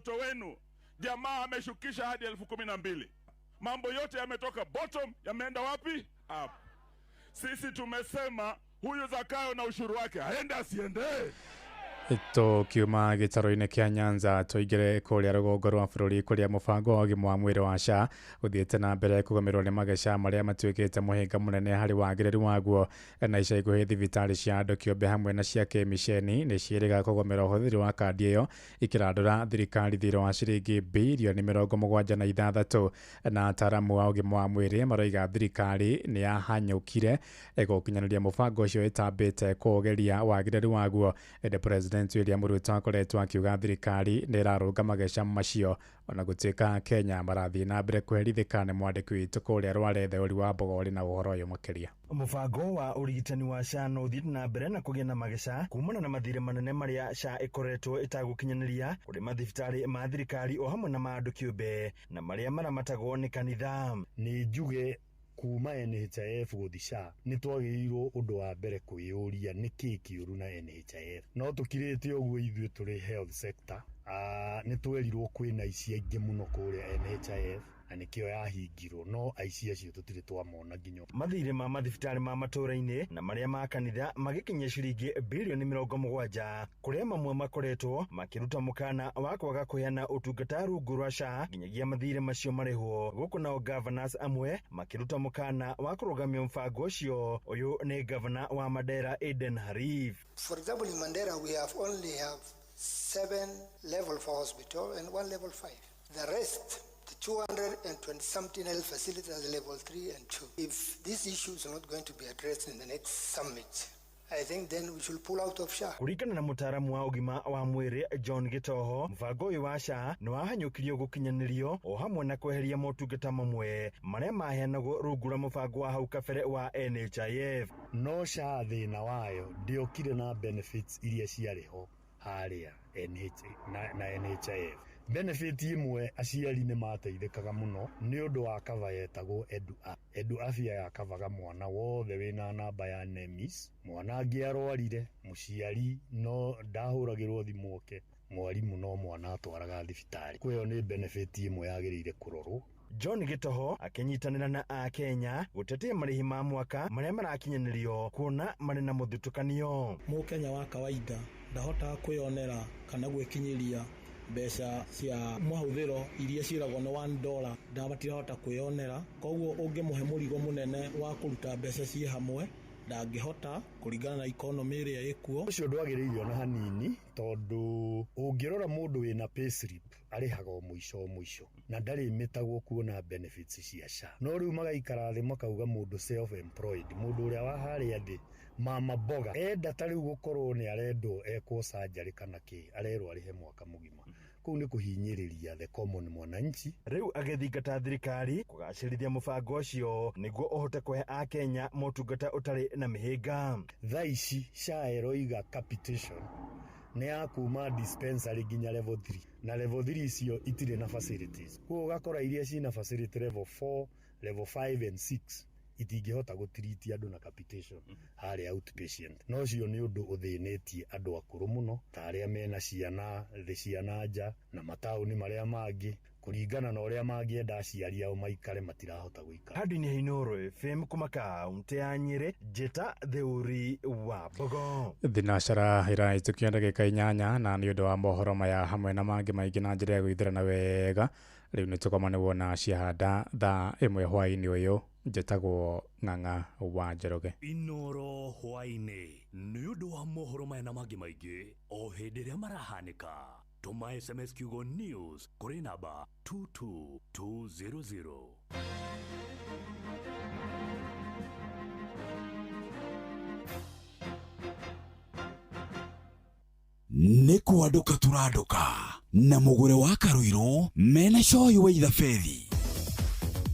Mtoto wenu jamaa ameshukisha hadi 12,000. Mambo yote yametoka bottom, yameenda wapi? Up. Sisi tumesema huyu Zakayo na ushuru wake aende asiende? Tũkiuma gĩtarũ-inĩ kĩa Nyanza tũingĩre kũrĩa rũgongo rwa bũrũri kũrĩa mũbango wa ũgima wa mwĩrĩ wa SHA ũthiĩte na mbere kũgũmĩrwo nĩ mageca marĩa matuĩkĩte mũhĩnga mũnene harĩ wagĩrĩru waguo. Na ica ikuhĩ thibitarĩ cia andũ kĩũmbe hamwe na cia kĩmiceni nĩ ciĩrĩga kũgũmĩra ũhũthĩri wa kandi ĩyo, ikĩrandũra thirikari thirĩ wa ciringi birioni 76. Na ataramu a ũgima wa mwĩrĩ maroiga thirikari nĩ yahanyũkire gũkinyanĩria mũbango ũcio ĩtambĩte kũũgeria wagĩrĩru waguo. Ĩndĩ President William Ruto akoretwo akiuga thirikari nĩ ĩrarũnga mageca macio, ona gũtuĩka Kenya marathiĩ na mbere kũherithĩka. Nĩ mwandĩki witũ kũrĩa Rware Theũri wa Mbogori na ũhoro ũyũ makĩria. Mũbango wa ũrigitani wa SHA no ũthiĩte na mbere na kũgĩa na mageca kumana na mathirĩ manene marĩa SHA ĩkoretwo ĩtagũkinyanĩria kũrĩ mathibitarĩ ma thirikari o hamwe na ma andũ kĩũmbe na marĩa maramatagwo nĩ kanitha. Nĩ njuge kuma NHIF gũthi SHA nĩ twagĩrĩirwo ũndũ wa mbere kwĩyũria nĩkĩ kĩũru na NHIF. No tũkirĩte ũguo ithuĩ tũrĩ health sector, nĩ twerirwo kwĩna aici aingĩ mũno kũrĩa NHIF na nĩkĩo yahingirwo, no aici acio tũtirĩ twamona nginya. Mathirĩ ma mathibitarĩ ma matũũra-inĩ na marĩa ma kanitha magĩkinyia ciringi birioni 70, kũrĩa mamwe makoretwo makĩruta mũkana wa kwaga kũheana ũtungata rungu rwa SHA nginyagia mathirĩ macio marĩhwo. Gũkũ nao governors amwe makĩruta mũkana wa kũrũgamia mũbango ũcio. Ũyũ nĩ governor wa Mandera, Aden Harif. For example, in Mandera we have only have 7 level 4 hospital and 1 level 5. The rest, the 220 something health facilities are level 3 and 2. If this issue is not going to be addressed in the next summit, I think then we should pull out of SHA. Kũringana na mũtaaramu wa ũgima wa mwĩrĩ John Gĩtoho, mũbango ũyũ wa SHA nĩ wahanyũkirio gũkinyanĩrio o hamwe na kweheria motungata mamwe marĩa maheanagwo rungu rwa mũbango wa hau kabere wa NHIF. No SHA thĩna wayo ndĩokire na benefits iria ciarĩ ho harĩa NH na NHIF. Benefit imwe, aciari nĩ mateithĩkaga mũno nĩ ũndũ wa cover yetagwo Edu Edu Afya, yakavaga mwana wothe wĩna namba ya NEMIS. Mwana angĩarwarire, mũciari no ndahũragĩrwo thimũ oke, mwarimũ no mwana atwaraga thibitarĩ. Kwĩyo nĩ benefit ĩmwe yagĩrĩire kũrorwo. John Gĩtoho akĩnyitanĩra na Akenya gũtetea marĩhi ma mwaka marĩa marakinyanĩrio kuona marĩ na mũthutũkanio. Mũkenya wa kawaida ndahotaga kwĩyonera kana gwĩkinyĩria mbeca cia mahũthĩro iria ciĩragwo nĩ $1, ndamatirahota kwĩyonera. Koguo ũngĩmũhe mũrigo mũnene wa kũruta mbeca ciĩ hamwe, ndangĩhota kũringana na economy ĩrĩa ĩkuo. Ũcio ndwagĩrĩire ona hanini, tondũ ũngĩrora mũndũ wĩna payslip arĩhaga o mũico o mũico na ndarĩmĩtagwo kuona benefits cia SHA. No rĩu magaikara thĩ makauga mũndũ self employed, mũndũ ũrĩa wa harĩa thĩ, mama mboga, enda ta rĩu gũkorwo nĩ arendwo ekwo surgery kana kĩ, arerwo arĩhe mwaka mũgima. Kũu nĩ kũhinyĩrĩria the common mwananchi. Rĩu agĩthingata thirikari kũgacĩrithia mũbango ũcio nĩguo ũhote kũhe Akenya motungata ũtarĩ na mĩhĩnga. Thaa ici SHA ĩroiga capitation nĩ ya kuma dispensary nginya level 3, na level 3 icio itirĩ na facilities. Koguo ũgakora iria cina facility level 4, level 5 and 6 itingĩhota gũtiriti andũ na capitation harĩa outpatient. No ũcio nĩ ũndũ ũthĩnĩtie andũ akũrũ mũno, ta arĩa mena ciana thĩ cia nja na mataũni marĩa mangĩ, kũringana na ũrĩa mangĩenda aciari ao maikare, matirahota gũikara. Handũ-inĩ ha Inooro FM kuma kaunti ya Nyĩrĩ, njĩta Theuri wa Mbogo. Thinacara ĩrahĩtũkia ndagĩka 8, na nĩ ũndũ wa mohoro maya hamwe na mangĩ maingĩ na njĩra ya gwĩthĩrana wega, rĩu nĩ tũkomanĩwo na ciahanda thaa 1 hwaĩ-inĩ ũyũ. Njĩtagwo Ng'ang'a wa Njoroge. Inoro hwaĩ-inĩ, nĩ ũndũ wa mohoro maya na mangĩ maingĩ o hĩndĩ ĩrĩa marahanĩka, tũma SMS kiugo news kũrĩ namba 22200. Nĩ kwandũka tũrandũka na mũgũre wa Karũirũ mena coyi wa ithabethi.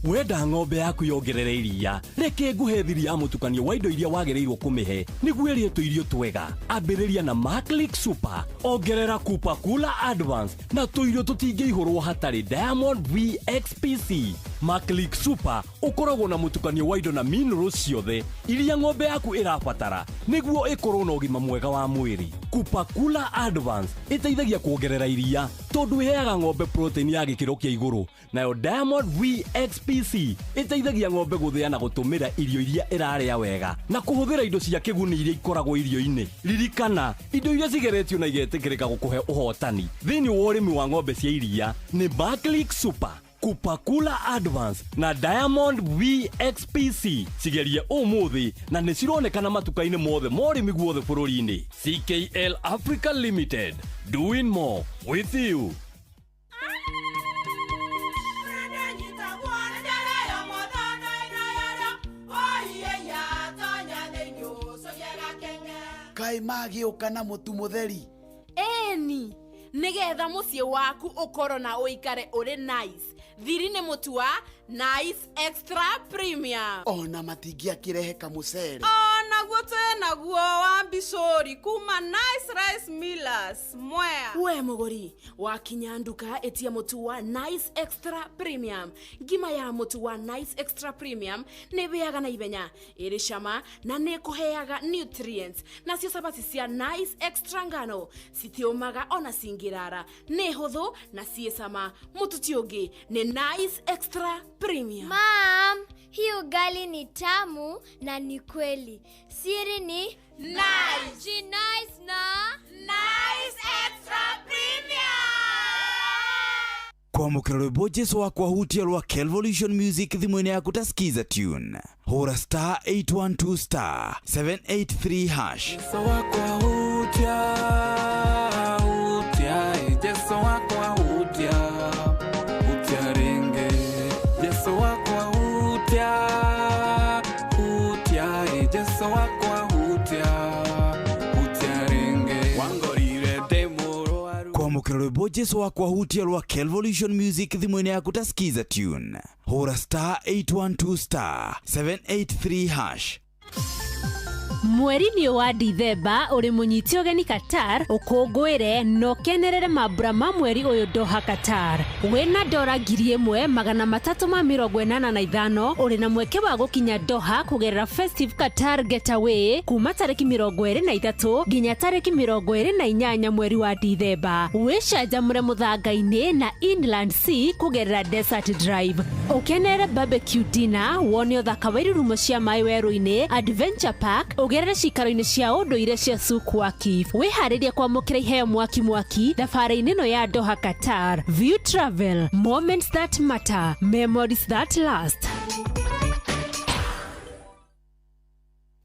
Wenda ng'ombe yaku yongerere iria, reke nguhe thiri ya mũtukanio wa indo iria wagĩrĩirwo kũmĩhe nĩguo ĩrĩe tũirio twega. Ambĩrĩria na Maclick Super, ongerera Kupa Kula Advance, na tũirio tũtingĩihũrwo hatarĩ Diamond VXPC. Maclick Super ũkoragwo na mũtukanio wa indo na minerals ciothe iria ng'ombe yaku ĩrabatara nĩguo ĩkorwo na ũgima mwega wa mwĩrĩ. Kupakula Advance ĩteithagia kuongerera iria tondũ ĩheaga ng'ombe protein ya gĩkĩro kĩa igũrũ, nayo Diamond VXPC ĩteithagia ng'ombe gũthĩa na gũtũmĩra irio iria ĩrarĩa wega na kũhũthĩra indo cia kĩguni iria ikoragwo irio-inĩ. Ririkana, indo iria cigeretio na igetĩkĩrĩka gũkũhe ũhotani thĩinĩ wa ũrĩmi wa ng'ombe cia iria nĩ Maclick Super, Kupakula Advance na Diamond VXPC. Cigerie ũmũthĩ na nĩ cironekana matuka-inĩ mothe ma ũrĩmi guothe bũrũri-inĩ. CKL Africa Limited, doing more with you. Kaĩ magĩũka na mũtu mũtheri? Eni nigetha muciĩ waku ũkorwo na ũikare ũrĩ nice, thiri nĩ mũtu wa Nice Extra Premium. Ona matingĩakĩrehe kamũcere. Onaguo twĩ naguo wa mbicũri kuma Nice Rice Millers Mwea. We mũgũri wakinya nduka, ĩtia mũtu wa Nice Extra Premium. Ngima ya mũtu wa Nice Extra Premium nĩ ĩhĩaga na ihenya, ĩrĩ cama na nĩ ĩkũheaga nutrients. Nacio cabaci cia Nice Extra ngano citiũmaga ona cingĩrara, nĩ hũthũ na ciĩ cama. Mũtu ti ũngĩ, nĩ Nice Extra Premium. Mam, hii ugali ni tamu na ni kweli. Siri ni Nice. Ji nice na Nice Extra Premium. Kwamũkĩra rwĩmbo Jesu wakwa hutia rwa Kelvolution Music thimũ-inĩ yaku ta skiza tune, hũra star 812 star 783 hash. Jesu wakwa hutia, hutia, Jesu wakwa hutia, hutia ringe. Jesu wakwa hutia, hutia, Jesu wakwa hutia, hutia ringe. Wangorire ndĩ mũrwaru. Kwamũkĩra rwĩmbo Jesu wakwa hutia rwa Kelvolution Music thimũ-inĩ yaku ta skiza tune, hũra star 812 star 783 hash. Mweri-inĩ wa Dithemba ũrĩ mũnyite ũgeni Qatar, ũkũngũĩre na ũkenerere mambura ma mweri ũyũ Doha Qatar. Wĩna dora 1385 ũrĩ na mweke wa gũkinya Doha kũgerera Festive Qatar Getaway kuma tarĩki 23 nginya tarĩki 28 mweri wa Dithemba. Wĩcanjamũre mũthanga-inĩ na Inland Sea kũgerera Desert Drive. Ũkenerere barbecue dinner, wone ũthaka wa irurumo cia maĩ werũ-inĩ, Adventure Park, ũgerere cikaro-inĩ cia ũndũire cia Souk Waqif. Wĩharĩrie kwamũkĩra iheo mwaki mwaki thabarĩ-inĩ ĩno ya Doha Qatar. View Travel, moments that matter, memories that last.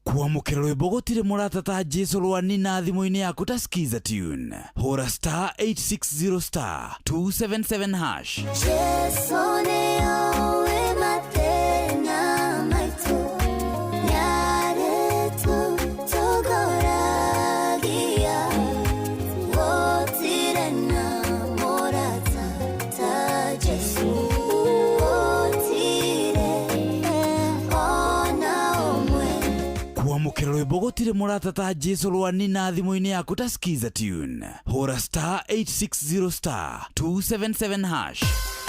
Kwamũkĩra rwĩmbo gũtirĩ mũrata ta Jesu rwa Nina thimũ-inĩ yaku ta skiza tune, hũra star 860 star 277 hash. Jesu nĩoĩ mathĩna maitũ, nĩarĩtũtongoragia, gũtirĩ na mũrata ta Jesu, gũtirĩ ona ũmwe. Kwamũkĩra rwĩmbo gũtirĩ mũrata ta Jesu rwa Nina thimũ-inĩ yaku ta skiza tune, hũra star 860 star 277 hash.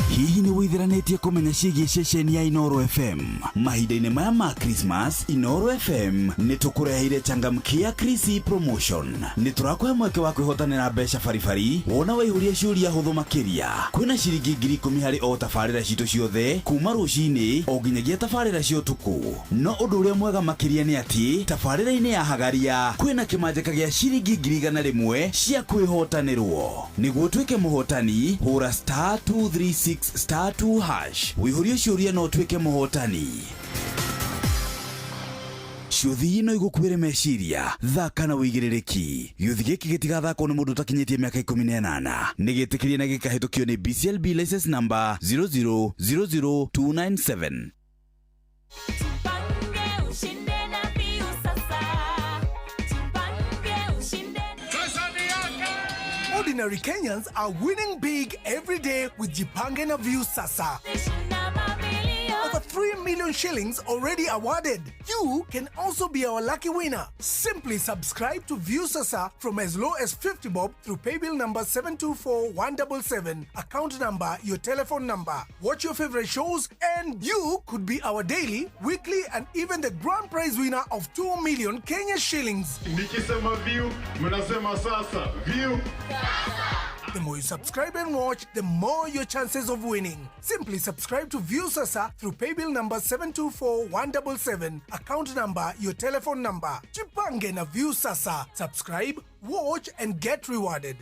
Hihi nĩ wĩtheranĩtie kũmenya ciĩgiĩ ceceni ya Inoro FM? Mahinda-inĩ maya ma Christmas, Inoro FM nĩ tũkũreheire changamkia Krisi promotion. Nĩ tũrakũhe mweke wa kwĩhotanĩra mbeca baribari wona waihũria ciũria hũthũ makĩria. Kwĩna ciringi 10,000 harĩ o tabarĩra citũ ciothe kuma rũcinĩ o nginyagia tabarĩra cia ũtukũ. No ũndũ ũrĩa mwega makĩria nĩ atĩ tabarĩra-inĩ ya Hagaria kwĩna kĩmanjĩka gĩa ciringi 100,000 cia kwĩhotanĩrwo. Nĩguo ũtuĩke mũhotani, hũra star 236 star 2 hash wĩihũrie ciũria na ũtuĩke mũhotani. Ciũthi no igũkuĩre meciria, thaka na wĩigĩrĩrĩki. Gĩũthi gĩkĩ gĩtigathakwo nĩ mũndũ ũtakinyĩtie mĩaka 18. Nĩ gĩtĩkĩrie na gĩkahĩtũkio nĩ BCLB license number 0000297. Ordinary Kenyans are winning big every day with Jipange na Viusasa. Over 3 million shillings already awarded. You can also be our lucky winner. Simply subscribe to Viusasa from as low as 50 bob through paybill number 724177, account number, your telephone number. Watch your favorite shows and you could be our daily, weekly and even the grand prize winner of 2 million Kenya shillings. Nikisema view, mnasema sasa. View. The more you subscribe and watch, the more your chances of winning. Simply subscribe to Viusasa through paybill number 724177, account number, your telephone number. Jipange na Viusasa. Subscribe, watch and get rewarded.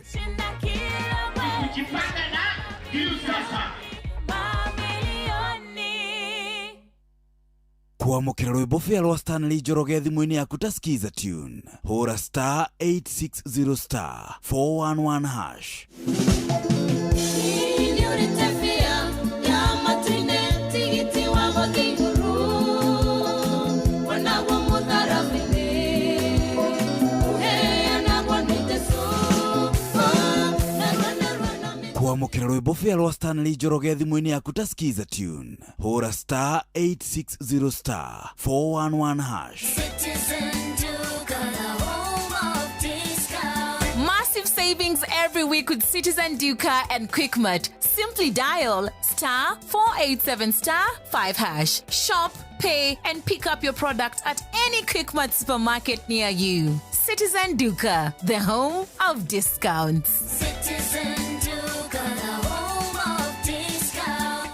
Kujipanga na Viusasa. Kwamũkĩra rwĩmbo bĩa rwa Stanley Njoroge thimũ-inĩ yaku ta Skiza tune, hũra star 860 star 411 hash. Kwamũkĩra rwĩmbo bĩa rwa Stanley Njoroge thimũ-inĩ yaku ta Skiza tune, hũra star 860 star 411 hash. Massive savings every week with Citizen Duka and Quickmart. Simply dial star 487 star 5 hash. Shop, pay, and pick up your product at any Quickmart supermarket near you. Citizen Duka, the home of discounts. Citizen Duka, the home of discount.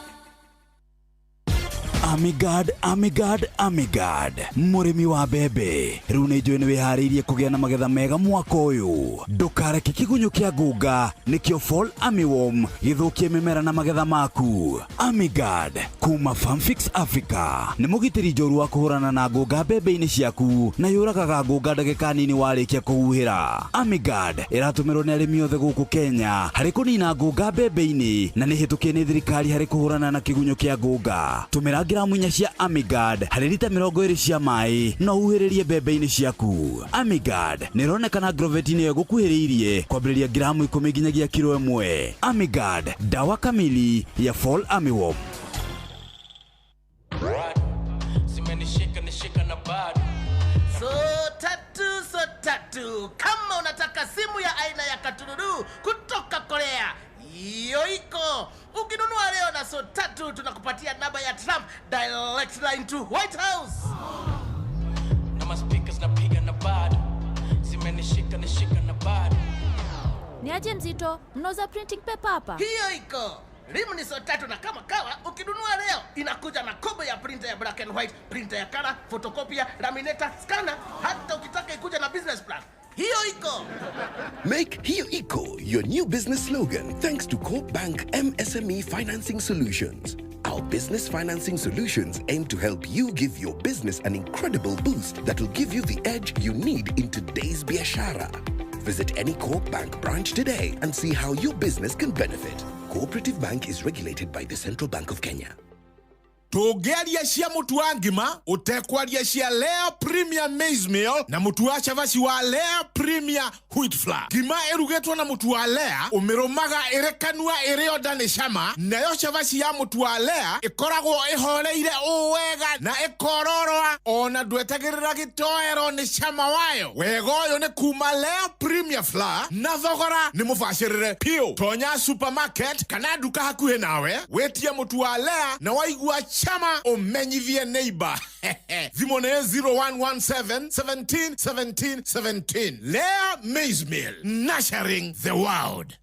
Amigad, Amigad, Amigad, mũrĩmi wa mbembe rĩu nĩ njũĩ nĩ wĩharĩirie kũgĩa na magetha mega mwaka ũyũ. Ndũkareke kĩgunyũ kĩa ngũnga nĩkĩo Fall Armyworm gĩthũkie mĩmera na magetha maku. Amigad kuma Farmfix Africa nĩ mũgitĩri njorua wa kũhũrana na ngũnga mbembe-inĩ ciaku na yũragaga ngũnga ndagĩka nini warĩkia kũhuhĩra. Amigad ĩratũmĩrwo nĩ arĩmi othe gũkũ Kenya harĩ kũnina ngũnga mbembe-inĩ na nĩ hĩtũkie nĩ thirikari harĩ kũhũrana na kĩgunyũ kĩa ngũnga. Tũmĩra gramu 4 cia Amigad harĩ rita 20 cia maĩ na ũhuhĩrĩrie mbembe-inĩ ciaku. Amigad nĩ ĩronekana Agrovet-inĩ ĩyo ĩgũkuhĩrĩirie kwambĩrĩria gramu 10 nginyagia kiro 1. Amigad, dawa kamili ya Fall Armyworm. Zimenishika nishika na bado. So tatu. Kama unataka simu ya aina ya katululu kutoka Korea, hiyo iko. Ukinunua leo na so tatu tunakupatia namba ya Trump direct line to White House. Na ma speakers napiga na bado. Zimenishika nishika na bado. Ni aje mzito, mnauza printing paper hapa? Hiyo iko. Rimu ni so tatu na kama kawa ukinunua leo inakuja na kobo ya printer ya black and white, printer ya color, photocopier, laminator, scanner, hata ukitaka ikuja na business plan. Hiyo iko. Make Hiyo Iko your new business slogan thanks to Coop Bank MSME Financing Solutions. Our business financing solutions aim to help you give your business an incredible boost that will give you the edge you need in today's biashara. Visit any Coop Bank branch today and see how your business can benefit. Cooperative Bank is regulated by the Central Bank of Kenya. Tũngĩaria cia mũtu wa ngima ũtekwaria cia Lea Premier Maize Meal na mũtu wa cabaci wa Lea Premier Wheat Flour. Ngima ĩrugĩtwo na mũtu wa Lea ũmĩrũmaga ĩrĩ kanua ĩrĩ onda nĩ cama, nayo cabaci ya mũtu wa Lea ĩkoragwo ĩhoreire ũũ wega na ĩkororoa ona ndwetagĩrĩra gĩtoero nĩ cama wayo. Wega ũyũ nĩ kuma Lea Premier Flour na thogora nĩ mũbacĩrĩre piũ. Tonya supermarket kana nduka hakuhĩ nawe wĩtie mũtu wa Lea na waigua chama umenyithie neighbor. Thimũ nĩ 0117 17 17 17. Lea Maize Meal, nurturing the world.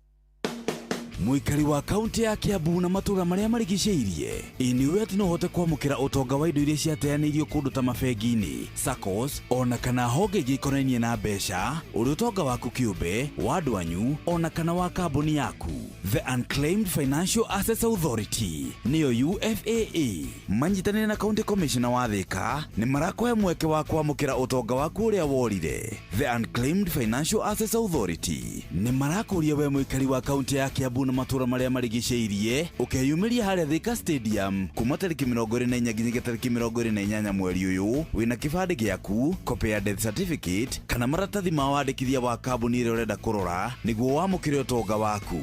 Mũikari wa kaunti ya Kiambu na matũũra marĩa marigicĩirie, ĩ nĩũĩ atĩ no ũhote kwamũkĩra ũtonga wa indo iria ciateanĩirio kũndũ ta mabengi-inĩ, SACCOs, ona kana honge ingĩ ikonainie na mbeca, ũrĩ ũtonga waku kĩũmbe, wa andũ anyu, ona kana wa kambuni yaku. The Unclaimed Financial Assets Authority nĩyo UFAA manyitanĩire na County Commissioner wa Thika nĩ marakũhe mweke wa kwamũkĩra ũtonga waku ũrĩa worire. The Unclaimed Financial Assets Authority nĩ marakũria we mũikari wa kaunti ya Kiambu Kiambu na matũra marĩa marigicĩirie ũkeyumĩria harĩa Thika Stadium kuma tarĩki 24 nginyagia tarĩki 28 mweri ũyũ wĩna kĩbandĩ gĩaku, copy ya death certificate kana maratathi ma wandĩkithia wa kambuni ĩrĩa ũrenda kũrora nĩguo wamũkĩre ũtonga waku.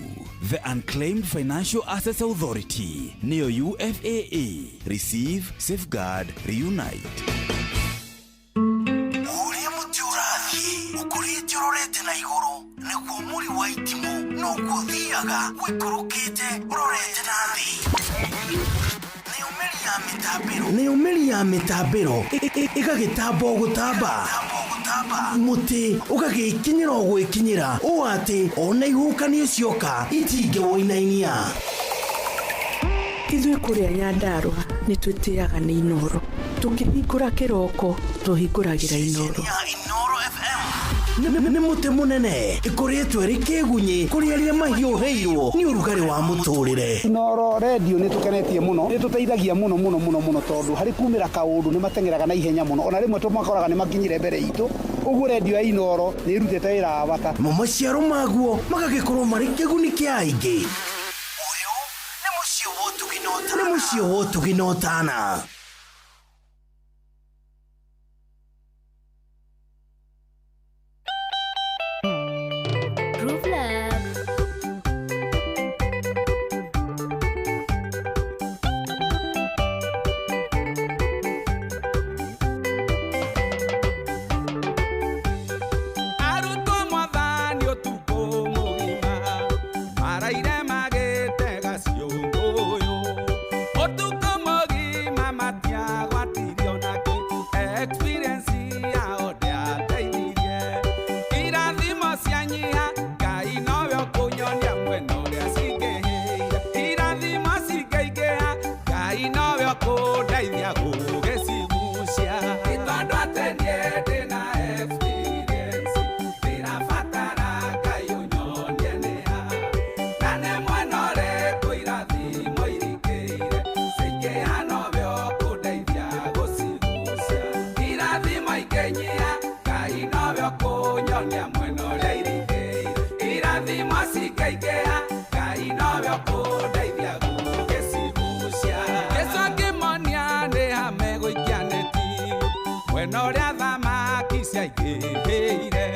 The Unclaimed Financial Assets Authority nĩyo UFAA. Receive, safeguard, reunite. Ũrĩa mũtĩ ũrathiĩ ũkũrĩte ũrorete na igũrũ nĩguo mũri wa itimũ noguo ũthiaga ũikũrũkĩte ũrorete na thĩ. Nayo mĩri ya mĩtambĩro ĩgagĩtamba o gũtamba, mũtĩ ũgagĩkinyĩra o gwĩkinyĩra ũũ atĩ ona ihuhũkanio cioka itingĩwũinainia. Ithuĩ kũrĩa Nyandarũa nĩ twĩtĩaga nĩ Inoro. Tũkĩhingũra kĩroko tũhingũragĩra Inoro. Nĩ mũtĩ mũnene ĩkoretwo ĩrĩ kĩgunyĩ kũrĩ arĩa mahiũhĩirwo nĩ ũrugarĩ wa mũtũrĩre. Inoro redio nĩ tũkenetie mũno, nĩ tũteithagia mũno mũno mũno mũno tondũ harĩ kumĩra kaũndũ nĩ mateng'eraga na ihenya mũno, ona rĩmwe tũmakoraga nĩ makinyire mbere itũ. Ũguo redio ya Inoro nĩ ĩrutĩte wĩra wa bata. Mo maciaro maguo magagĩkorwo marĩ kĩguni kĩa aingĩ. Ũyũ nĩ mũciĩ wa ũtugi na ũtana. Groove Lab. Arutwo mwathani ũtukũ mũgima maraire magĩtega ciũngũyũ ũtukũ mũgima matiagwatirio nakĩ experience yao ndĩateithirie irathimo cianyiha Ngai nowe ũkũnyonia mwena ũrĩa cingĩhĩire irathimo cingĩingĩha Ngai nowe ũkũndeithia gũgĩcigucia Ti tondũ atĩ niĩ ndĩna experience ndĩrabatara Ngai ũnyonie nĩha na nĩ mwena ũrĩkũ irathimo irikĩire cingĩha nowe ũkũndeithia gũcigucia irathimo ingĩnyiha Ngai nowe ũkũnyonia mwena ũrĩa irikĩire irathimo cingĩingĩha Ngai nowe ũkũndeithia gũgĩcigucia Jesũ akĩmonia nĩ ha megũikia neti mwena ũrĩa thamaki ciaingĩhĩire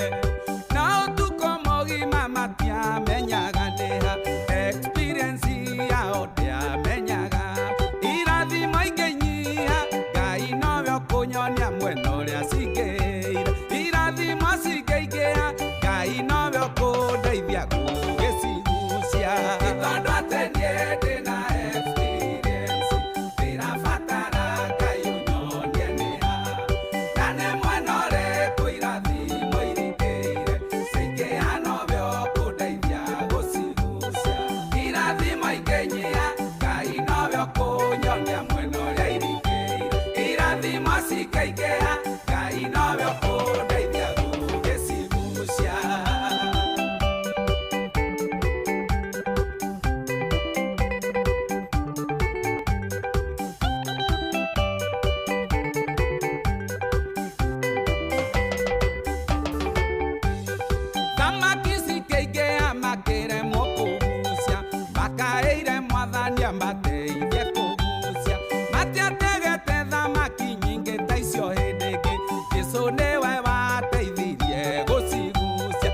no ũtukũ mũgima matiamenyaga nĩha experience yao ndĩamenyaga irathimo ingĩnyiha Ngai nowe ũkũnyonia mwena ũrĩa cingĩhĩire irathimo cingĩingĩha Ngai nowe ũkũndeithia gũgĩcigucia Ti tondũ atĩ niĩ ndĩna experience ndĩrabatara Ngai ũnyonie nĩha na nĩ mwena ũrĩkũ irathimo irikĩire cingĩha nowe ũkũndeithia gũcigucia irathimo ingĩnyiha Ngai nowe ũkũnyonia mwena ũrĩa irikĩire irathimo cingĩingĩha Ngai nowe ũkũndeithia gũgĩcigucia. Thamaki cikĩingĩha makĩremwo kũgucia makaĩire mwathani amateithie kũgucia matiategete thamaki nyingĩ ta icio hĩndĩ ĩngĩ Jesũ nĩwe wateithirie gũcigucia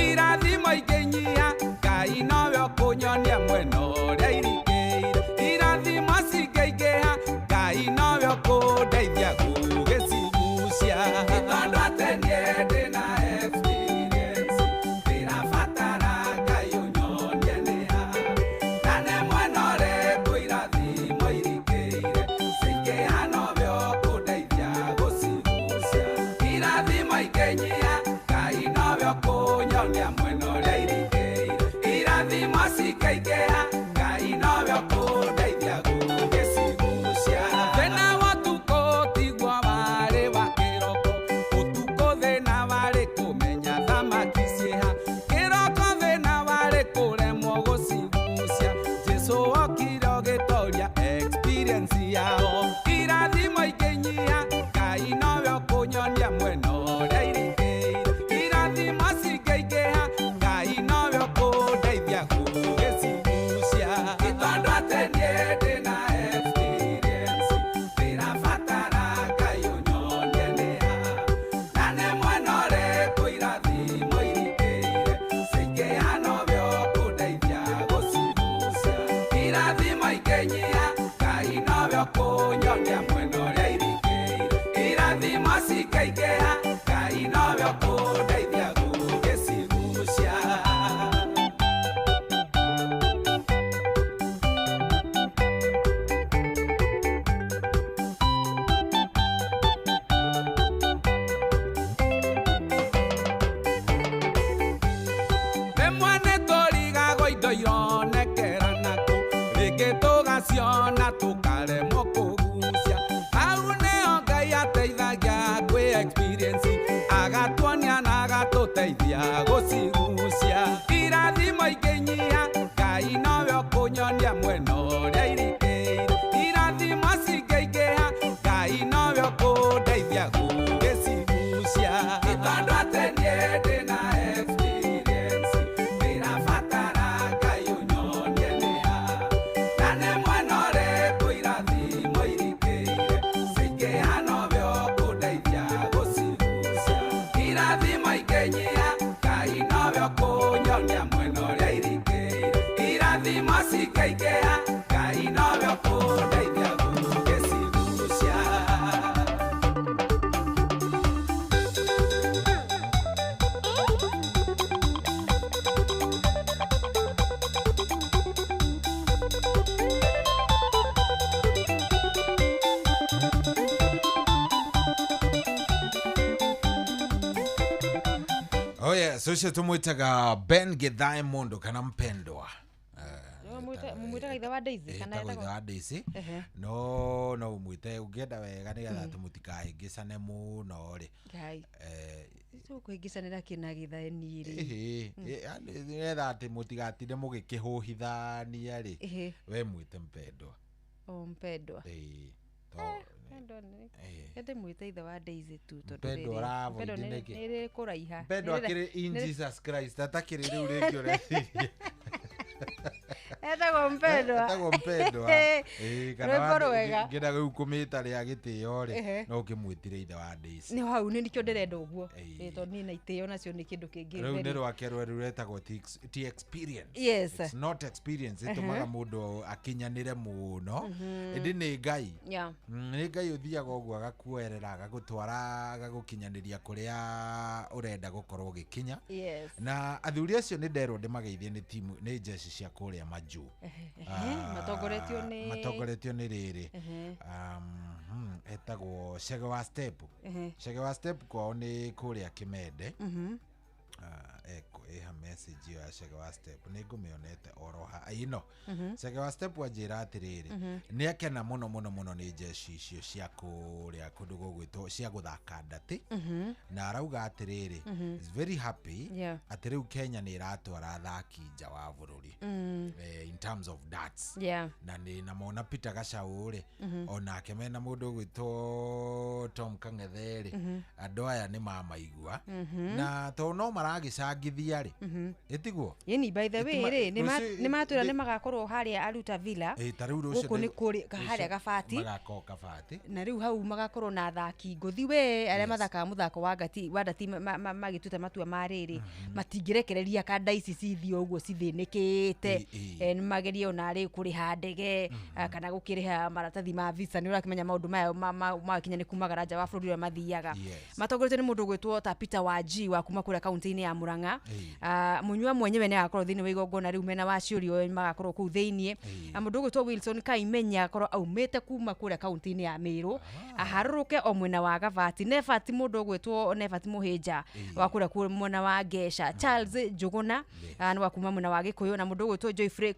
irathimo ingĩnyiha Ngai nowe ũkũnyonia mwena ũrĩa irikĩire irathimo cingĩingĩha Ngai nowe ũkũndeithia gũgĩcigucia Ti tondũ atĩ niĩ ndĩna experience ndĩrabatara Ngai ũnyonie nĩha na nĩ mwena ũrĩkũ irathimo irikĩire cingĩha nowe ũkũndeithia gũcigucia irathimo ingĩnyiha Ngai nowe ũkũnyonia mwena ũrĩa irikĩire irathimo cingĩingĩha Ngai nowe ũkũndeithia gũgĩcigucia Thĩna wa ũtukũ tiguo warĩ wa kĩroko ũtukũ thĩna warĩ kũmenya thamaki ciĩha kĩroko thĩna warĩ kũremwo gũcigucia Jesũ okire ũgĩtoria experience yao irathimo ingĩnyiha Ngai nowe ũkũnyonia mwena ũrĩa irikĩire irathimo cingĩingĩha Ngai nowe ũkũndeithia gũgĩcigucia. Irathimo ikĩnyia Ngai nowe ũkũnyonia mwena ũrĩa irikĩire. Irathimo cikaingĩha Ngai nowe ũkũndeithia gũgĩcigucia. Rĩmwe nĩtũrigagwo indo ironekera nakũ, rĩngĩ tũgaciona tũkaremwo kũgucia. Hau nĩho Ngai ateithagia kwĩ experience, agatuonia na agatũteithia gũcigucia. Irathimo ikĩnyia Ngai nowe ũkũnyonia mwena ũrĩa irikĩire. Irathimo cingĩingĩha Ngai nowe ũkũndeithia gũgĩcigucia. Ti tondũ atĩ niĩ ndĩna experience, ndĩrabatara Ngai ũnyonie nĩ ha. Na nĩ mwena ũrĩkũ irathimo irikĩire, cingĩha nowe ũkũndeithia gũcigucia. Irathimo ikĩnyia Ngai nowe ũkũnyonia mwena ũrĩa irikĩire. Irathimo cikaingĩha Ngai nowe ũkũndeithia gũgĩcigucia. Oh yes, ucio tumwitaga Ben Githae Mundu kana mpendwa. Mumwitaga ithe wa Daisy kana Etagwo ithe wa Daisy. Ehe. No no umwite ungienda wega nigetha tumutikahĩngĩcane mũno rĩ. Ngai. Tũkũhĩngĩcanĩra kĩna Githae niĩ rĩ. Ĩhĩ, yani nĩgetha atĩ mũtigatinde mũgĩkĩhũhithania rĩ. Ĩhĩ. We mwĩte mpendwa. O mpendwa. Ĩĩ. Mpendwa nĩ ende mwĩte ithe wa Daisy tu tondũ Mpendwa rĩrĩ- ũravoid mpendwa nĩkĩ? nĩ kũraiha. Mpendwa akĩrĩ in Jesus Christ atakĩrĩ rĩu rĩngĩ ũreciria. Etagwo mpendwa. Etagwo mpendwa. Ĩĩ, kana Rwĩmbo rwega. ngĩenda rĩu kũmĩta rĩa gĩtĩo rĩ, Ehe. no ũkĩmwĩtire ithe wa Daisy. Nĩ hau nĩ nikĩo ndĩrenda ũguo. Ĩĩ, tondũ niĩ na itĩo nacio nĩ kĩndũ kĩngĩ Rĩu nĩ very- rwake rweru rwetagwo T experience. Yes. It's not experience ĩtũmaga mũndũ akinyanĩre mũno. Ĩndĩ nĩ Ngai. Yeah. Nĩ Ngai ũthiaga ũguo agakuoerera agagũtwara agagũkinyanĩria kũrĩa ũrenda gũkorwo ũgĩkinya. Yes. Na athuri acio nĩ nderwo ndĩmageithie nĩ timu nĩ njeci cia kũrĩa majuu. Matongoretio nĩ matongoretio nĩ rĩrĩ. Etagwo Chege wa Step. Chege wa Step kwao nĩ kũrĩa Kĩmende. Ĩha message ĩyo ya Chege wa Step nĩ ngũmĩonete oro ha ĩno. Chege wa Step wanjĩra atĩrĩrĩ, nĩ akena mũno mũno mũno nĩ njeci icio cia kũrĩa kũndũ gũgwĩtwo cia gũthaka ndatĩ. Na arauga atĩrĩrĩ, is very happy atĩ rĩu Kenya nĩ ĩratwara athaki nja wa bũrũri. In terms of darts. Na nĩ na mona Peter Gachau rĩ, onake mena mũndũ ũgwĩtwo Tom Kang'ethe rĩ, andũ aya nĩ mamaigua. Na tondũ no maragĩcangithia rĩ, ĩtiguo? Ĩni by the way rĩ, nĩ matwĩra nĩ magakorwo harĩa Aluta Villa. Ta rĩu rũciũ Gũkũ nĩ kũrĩ harĩa Gabati. Magakorwo Kabati. Na rĩu hau magakorwo na athaki ngũthi we arĩa mathakaga mũthako wa ngati wa ndati magĩtuĩte matua ma rĩrĩ, matingĩrekereria kanda ici cithiĩ ũguo cithĩnĩkĩte. Nĩ magerie ona rĩ kũrĩha ndege, kana gũkĩrĩha maratathi ma visa. Nĩ ũrakĩmenya maũndũ maya makinya nĩ kumagara nja wa bũrũri ũrĩa mathiaga. Matongoretio nĩ mũndũ ũgwĩtwo ta Peter Wanji wa kuma kũrĩa kaunti-inĩ ya Murang'a. Mũnyua mwenyewe nĩ agakorwo thĩinĩ wa igongona rĩu mena Waciũrio magakorwo kũu thĩinĩ. Mũndũ ũgwĩtwo Wilson Kaimenya akorwo aumĩte kuma kũrĩa kaunti-inĩ ya Meru, aharũrũke o mwena wa Gabati. Nebati mũndũ ũgwĩtwo Nebati Mũhĩnja wa kũrĩa mwena wa Ngesha. Charles Njuguna nĩ wa kuma mwena wa Gĩkũyũ, na mũndũ ũgwĩtwo Joyfrey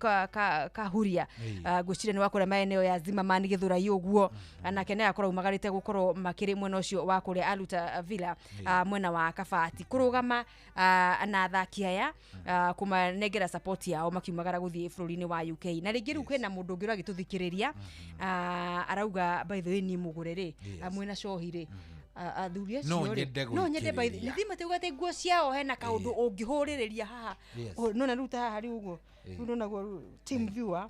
Kahuria ngwĩciria nĩ wa kũrĩa maeneo ya Zimmerman Gĩthũrai ũguo, nake nĩ agakorwo aumagarĩte gũkorwo makĩrĩ mwena ũcio wa kũrĩa Aluta Villa, mwena wa Kabati, kũrũgama na athaki aya kũmanengera support yao makiumagara gũthiĩ bũrũri-inĩ wa UK. Na rĩngĩ rĩu kwĩna mũndũ ũngĩ ũragĩtũthikĩrĩria, arauga by the way niĩ mũgũre rĩ, mwĩna cohi rĩ, athuri acio rĩ, no nyende by the nĩ matiuga atĩ nguo ciao hena kaũndũ ũngĩhũrĩrĩria haha. No na rĩu ta haha rĩu ũguo rĩu ndonagwo team viewer,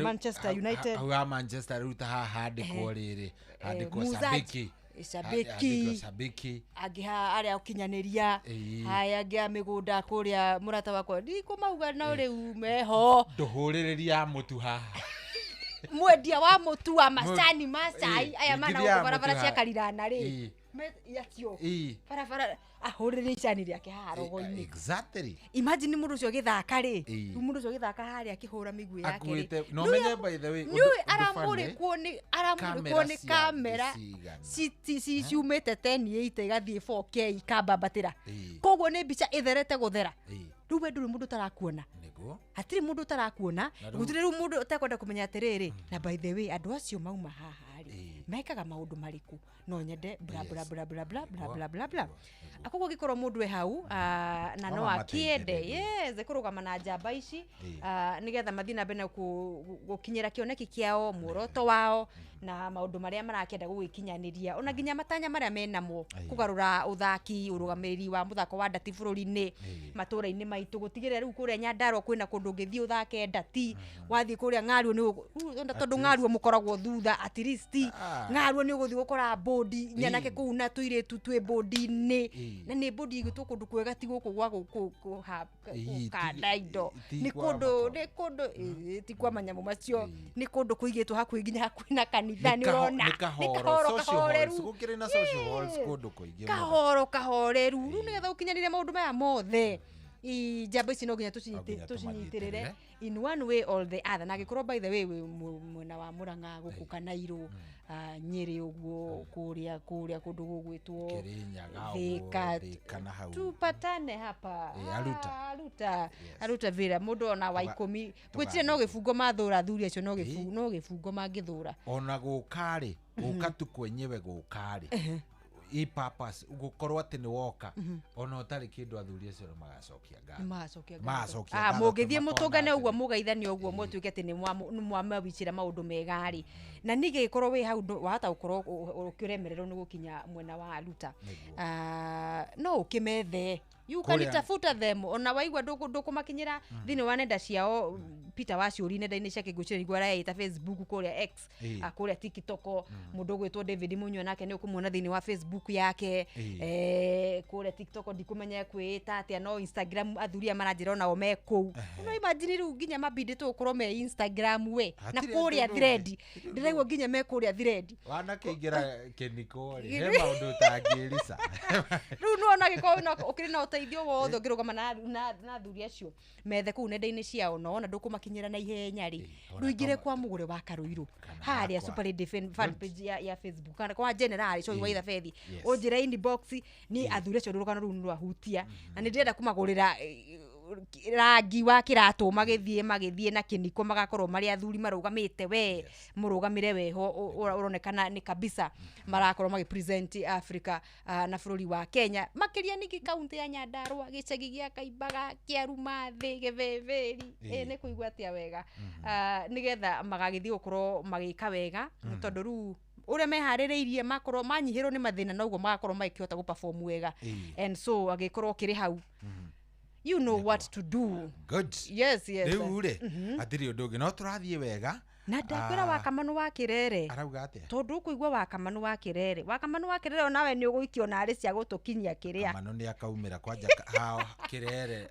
Manchester United. Hau ha Manchester rĩu ta haha handĩkwo rĩrĩ, handĩkwo Sabiki. Shabiki. Shabiki. Angĩ ha arĩa ũkinyanĩria. Haya angĩ a mĩgũnda kũrĩa mũrata wakwa ndikũmauga no rĩu meho. Ndũhũrĩrĩria mũtu haha. Mwendia wa mũtu wa macani ma cai aya mana Ngithia gũkũ barabara mũtu cia haha. Karirana rĩ. Yacio. Barabara ahũrĩrĩria icani rĩake haha rogo-inĩ. Exactly. Imagine mũndũ ũcio agĩthaka rĩ. Ĩĩ. Rĩu mũndũ ũcio agĩthaka harĩa akĩhũra mĩguĩ yake rĩ. Akuĩte no menye by the way. Nĩũĩ aramũrĩkwo nĩ aramũrĩkwo nĩ kamera ciumĩte 1080 igathiĩ 4K ikambambatĩra. Koguo nĩ mbica ĩtherete gũthera. Rĩu we ndũrĩ mũndũ ũtarakuona. Nĩguo. Hatirĩ mũndũ ũtarakuona. Na rĩu- Gũtirĩ rĩu mũndũ ũtekwenda kũmenya atĩrĩrĩ. Na by the way andũ acio mauma haha rĩ mekaga maũndũ marĩkũ no nyende bla bla bla bla bla bla bla bla bla. Koguo angĩkorwo mũndũ e hau na no akĩende yes kũrũgama na njamba ici nĩgetha mathiĩ na mbere na gũkinyĩra kĩoneki kĩao muoroto wao na maũndũ marĩa marakĩenda gũgĩkinyanĩria ona nginya matanya marĩa menamo kũgarũra ũthaki ũrũgamĩrĩri wa mũthako wa ndati bũrũri-inĩ matũra-inĩ maitũ gũtigĩrĩra rĩu kũrĩa Nyandarua kwĩna kũndũ ũngĩthiĩ ũthake ndati wathiĩ kũrĩa Ng'aruo nĩ tondũ Ng'aruo mũkoragwo thutha at least Ng'aruo nĩ ũgũthiĩ gũkora bodi nyanake kũu na tũirĩtu twĩ bodi-inĩ na nĩ bodi ĩgĩtwo kũndũ kwega ti gũkũ gwa gũkanda indo nĩ kũndũ nĩ kũndũ ti kwa manyamũ macio nĩ kũndũ kũigĩtwo hakuhĩ nginya hakuhĩ na kanitha nĩ ũrona nĩ kahoro kahoreru gũkĩrĩ na social halls kũndũ kũingĩ kahoro kahoreru rĩu nĩgetha ũkinyanĩre maũndũ maya mothe njamba ici no nginya tũcinyitĩrĩre in one way or the other na angĩkorwo by the way wĩ mwena wa Murang'a gũkũ Kanairo Nyĩrĩ ũguo kũrĩa kũndũ gũgwĩtwo Thika tupatane hapa Aruta vira mũndũ ona wa 10 gwĩtire no gĩbungo mathũra athuri acio no gĩbungo mangĩthũra ona gũka rĩ gũka tu kwenyewe gũka rĩ i purpose ugukorwo ati ni woka ona utari kindu athuri acio no magacokia ngatho magacokia ngatho mungithie mutungane uguo mugaithanie uguo mutuike ati ni mwamawicira maundu mega ri na nige ikorwo wi hau wahota gukorwo ukiremererwo ni gukinya mwena wa Aruta no ukimethe you can tafuta them ona waigua ndukumakinyira thini wa nenda ciao Peter Waciuri nenda-inĩ ciake ngwĩciria nĩguo araita Facebook kũrĩa X kũrĩa TikTok mũndũ ũgwĩtwo David Munyua nake nĩ ũkũmuona thĩinĩ wa Facebook yake kũrĩa TikTok ndikumenya kwĩĩta atĩa no Instagram athuri aya maranjĩra onao me kũu no imagine rĩu nginya mabindĩtwo gũkorwo me Instagram we na kũrĩa thread ndĩraigua nginya me kũrĩa thread wanakĩingĩra kĩniko rĩ he maũndũ ũtangĩrica rĩu nĩwona angĩkorwo ũkĩrĩ na ũteithio wothe ũngĩrũgama na athuri acio methe kũu nenda-inĩ ciao no ona ndũkũmakinyĩra na ihenya rĩ rũingĩre kwa mũgũre wa Karũirũ harĩa Super Lady fan page ya Facebook kana kwa General Cogi wa Ithabethi ũnjĩre inbox ni athuri acio rũgano rũu nĩ rwahutia na nĩ ndĩrenda kũmagũrĩra rangi wa kĩratũ magĩthiĩ na kĩniko magakorwo marĩ athuri marũgamĩte we mũrũgamĩre weho ũronekana nĩ kabisa marakorwo magĩ present Africa na bũrũri wa Kenya makĩria ningĩ kaunti ya Nyandarua gĩcagi gĩa Kaimbaga kĩa Rumathĩ Gĩthĩthĩri nĩ kũigua atĩa wega nĩgetha magagĩthiĩ gũkorwo magĩka wega tondũ rĩu ũrĩa meharĩrĩirie makorwo manyihĩrwo nĩ mathĩna noguo magakorwo magĩkĩhota gũ perform wega and so agĩkorwo ũkĩrĩ hau you know what to do. Good. Yes, yes. Rĩu rĩ hatirĩ ũndũ ũngĩ no tũrathiĩ wega na ndakwĩra Wakamanu wa Kĩrere arauga atĩa tondũ ũkũigua Wakamanu wa Kĩrere Wakamanu wa Kĩrere onawe nĩ ũgũikio narĩ cia gũtũkinyia kĩrĩa Kamanu nĩ akaumĩra kwanja hao Kĩrere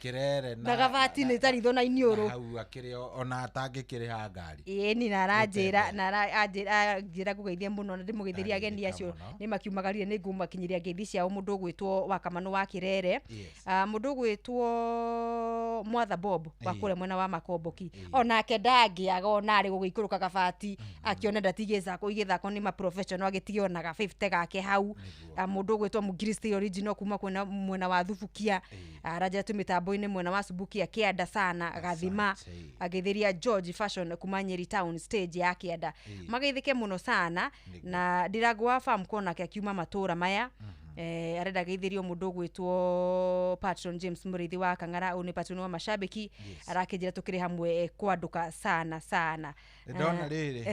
Kĩrere na gabati nĩ taritho na iniũrũ hau akĩrĩ ona atangĩkĩrĩha ngari ĩni na aranjĩra na aranjĩra ngũgeithie mũno na ndĩmũgeithĩrie ageni acio nĩ makiumagarire nĩ ngũmakinyĩria ngeithi ciao mũndũ ũgwĩtwo Wakamanu wa Kĩrere mũndũ ũgwĩtwo Mwatha Bob wa kũrĩa mwena wa Makomboki onake ndangĩaga ona arĩ gũgĩikũrũka gabati akĩona ndatigĩcako igĩthako nĩ ma professional agĩtige ona ga 50 gake hau mũndũ ũgwĩtwo Mũkristi original kuma kwena mwena wa Thubukia aranjĩra twĩ mĩtambo-inĩ mwena wa Subukia kĩanda sana gathima agĩthĩria George Fashion kuma Nyeri Town stage ya kĩanda mageithĩke mũno sana na Ndirango wa farm konake akiuma matũra maya Arenda geithirio mundu gwitwo Patron James Murithi wa Kang'ara, ũyũ nĩ patron wa mashabiki. Arakĩnjĩra tũkĩrĩ hamwe kwanduka sana sana. Ndona rĩrĩ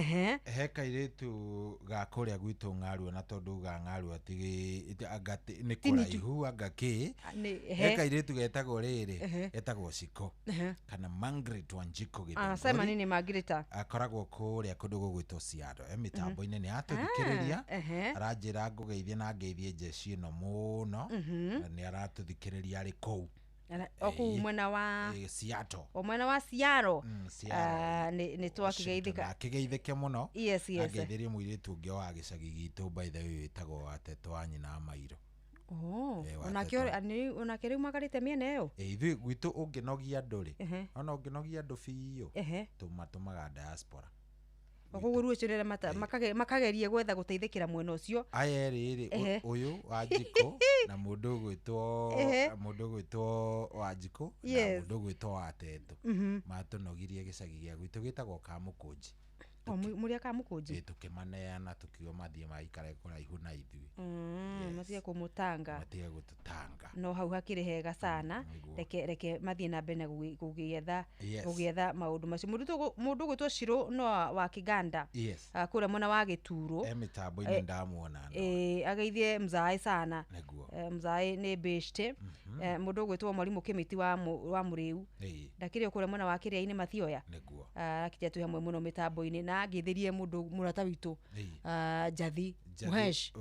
he kairĩtu ga kũrĩa gwitũ ng'arua, na tondũ ga ng'arua ti anga nĩ kũraihu anga kĩ, he kairĩtu getagwo rĩrĩ, getagwo Ciko kana Margaret Wanjiko Githũngũri. Sema nini Margaret? Akoragwo kũrĩa kũndũ gũgwĩtwo Ciaro, mĩtambo-inĩ nĩ atũthikĩrĩria, aranjĩra ngũgeithie na ngeithie njeci ĩno mũno, na nĩ aratũthikĩrĩria arĩ kũu o kũu mwena wa Seattle, o mwena wa Seattle. Nĩ twakĩgeithĩka, akĩgeithĩke mũno. Yes. Angeithĩrie mũirĩtu ũngĩ wa gĩcagi gitũ, by the way, wĩtagwo Watetũ wa nyina Mairo. Onake onake rĩu makarĩte mĩena ĩyo. Ithuĩ gwitũ ũngĩnogia andũ rĩ, ona ũngĩnogia andũ biũ, tũmatũmaga diaspora. Koguo ruo ũcio rĩrĩa makageria gwetha gũteithĩkĩra mwena ũcio. Aya erĩ rĩ, ũyũ Wanjikũ na mũndũ ũgwĩtwo Wanjikũ na mũndũ ũgwĩtwo Watetũ, matũnogirie gĩcagi gĩa gwitũ gĩtagwo Kamũkũnji. Mũrĩ a Kamũkũnji? Tũkĩmaneana tũkiuga mathiĩ maikare kũraihu na ithuĩ, matige kũmũtanga, matige gũtũtanga. No hau hakĩrĩ hega sana, reke mathiĩ na mbere na gũgĩetha gũgĩetha maũndũ macio. Mũndũ ũgwĩtwo Shiro no wa Kiganda, kũrĩa mwena wa Gĩturo, mĩtambo-inĩ ndamuona. Ageithie mzae sana. Mzae nĩ bĩcte. Mũndũ ũgwĩtwo Mwarimũ Kĩmĩti wa Mũrĩu, ndakĩrĩ o kũrĩa mwena wa Kĩrĩa-inĩ Mathioya, arakĩnjĩra twĩ hamwe mũno mĩtambo-inĩ, na ngeithirie mũndũ mũrata witũ Jathi Muhesh,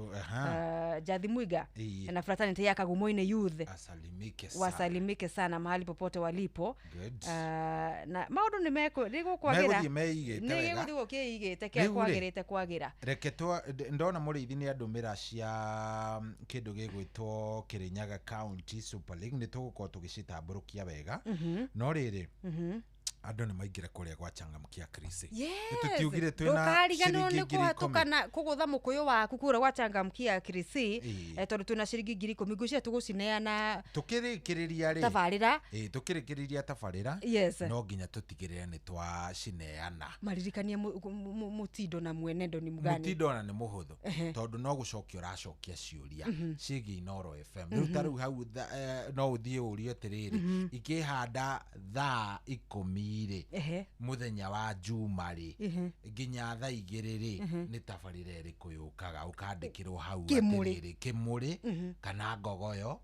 Jathi Mwiga na fraternity ya Kagumoine Youth, wasalimike sana mahali popote walipo. Na maũndũ nĩ meko nĩgũkwagĩra, nĩgũthiĩ gũkĩigĩte kĩa kwagĩrĩte kwagĩra. Reke ndona mũrĩithi nĩ andũmĩra cia kĩndũ gĩgwĩtwo Kirinyaga County Super League, nĩ tũgũkorwo tũgĩcitambũrũkia wega. No rĩrĩ, andũ nĩ maingĩre kũrĩa gwa Changamkia Krisi. Tũtiugire twĩna ndũkariganĩrwo nĩ kũhatũka na kũgũtha mũkũyũ waku kũrĩa gwa Changamkia Krisi, tondũ twĩna ciringi 10,000 ngwĩciria tũgũcineana tũkĩrĩkĩrĩria rĩ tabarĩra. Tũkĩrĩkĩrĩria tabarĩra, no nginya tũtigĩrĩre nĩ twacineana. Maririkanie mũtindo na mwenendo nĩ mũgani. Mũtindo ona nĩ mũhũthũ, tondũ no gũcokia ũracokia ciũria ciĩgiĩ Inooro FM. Rĩu ta rĩu hau no ũthiĩ ũrie atĩrĩrĩ, ikĩhanda thaa 10 rĩ mũthenya wa Juma rĩ nginya thaa 2 rĩ nĩ tabarĩra ĩrĩkũ yũkaga, ũkandĩkĩrwo hau atĩrĩrĩ Kĩmũrĩ kana Ngogoyo,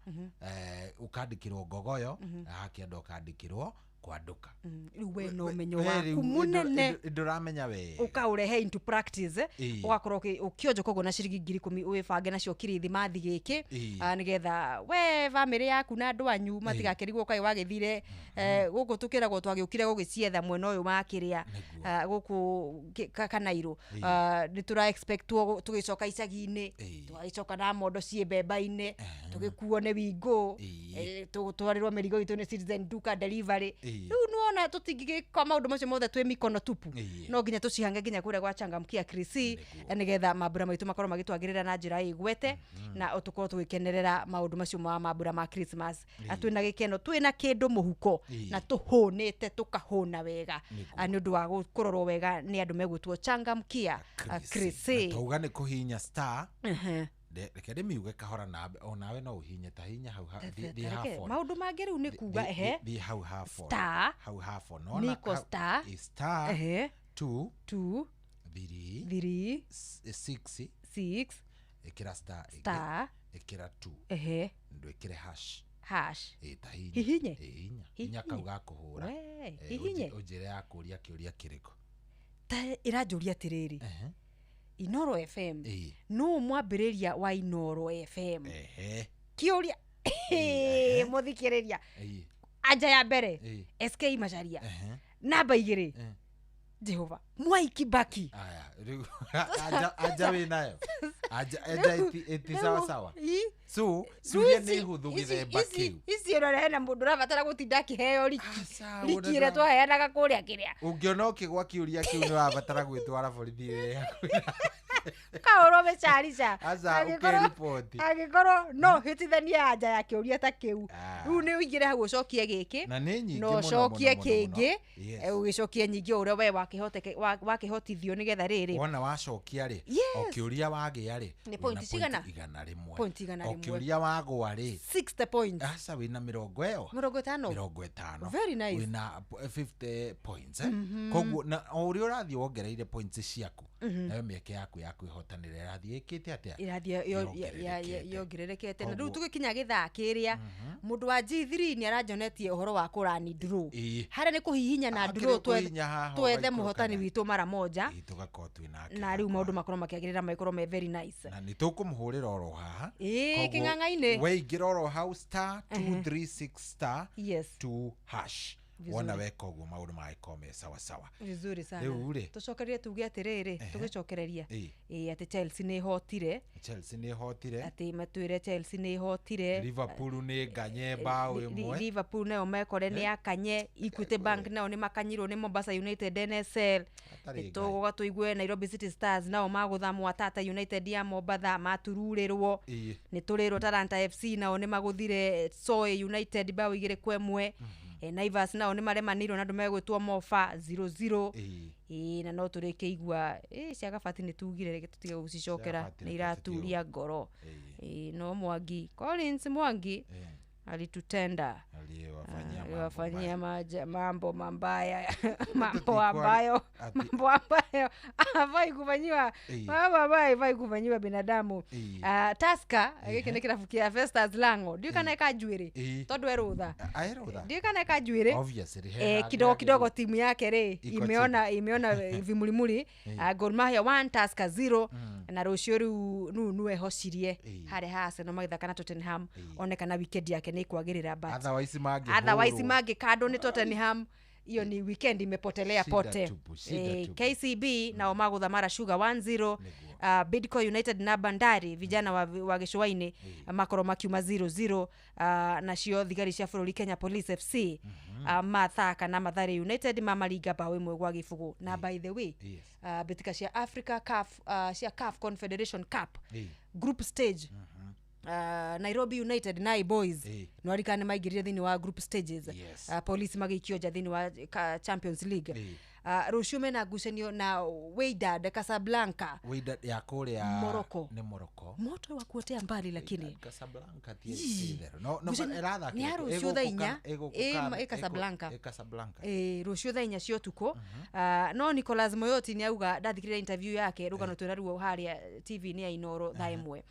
ũkandĩkĩrwo Ngogoyo na hakĩenda ũkandĩkĩrwo Kwanduka. Rĩu we no ũmenyo waku mũnene ndũramenya we ũkaũrehe into practice, ũgakorwo ũkĩonja koguo na ciringi 10,000 wĩbange nacio kirithimathi gĩkĩ, nĩgetha we bamĩrĩ yaku na andũ anyu matigakĩrigwo kaĩ wagĩthire gũkũ tũkĩragwo twagĩũkire gũgĩcietha mwena ũyũ wa kĩrĩa gũkũ Kanairo. Nĩ tũra expectwo tũgĩcoka icagi-inĩ, tũgagĩcoka na mondo ciĩ mbemba-inĩ, tũgĩkuo nĩ wingũ, tũtwarĩrwo mĩrigo itũ nĩ Citizen Duka delivery. Rĩu nĩwona tũtingĩgĩka maũndũ macio mothe twĩ mikono tupu, no nginya tũcihange nginya kũrĩa gwa Changamkia Krisi, nĩgetha mambura maitũ makorwo magĩtwagĩrĩra na njĩra ĩgwete, na tũkorwo tũgĩkenerera maũndũ macio ma mambura ma Christmas twĩna gĩkeno, twĩna kĩndũ mũhuko, na tũhũnĩte tũkahũna wega nĩ ũndũ wa kũrorwo wega nĩ andũ megwĩtwo Changamkia Krisi. Twauga nĩ kũhihinya star, reke ndĩmiuge kahora onawe no ũhinye ta hinya hau thiĩ half on. Maũndũ mangĩ rĩu nĩ kuga thiĩ hau half on, star hau half on, niko star star 2 2 3 3 6 6 ĩkĩra star star ĩkĩra 2 ndwĩkĩre hash hash ta hinya hihinye hinya kau ga kũhũra hihinye ũnjĩre ya kũria kĩũria kĩrĩkũ. Ta ĩranjũria atĩrĩrĩ, Inooro FM no mwambĩrĩria wa Inooro FM kĩũria mũthikĩrĩria anja ya mbere SK Macharia, namba 2 Jehova Mwai Kibaki. Aya rĩu anja wĩ nayo anja iti sawa sawa. So ciũria nĩ hũthũ gĩthemba kĩu. Ici ũrora hena mũndũ ũrabatara gũtinda akĩheo riki riki ĩrĩa twaheanaga kũrĩa kĩrĩa. Ũngĩona ũkĩgwa kĩũria kĩu nĩ ũrabatara gwĩtwara borithi ĩrĩa. Kaũrwo mecarica. Aca, ũkĩriboti. Angĩkorwo no hĩtithanie anja ya kĩũria ta kĩu, rĩu nĩ ũingĩre hau ũcokie gĩkĩ Na nĩ nyingĩ na mũno, ũcokie mũno, mũno, mũno. kĩngĩ. Yes. Ũgĩcokie nyingĩ o ũrĩa we wakĩhotithio nĩgetha rĩrĩ Wona wacokia rĩ, o kĩũria wagĩa rĩ, Nĩ wĩna point cigana? 100. Point igana O rĩmwe. kĩũria wagwa rĩ, 60 points. Aca, wĩna mĩrongo ĩyo 50. 50. Very nice. Wĩna 50 points, eh? Koguo na o ũrĩa ũrathiĩ wongereire points ciaku, nayo mĩeke yaku ya kwĩhotanĩra ĩrathiĩ ĩkĩte atĩa? Ĩrathiĩ Yongererekete. yongererekete. Na rĩu Koguo- tũgĩkinya gĩthaa kĩrĩa, mũndũ wa G3 nĩ aranjonetie ũhoro wa kũrani draw. Harĩa nĩ kũhihinya na Hakĩrĩ draw kũhihinya haha twethe ũgaikũrũka mũhotani witũ mara moja. Ĩĩ, tũgakorwo twĩ nake. Na rĩu maũndũ makorwo makĩagĩrĩra, magĩkorwo me very nice. Na nĩ tũkũmũhũrĩra oro haha. Ĩĩ, Koguo, kĩng'ang'a-inĩ. weingĩra oro hau star 236 star Yes. 2 hash. Vizuri. Wona weka ũguo, maũndũ magĩkorwo me sawa sawa. Vizuri sana. Rĩu rĩ, Tũcokererie tuge atĩrĩrĩ, tũgĩcokereria Ĩĩ. ĩĩ atĩ Chelsea nĩ ĩhotire. Chelsea nĩ ĩhotire. Atĩ matwĩre Chelsea nĩ ĩhotire. Liverpool nĩ nganye bao 1. Liverpool nayo mekore nĩ akanye. Equity Bank nao nĩ makanyirwo nĩ Mombasa United NSL. Hatarĩ. Tũgũga tũigue Nairobi City Stars nao magũtha Mwatata United ya Mombatha, matururĩrwo. Nĩ tũrĩrwo Talanta FC nao nĩ magũthire Soy United bao 2-1. Naivas nao nĩ maremanĩirwo na andũ megwĩtwo Mofa 0-0. Ĩĩ, na no tũrĩkĩigua cia Gabati nĩ tugire, reke tũtige gũcicokera. Cia Gabati Nĩ reke. iraturia ngoro. Ĩĩ, no Mwangi, Collins Mwangi alitutenda. Aliyewafanyia mambo Aliwafanyia mambo mambaya, mambo ambayo ati- mambo ambayo hafai kufanyiwa, mambo ambayo haifai kufanyiwa binadamu. Tusker, gĩkĩ nĩ kĩrabu kĩa Festus Lango, ndiũĩ kana ĩkanjuĩrĩ tondu e rũtha. Aĩ rũtha. Ndiũĩ kana ĩkanjuĩrĩ. Obviously, he harĩa Kidogo agĩrĩirwo. Kidogo timu yake rĩ Iko imeona vimulimuli. Gor Mahia 1, Tusker 0. Na rũciũ rĩu Nunu ehocirie harĩa ha Arsenal magĩthaka na Tottenham, one kana weekend yake nĩ ĩkwagĩrĩra, but Otherwise mangĩhũrwo. Otherwise mangĩkandwo nĩ Tottenham, hiyo ni weekend imepotelea Shida pote. tupu, shida tupu. KCB nao magũtha Mara Sugar 1-0. Bidco United na Bandari, vijana wa gĩcũa-inĩ, makorwo makiuma 0-0. Nacio thigari cia bũrũri Kenya Police FC mathaka na Mathare United mamaringa bao 1-0. Na by the way, mbĩtĩka cia Africa CAF, cia CAF Confederation Cup group stage, Nairobi United na Boys nwarikana nĩ maingĩrire thĩinĩ wa group stages. Police magĩikio nja thĩinĩ wa Champions League. Rũciũ mena ngucanio na Wydad Casablanca. Wydad ya kũrĩa Morocco. Nĩ Morocco. Moto wa kuotea mbali, lakini Casablanca ti Ii. itherũ. No ĩrathakĩra Nĩ ya kũ? rũciũ Ĩgũkũ thaa 4. Ĩgũkũ Ĩ Casablanca. Ĩ Casablanca. Ĩ, rũciũ thaa 4 cia ũtukũ. No Nicolas Moyoti nĩ auga, ndathikĩrĩria interview yake, rũgano twĩna ruo harĩa TV-inĩ ya Inoro thaa 1,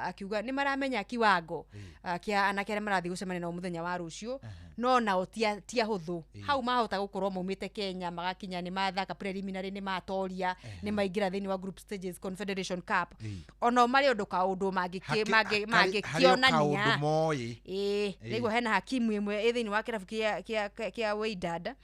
akiuga nĩ maramenya kiwango kĩa anake arĩa marathiĩ gũcemania nao mũthenya wa rũciũ, no nao ti ahũthũ. Hau mahota gũkorwo maumĩte Kenya magakinya, nĩ mathaka preliminary, nĩ matoria, nĩ maingĩra thĩinĩ wa group stages Confederation Cup, onao marĩ ũndũ kaũndũ Harĩ o kaũndũ mangĩkĩonania moĩ. Ĩĩ, ndaigua hena hakimu ĩmwe ĩ thĩinĩ wa kĩrabu kĩa Wydad.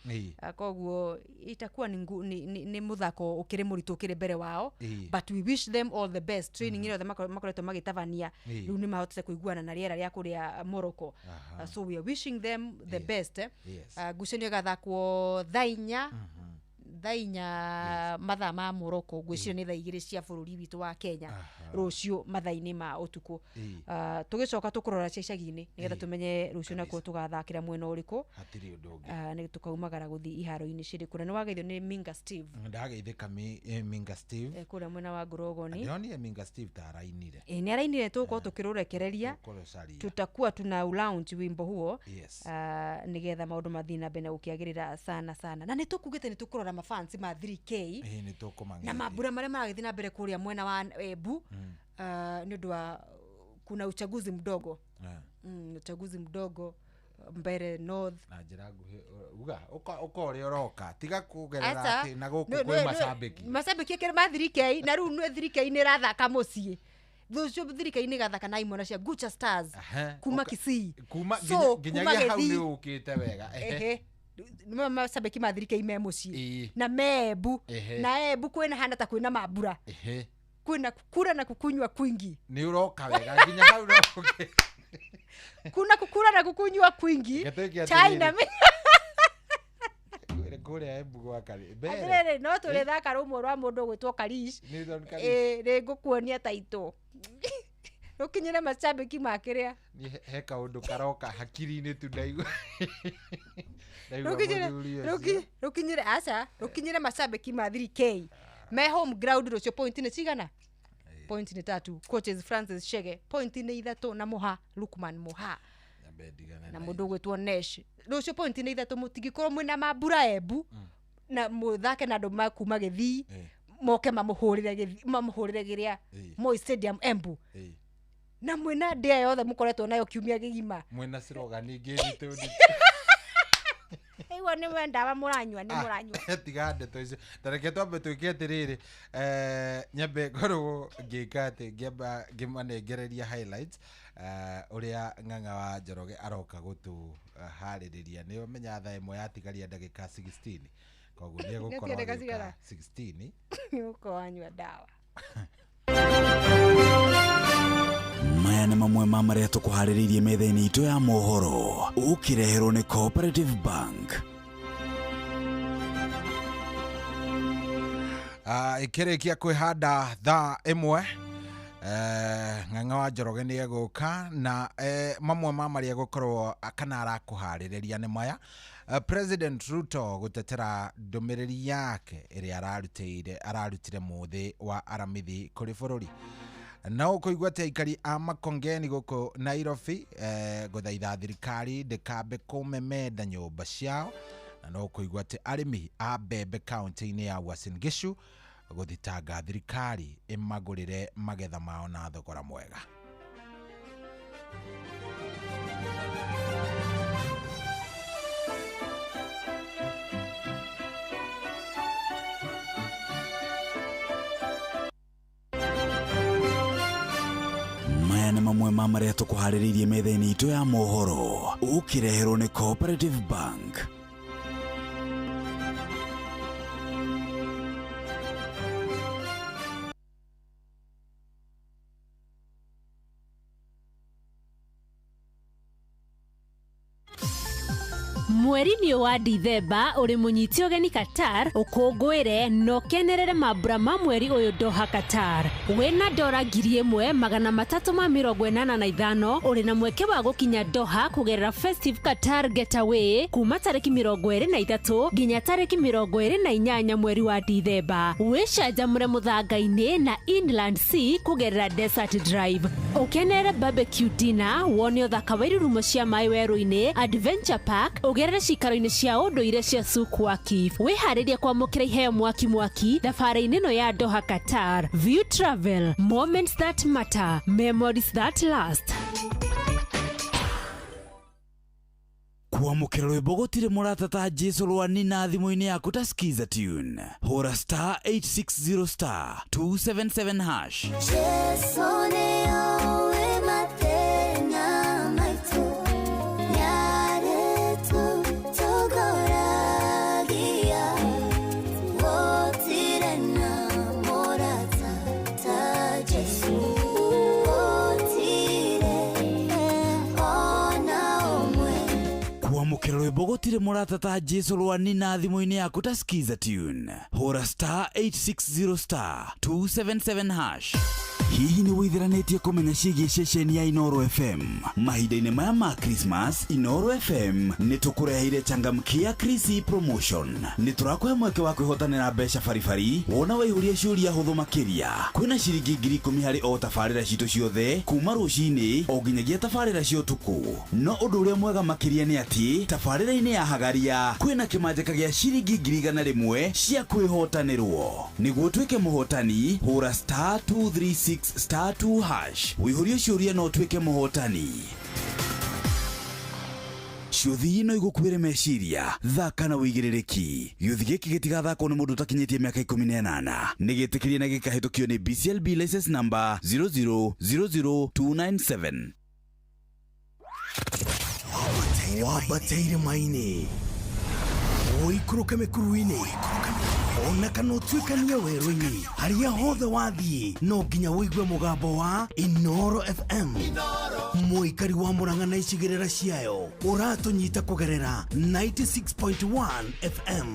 Koguo itakuwa ni mũthako ũkĩrĩ mũritũ ũkĩrĩ mbere wao, but we wish them all the best. Training ĩrĩa othe makoretwo magĩtabania, rĩu nĩ mahotete kũiguana na rĩera rĩa kũrĩa Morocco. So we are wishing them the best, eh. Ngucanio ĩgathakwo thaa 4, thaa 4 mathaa ma Morocco, ngwĩciria nĩ thaa 2 cia bũrũri witũ wa Kenya, rũciũ mathaa-inĩ ma ũtukũ. Tũgĩcoka tũkũrora cia icagi-inĩ nĩgetha tũmenye rũciũ nakuo tũgathakĩra mwena ũrĩkũ. Hatirĩ ũndũ ũngĩ. Nĩ tũkaumagara gũthiĩ iharo-inĩ cirĩkũ, na nĩ wageithio nĩ Minga Steve. Ndageithĩka Minga Steve. Kũrĩa mwena wa Ngorogoni. Ndĩronire Minga Steve ta arainire. Nĩ arainire, tũgũkorwo tũkĩrũrekereria. Tũkũrũcaria. Tutakuwa tuna launch wimbo huo, nĩgetha maũndũ mathiĩ na mbere na gũkĩagĩrĩra sana sana. Na nĩ tũkugĩte nĩ tũkũrora mafans ma 3K Ĩĩ, nĩ tũkũmang'eria. Na mambura marĩa maragĩthiĩ na mbere kũrĩa mwena wa Embu, nĩ ũndũ wa kuna uchaguzi mdogo, uchaguzi mdogo Mbere North. Na njĩra nguhĩ, uga ũka ũrĩa ũroka, tiga kũgerera Aca, atĩ na gũkũ kwĩ macambĩki. Macambĩki akĩrĩ ma 3K, na rĩu nĩ 3K nĩ ĩrathaka mũciĩ rũciũ. 3K nĩ ĩgathaka na imwana cia Gucha Stars kuma Kisii. Kuma So, nginyagia hau kuma nĩ Gĩthii. ũkĩte wega. Ehe. Nĩmo macambĩki ma 3K me mũciĩ na me Embu. Na Embu kwĩna hana ta kwĩna mambura, kwĩna kukura na kukunywa kwingi. Nĩ ũroka wega nginya hau no ũke. Kuna kukura na kukunywa kwingi. Reke twĩke chai na atĩrĩrĩ. Ngwĩre Kũrĩa Embu gwa Kari mbere. Atĩrĩrĩ, no tũrĩthaka rũmwe rwa mũndũ ũgwĩtwo Karish. Newton Karish. Ĩ, nĩ ngũkuonia taitũ rũkinyĩre macambĩki ma kĩrĩa. Niĩ he kaũndũ karoka hakiri-inĩ tu ndaigua ndaigua Rũkinyĩre- mũthuri ũcio. rũkinyĩre aca, rũkinyĩre macambĩki ma 3K me home ground rũcio. Point nĩ cigana? Point nĩ tatu. Coaches Francis Chege, point nĩ ithatũ, na Mũha Lukman Mũha Nyambe ndigane na na mũndũ ũgwĩtwo Nesh. Rũciũ point nĩ ithatũ. Mũtingĩkorwo mwĩna mambura Embu na mũthake na andũ makuma Gĩthii moke mamũhũrĩre Gĩthii, mamũhũrĩre gĩrĩa Moi Stadium Embu, na mwĩna ndĩa yothe mũkoretwo nayo kiumia gĩgima. Mwĩna slogan ingĩ nditũ nditũ. Ĩguo nĩ we ndawa mũranyua, nĩ mũranyua. Tiga ndeto icio, ta reke twambe twĩke atĩrĩrĩ, nyambe ngorwo ngĩka atĩ ngĩamba ngĩmanengereria highlights, ũrĩa Ng'ang'a wa Njoroge aroka gũtũharĩrĩria. Nĩ ũmenya thaa 1 yatigaria ndagĩka 16, koguo nĩ egũkorwo Ndagĩka agĩũka cigana? 16. Nĩ wanyua ndawa. Maya nĩ mamwe ma marĩa tũkũharĩrĩirie metha-inĩ itũ ya mohoro, ũkĩreherwo nĩ Cooperative Bank. Ĩkĩrĩkia kwĩhanda thaa 1, Ng'ang'a wa Njoroge nĩ egũka na mamwe ma marĩa egũkorwo kana arakũharĩrĩria nĩ maya: President Ruto gũtetera ndũmĩrĩri yake ĩrĩa ararutire mũthĩ wa Aramithi kũrĩ bũrũri. No ũkũigua atĩ aikari a Makongeni gũkũ Nairobi gũthaitha thirikari ndĩkambe kũmemenda nyũmba ciao, na no ũkũigua atĩ arĩmi a mbembe kaunti-inĩ ya Uasin Gishu gũthitanga thirikari ĩmagũrĩre magetha mao na thogora mwega. Maya nĩ mamwe ma marĩa tũkũharĩrĩirie metha-inĩ itũ ya mohoro, ũkĩreherwo nĩ Cooperative Bank. Mweri-inĩ wa Dithemba ũrĩ mũnyiti ũgeni Qatar, ũkũngũĩre na ũkenerere mambura ma mweri ũyũ Doha Qatar. Wĩna dora 1385 ũrĩ na mweke wa gũkinya Doha kũgerera Festive Qatar Getaway kuma tarĩki 23 nginya tarĩki 28 mweri wa Dithemba. Wĩcanjamũre mũthanga-inĩ na Inland Sea kũgerera Desert Drive, ũkenerere barbecue dinner, wone ũthaka wa irurumo cia maĩ werũ-inĩ, Adventure Park, ũgerere cikaro-inĩ cia ũndũire cia Souk Waqif. Wĩharĩrie kwamũkĩra iheo mwaki mwaki thabarĩ-inĩ ĩno ya Doha Qatar. View Travel, moments that matter, memories that last. Kwamũkĩra rwĩmbo gũtirĩ mũrata ta Jesu rwani na thimũ-inĩ yaku ta Skiza tune. Hũra star 860 star 277 hash. Jesu nĩoĩ mathĩna maitũ, nĩarĩtũtongoragia, gũtirĩ na mũrata ta Jesu, gũtirĩ ona ũmwe. Kwamũkĩra rwĩmbo gũtirĩ mũrata ta Jesu rwani na thimũ-inĩ yaku ta Skiza tune. Hũra star 860 star 277 hash. Hihi nĩ wĩitheranĩtie kũmenya ciĩgiĩ ceceni ya Inoro FM? Mahinda-inĩ maya ma Christmas, Inoro FM nĩ tũkũreheire changamkia Krisi promotion. Nĩ tũrakũhe mweke wa kwĩhotanĩra mbeca baribari wona waihũria ciũria hũthũ makĩria. Kwĩna ciringi 10,000 harĩ o tabarĩra citũ ciothe kuma rũcinĩ o nginyagia tabarĩra cia ũtukũ. No ũndũ ũrĩa mwega makĩria nĩ atĩ tabarĩra-inĩ ya Hagaria kwĩna kĩmanjĩka gĩa ciringi 100,000 cia kwĩhotanĩrwo. Nĩguo ũtuĩke mũhotani, hũra star 236 star 2 hash wĩihũrie ciũria na ũtuĩke mũhotani. Ciũthi no igũkuĩre meciria, thaka na wĩigĩrĩrĩki. Gĩũthi gĩkĩ gĩtigathakwo nĩ mũndũ ũtakinyĩtie mĩaka 18. Nĩ gĩtĩkĩrie na gĩkahĩtũkio nĩ BCLB license number 0000297. Wambate irĩma-inĩ, ũikũrũke mĩkuru-inĩ, ona kana ũtuĩkanie werũ-inĩ, harĩa hothe wathiĩ no nginya ũigue mũgambo wa Inoro FM. Mũikari wa Murang'a na icigĩrĩra ciayo ũratũnyita kũgerera 96.1 FM.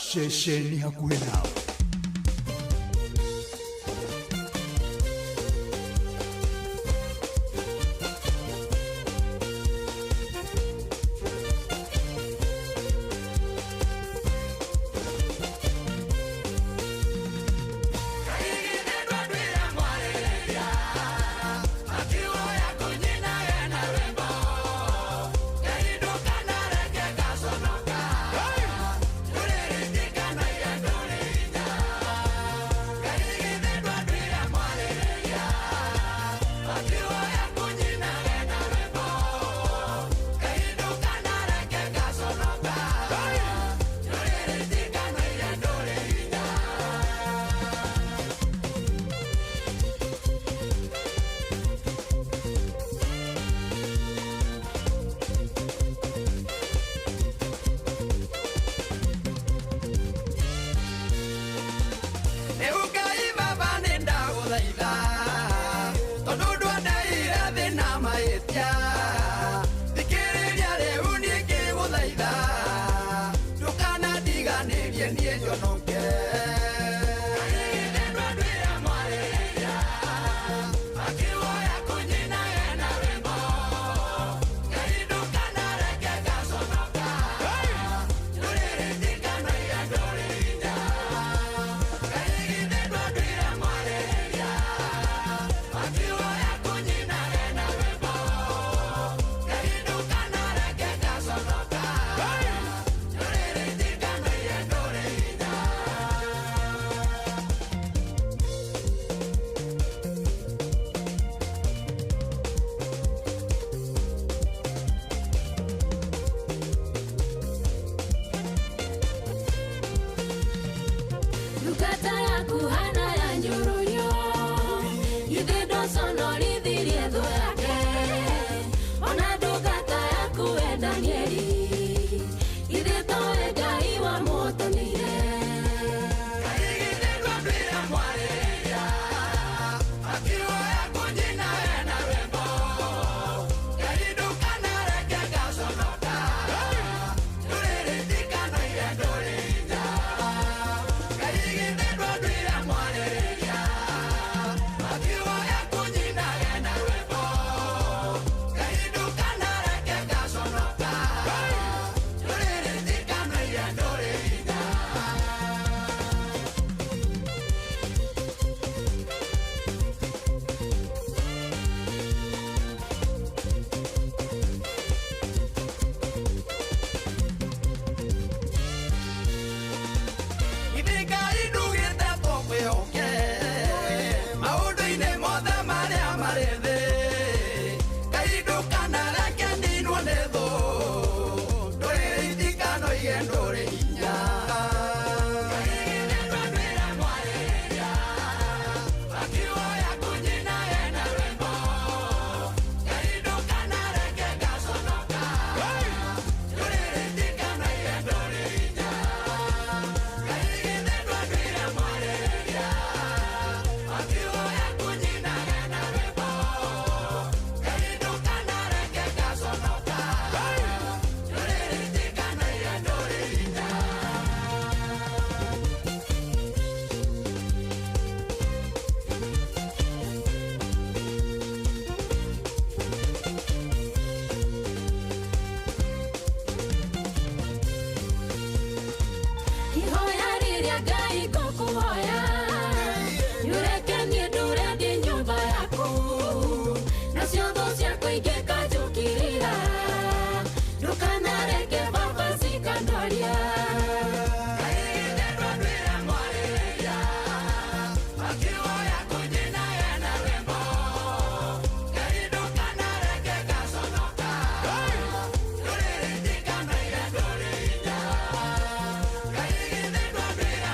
Ceceni hakuhĩ nawe.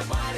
Bye.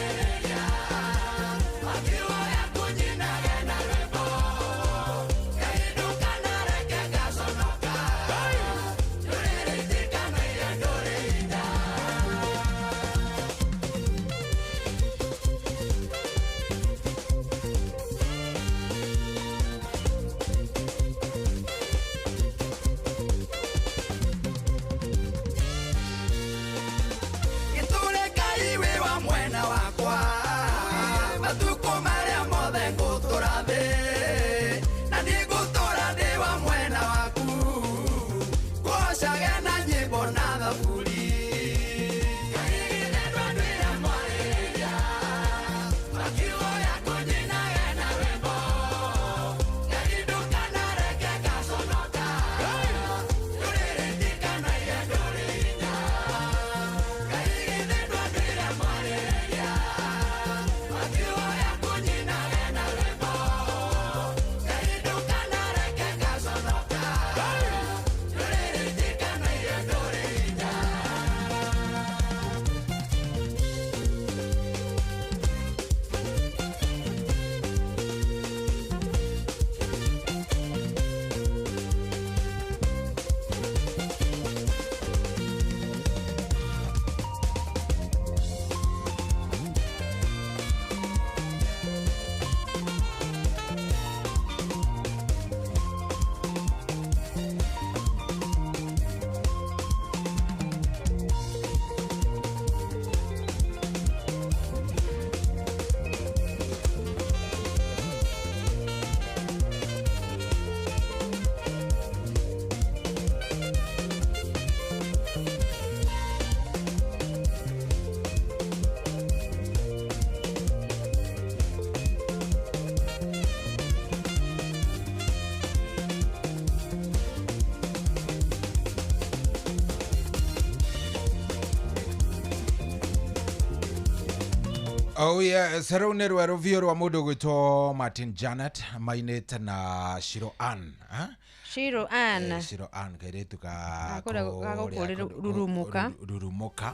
Oh yes, rĩu nĩ rwerũ biũ rwa mũndũ ũgwĩtwo Martin Janet mainĩte na Shiro Ann, eh? Shiro Ann. Shiro Ann kairĩtu ka Ga kũrĩa- ga gũkũ kũrĩa Rurumuka. Rurumuka.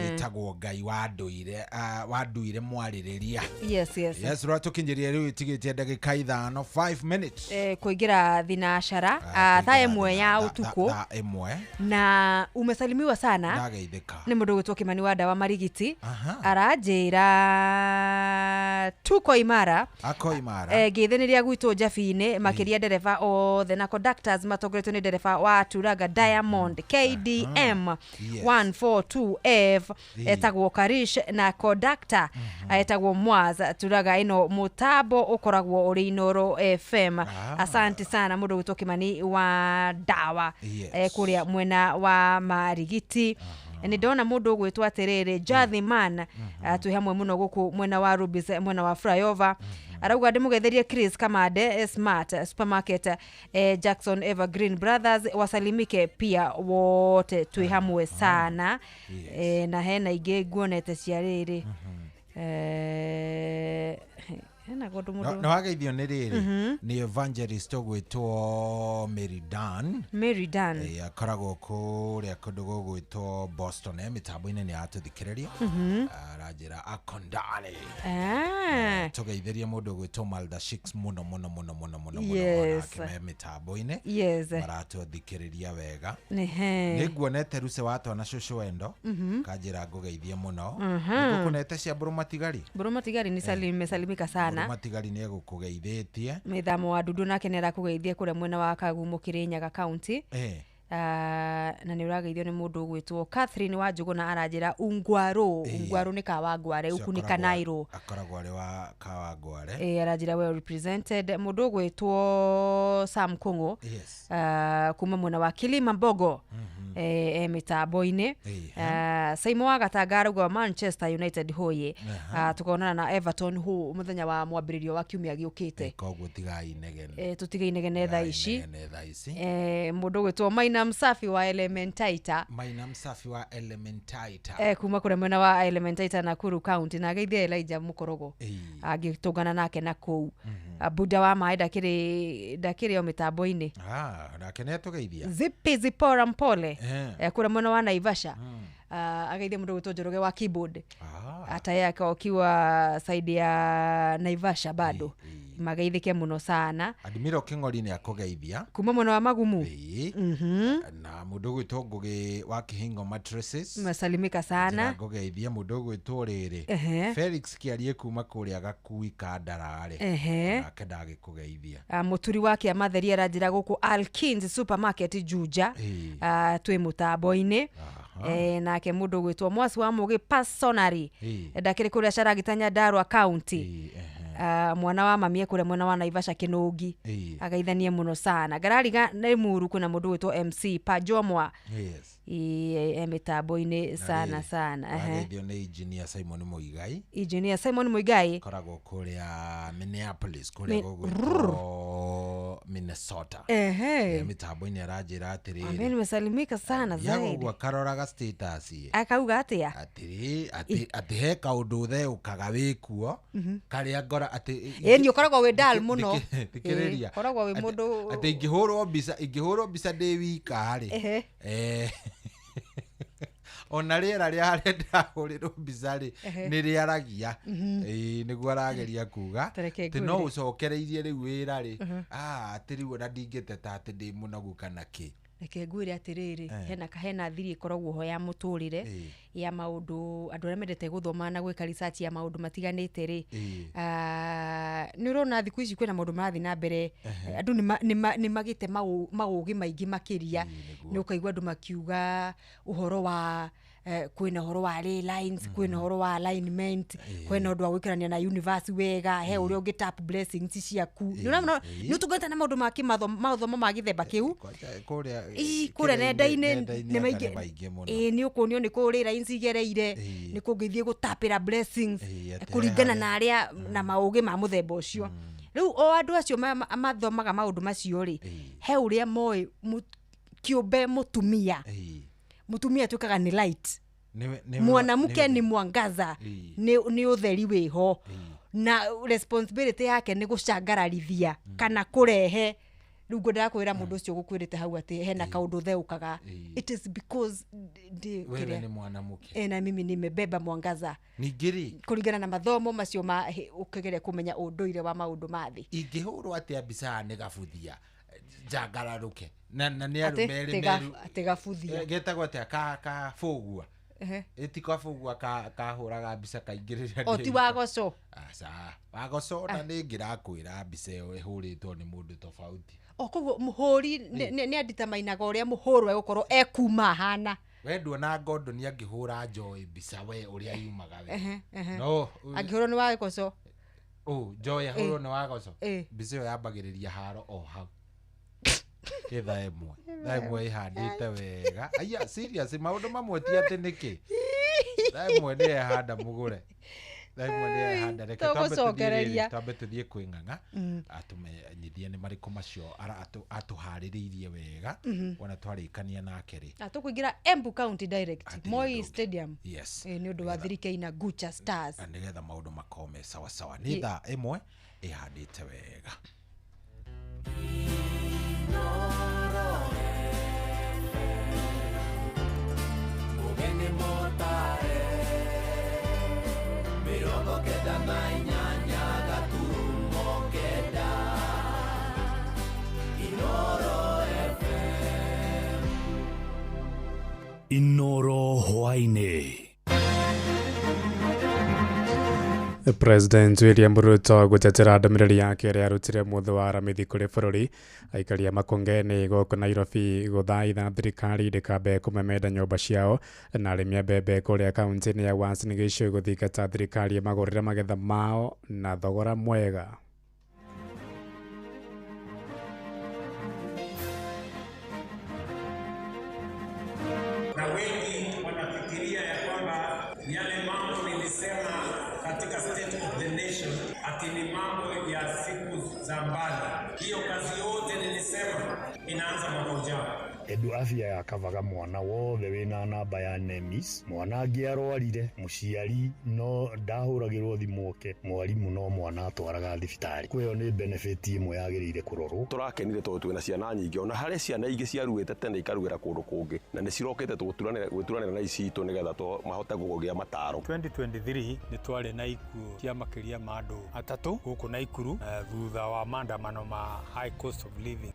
Rwĩtagwo Ngai wa ndũire, wa nduire mwarĩrĩria. Yes. Yes, rwatũkinyĩria rĩu ĩtigĩtie ndagĩka 5, 5 minutes. Kuingira thinacara thaa 1 ya utuku Thaa 1. Na umesalimiwa sana Ndageithĩka. nĩ mũndũ ũgwĩtwo Kĩmani wa ndawa Marigiti. Aranjĩra tuko imara. Ako imara. Ngĩthenĩria gwitũ njabi-inĩ makĩria ndereba othe na conductors matongoretio nĩ ndereba wa Turaga Diamond KDM 142F etagwo Karish na conductor etagwo Mwaz Turaga ĩno mũtambo ũkoragwo ũrĩ Inoro FM. Asante sana mũndũ ũgwĩtwo Kĩmani wa ndawa. Kũrĩa mwena wa Marigiti. Nĩ ndona mũndũ ũgwĩtwo atĩrĩrĩ Jathiman, twĩ hamwe mũno gũkũ mwena wa Rubis, mwena wa Flyover. Arauga ndĩmũgetherie Chris Kamande, Smart Supermarket, Jackson Evergreen Brothers wasalimike pia wote, twĩ hamwe sana. Na hena ingĩ nguonete cia rĩrĩ, hena kũndũ mũndũ Nĩ wageithio nĩ rĩrĩ nĩ evangelist ũgwĩtwo Mary Dan. Mary Dan. Akoragwo kũrĩa kũndũ gũgwĩtwo Boston, mĩtambo-inĩ nĩ aratũthikĩrĩria. Aranjĩra akondani. Tũgeithĩrie mũndũ ũgwĩtwo Malda Shix mũno mũno mũno mũno mũno mũno, onake me mĩtambo-inĩ. Maratũthikĩrĩria wega. Nĩhe. Nĩ nguonete Ruce wa twana cũcũ wendo. Kanjĩra ngũgeithie mũno. Nĩngũkũnete cia Mbũrũ Matigari. Mbũrũ Matigari nĩ mesalimika sana. Mbũrũ Matigari nĩ egũkũgeithĩtie. Mĩthamo wa Ndundu nake nĩ arakũgeithia kũrĩa mwena wa Kagumo Kĩrĩnyaga County. Na nĩ ũrageithio nĩ mũndũ ũgwĩtwo Catherine wa Njũgũna, aranjĩra Ungwaro. Ungwaro nĩ Kawangware, Ũcio uku nĩ akoragwo- Kanairo. Akoragwo arĩ wa Kawangware. Aranjĩra well represented. Mũndũ ũgwĩtwo Sam Kũng'ũ, kuma mwena wa Kilima Mbogo, mĩtambo-inĩ. Saimo wa Gatanga arauga Manchester United hũyĩ. Tũkonana na Everton hũ mũthenya wa mwambĩrĩrio wa kiumia gĩũkĩte. Koguo tigai inegene. Tũtige inegene thaa ici. Inegene thaa ici. Mũndũ ũgwĩtwo Maina Msafi wa Elementaita. Maina Msafi wa Elementaita. Kuma kũrĩa mwena wa Elementaita Nakuru County, na ageithia Elijah Mũkorogo angĩtũngana nake na kũu. Buda wa maĩ ndakĩrĩ o mĩtambo-inĩ. Nake nĩ atũgeithia. Zipi Zipora Mpole, kũrĩa mwena wa Naivasha. Ageithia mũndũ ũgwĩtwo Njoroge wa keyboard. Hata yeye akiwa side ya Naivasha bado. Mageithĩke mũno sana. Admiro Kĩng'ori nĩ akũgeithia. Kuma mwena wa Magumu. Na mũndũ ũgwĩtwo Ngũgĩ wa Kĩhingo Mattresses. Masalimika sana. Ngũgeithia mũndũ ũgwĩtwo rĩrĩ. Felix Kĩarie kuma kũrĩa Gakui ka Ndararĩ. Nake ndagĩkũgeithia. Mũturi wa Kĩamatheri aranjĩra gũkũ Alkins Supermarket Juja. Twĩ mũtambo-inĩ. Nake mũndũ ũgwĩtwo Mwasi wa Mũgĩ Personally. Ndakĩrĩ kũrĩa Caragita Nyandarua County. Mwana wa mamie kũrĩa mwena wa Naivasha Kĩnũngi. Ageithanie mũno sana. Ngarariga nĩ Muru kwĩna mũndũ ũgwĩtwo MC Pajomwa. Mĩtambo-inĩ sana sana. Ageithio nĩ Engineer Simon Muigai. Engineer Simon Muigai. Akoragwo kũrĩa Minneapolis, kũrĩa gũgwĩtwo Minnesota. Mĩtambo-inĩ aranjĩra atĩrĩrĩ. Ambe nimesalimika sana zaidi. Yaguo akaroraga status ye. Akauga atĩa? Atĩrĩ, atĩ he kaũndũ ũtheũkaga wĩkuo karĩa ngora atĩ Nĩ ũkoragwo wĩ dull mũno. Thikĩrĩria. Ũkoragwo wĩ mũndũ atĩ ingĩhũrwo mbica ndĩ wika rĩ. Ona rĩera rĩa harĩa ndahũrĩrwo mbica rĩ, nĩ rĩaragia. Nĩguo arageria kuga Tareke atĩ no ngwĩre. ũcokereirie rĩu wĩra rĩ, atĩ rĩu ona ndingĩteta atĩ ndĩ mũnogu kana kĩ. Reke ngwĩre atĩrĩrĩ, hena thiri ĩkoragwo ho ya mũtũrĩre, ya maũndũ andũ arĩa mendete gũthoma na gwĩka research ya maũndũ matiganĩte rĩ. Nĩ ũrona thikũ ici kwĩna maũndũ marathiĩ na mbere, andũ nĩ magĩte maũgĩ maingĩ makĩria. Nĩ ũkaigua andũ makiuga ũhoro wa kwĩna ũhoro wa ley lines, kwĩna ũhoro wa alignment, kwĩna ũndũ wa gũikarania na universe wega, he ũrĩa ũngĩ tap blessings ciaku. Nĩ ũrona, nĩ ũtũnganaga na maũndũ ma mathomo ma gĩthemba kĩu. Kũrĩa nenda-inĩ nĩ maingĩ. Nĩ ũkuonio nĩ kũ ley lines igereire, nĩ kũ ũngĩthiĩ gũtapĩra blessings, kũringana na arĩa na maũgĩ ma mũthemba ũcio. Rĩu o andũ acio mathomaga maũndũ macio rĩ, he ũrĩa moĩ kĩũmbe mũtumia. Mũtumia atuĩkaga nĩ light. Mwanamke nĩ mwangaza, nĩ ũtheri wĩho, na responsibility yake nĩ gũcangararithia kana kũrehe. Rĩu ngwendaga kwĩra mũndũ ũcio gũkwĩrĩte hau atĩ hena kaũndũ theũkaga, it is because wewe nĩ mwanamke. Na mimi nimebeba mwangaza. Ningĩ rĩ, kũringana na mathomo macio ma ũkĩgeria kũmenya ũndũire wa maũndũ ma thĩ. Ingĩhũrwo atĩa mbica nĩ gabuthia njangararũke na nĩ arũme erĩ meru atĩ gabuthia getagwo atĩa ka bũgua ĩti ka bũgua kahũraga mbica kaingĩ rĩrĩa o ti wagoco. Aca wagoco na nĩ ngĩrakwĩra mbica ĩyo ĩhũrĩtwo nĩ mũndũ tofauti. O koguo mũhũri nĩ anditamainaga ũrĩa mũhũrwo egũkorwo ekuma ahana. We nduona Gordon angĩhũra Joy mbica we ũrĩa yumaga we. No angĩhũrwo nĩ wagoco. Joy ahũrwo nĩ wagoco. Mbica ĩyo yambagĩrĩria haro o hau. Ĩ thaa ĩmwe ĩhandĩte wega. Aya serious maũndũ mamwe ti atĩ nĩkĩ. Thaa ĩmwe nĩ ehanda mũgũre. Thaa ĩmwe nĩ ehanda. Reke twambe tũthiĩ kwĩ Ng'ang'a atũmenyithie nĩ marĩkũ macio atũharĩrĩirie wega wona twarĩkania nake rĩ. Tũkũingĩra Embu County direct Moi Stadium. Yes. Nĩ ũndũ wa 3K na Gucha Stars. Nĩgetha maũndũ makorwo me sawa sawa. Nĩ thaa ĩmwe ĩhandĩte wega. Inoro hwaini. President William Ruto gũtetera ndũmĩrĩri yake ĩrĩa arutire mũthĩ wa Aramithi kũrĩ bũrũri. Aikari a Makongeni gũkũ Nairobi gũthaitha thirikari ndĩkambe kũmemenda nyũmba ciao, na arĩmi a mbembe kũrĩa kaunti-inĩ ya Uasin Gishu gũthingata thirikari ĩmagũrĩre magetha mao na thogora mwega. Na wengi wanafikiria ya kwamba yale mambo nilisema katika State of the Nation ati ni mambo ya siku za mbali. Hiyo kazi yote nilisema inaanza mwaka ujao. Edu afya yakavaga mwana wothe wina namba ya NEMIS. Mwana angĩarwarire mũciari no ndahũragĩrwo thimũ oke, mwarimu no mwana atwaraga thibitarĩ. Kwa nĩ benefit ĩmwe yagĩrĩire kũrorwo. Tũrakenire tondũ twĩna ciana nyingĩ, ona harĩ ciana ingĩ ciaruĩte tene ikaruĩra kũndũ kũngĩ, na nĩ cirokĩte gwĩturanĩra na ici itũ nĩgetha mahote kũgĩa mataro. 2023 nĩ twarĩ na ikuũ cia makĩria ma andũ atatũ gũkũ Naikuru thutha wa maandamano ma high cost of living.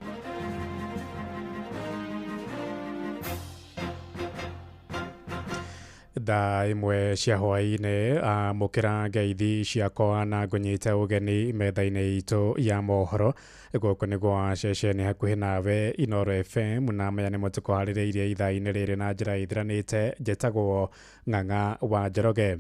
Thaa ĩmwe cia hwaĩ-inĩ amũkĩra ngeithi ciakwa na ngũnyite ũgeni metha-inĩ itũ ya mohoro. Gũkũ nĩ gwa ceceni hakuhĩ nawe Inoro FM, na maya nĩmo tũkũharĩrĩirie ithaa-inĩ rĩrĩ na njĩra ĩthiranĩte. Njĩtagwo Ng'ang'a wa Njoroge.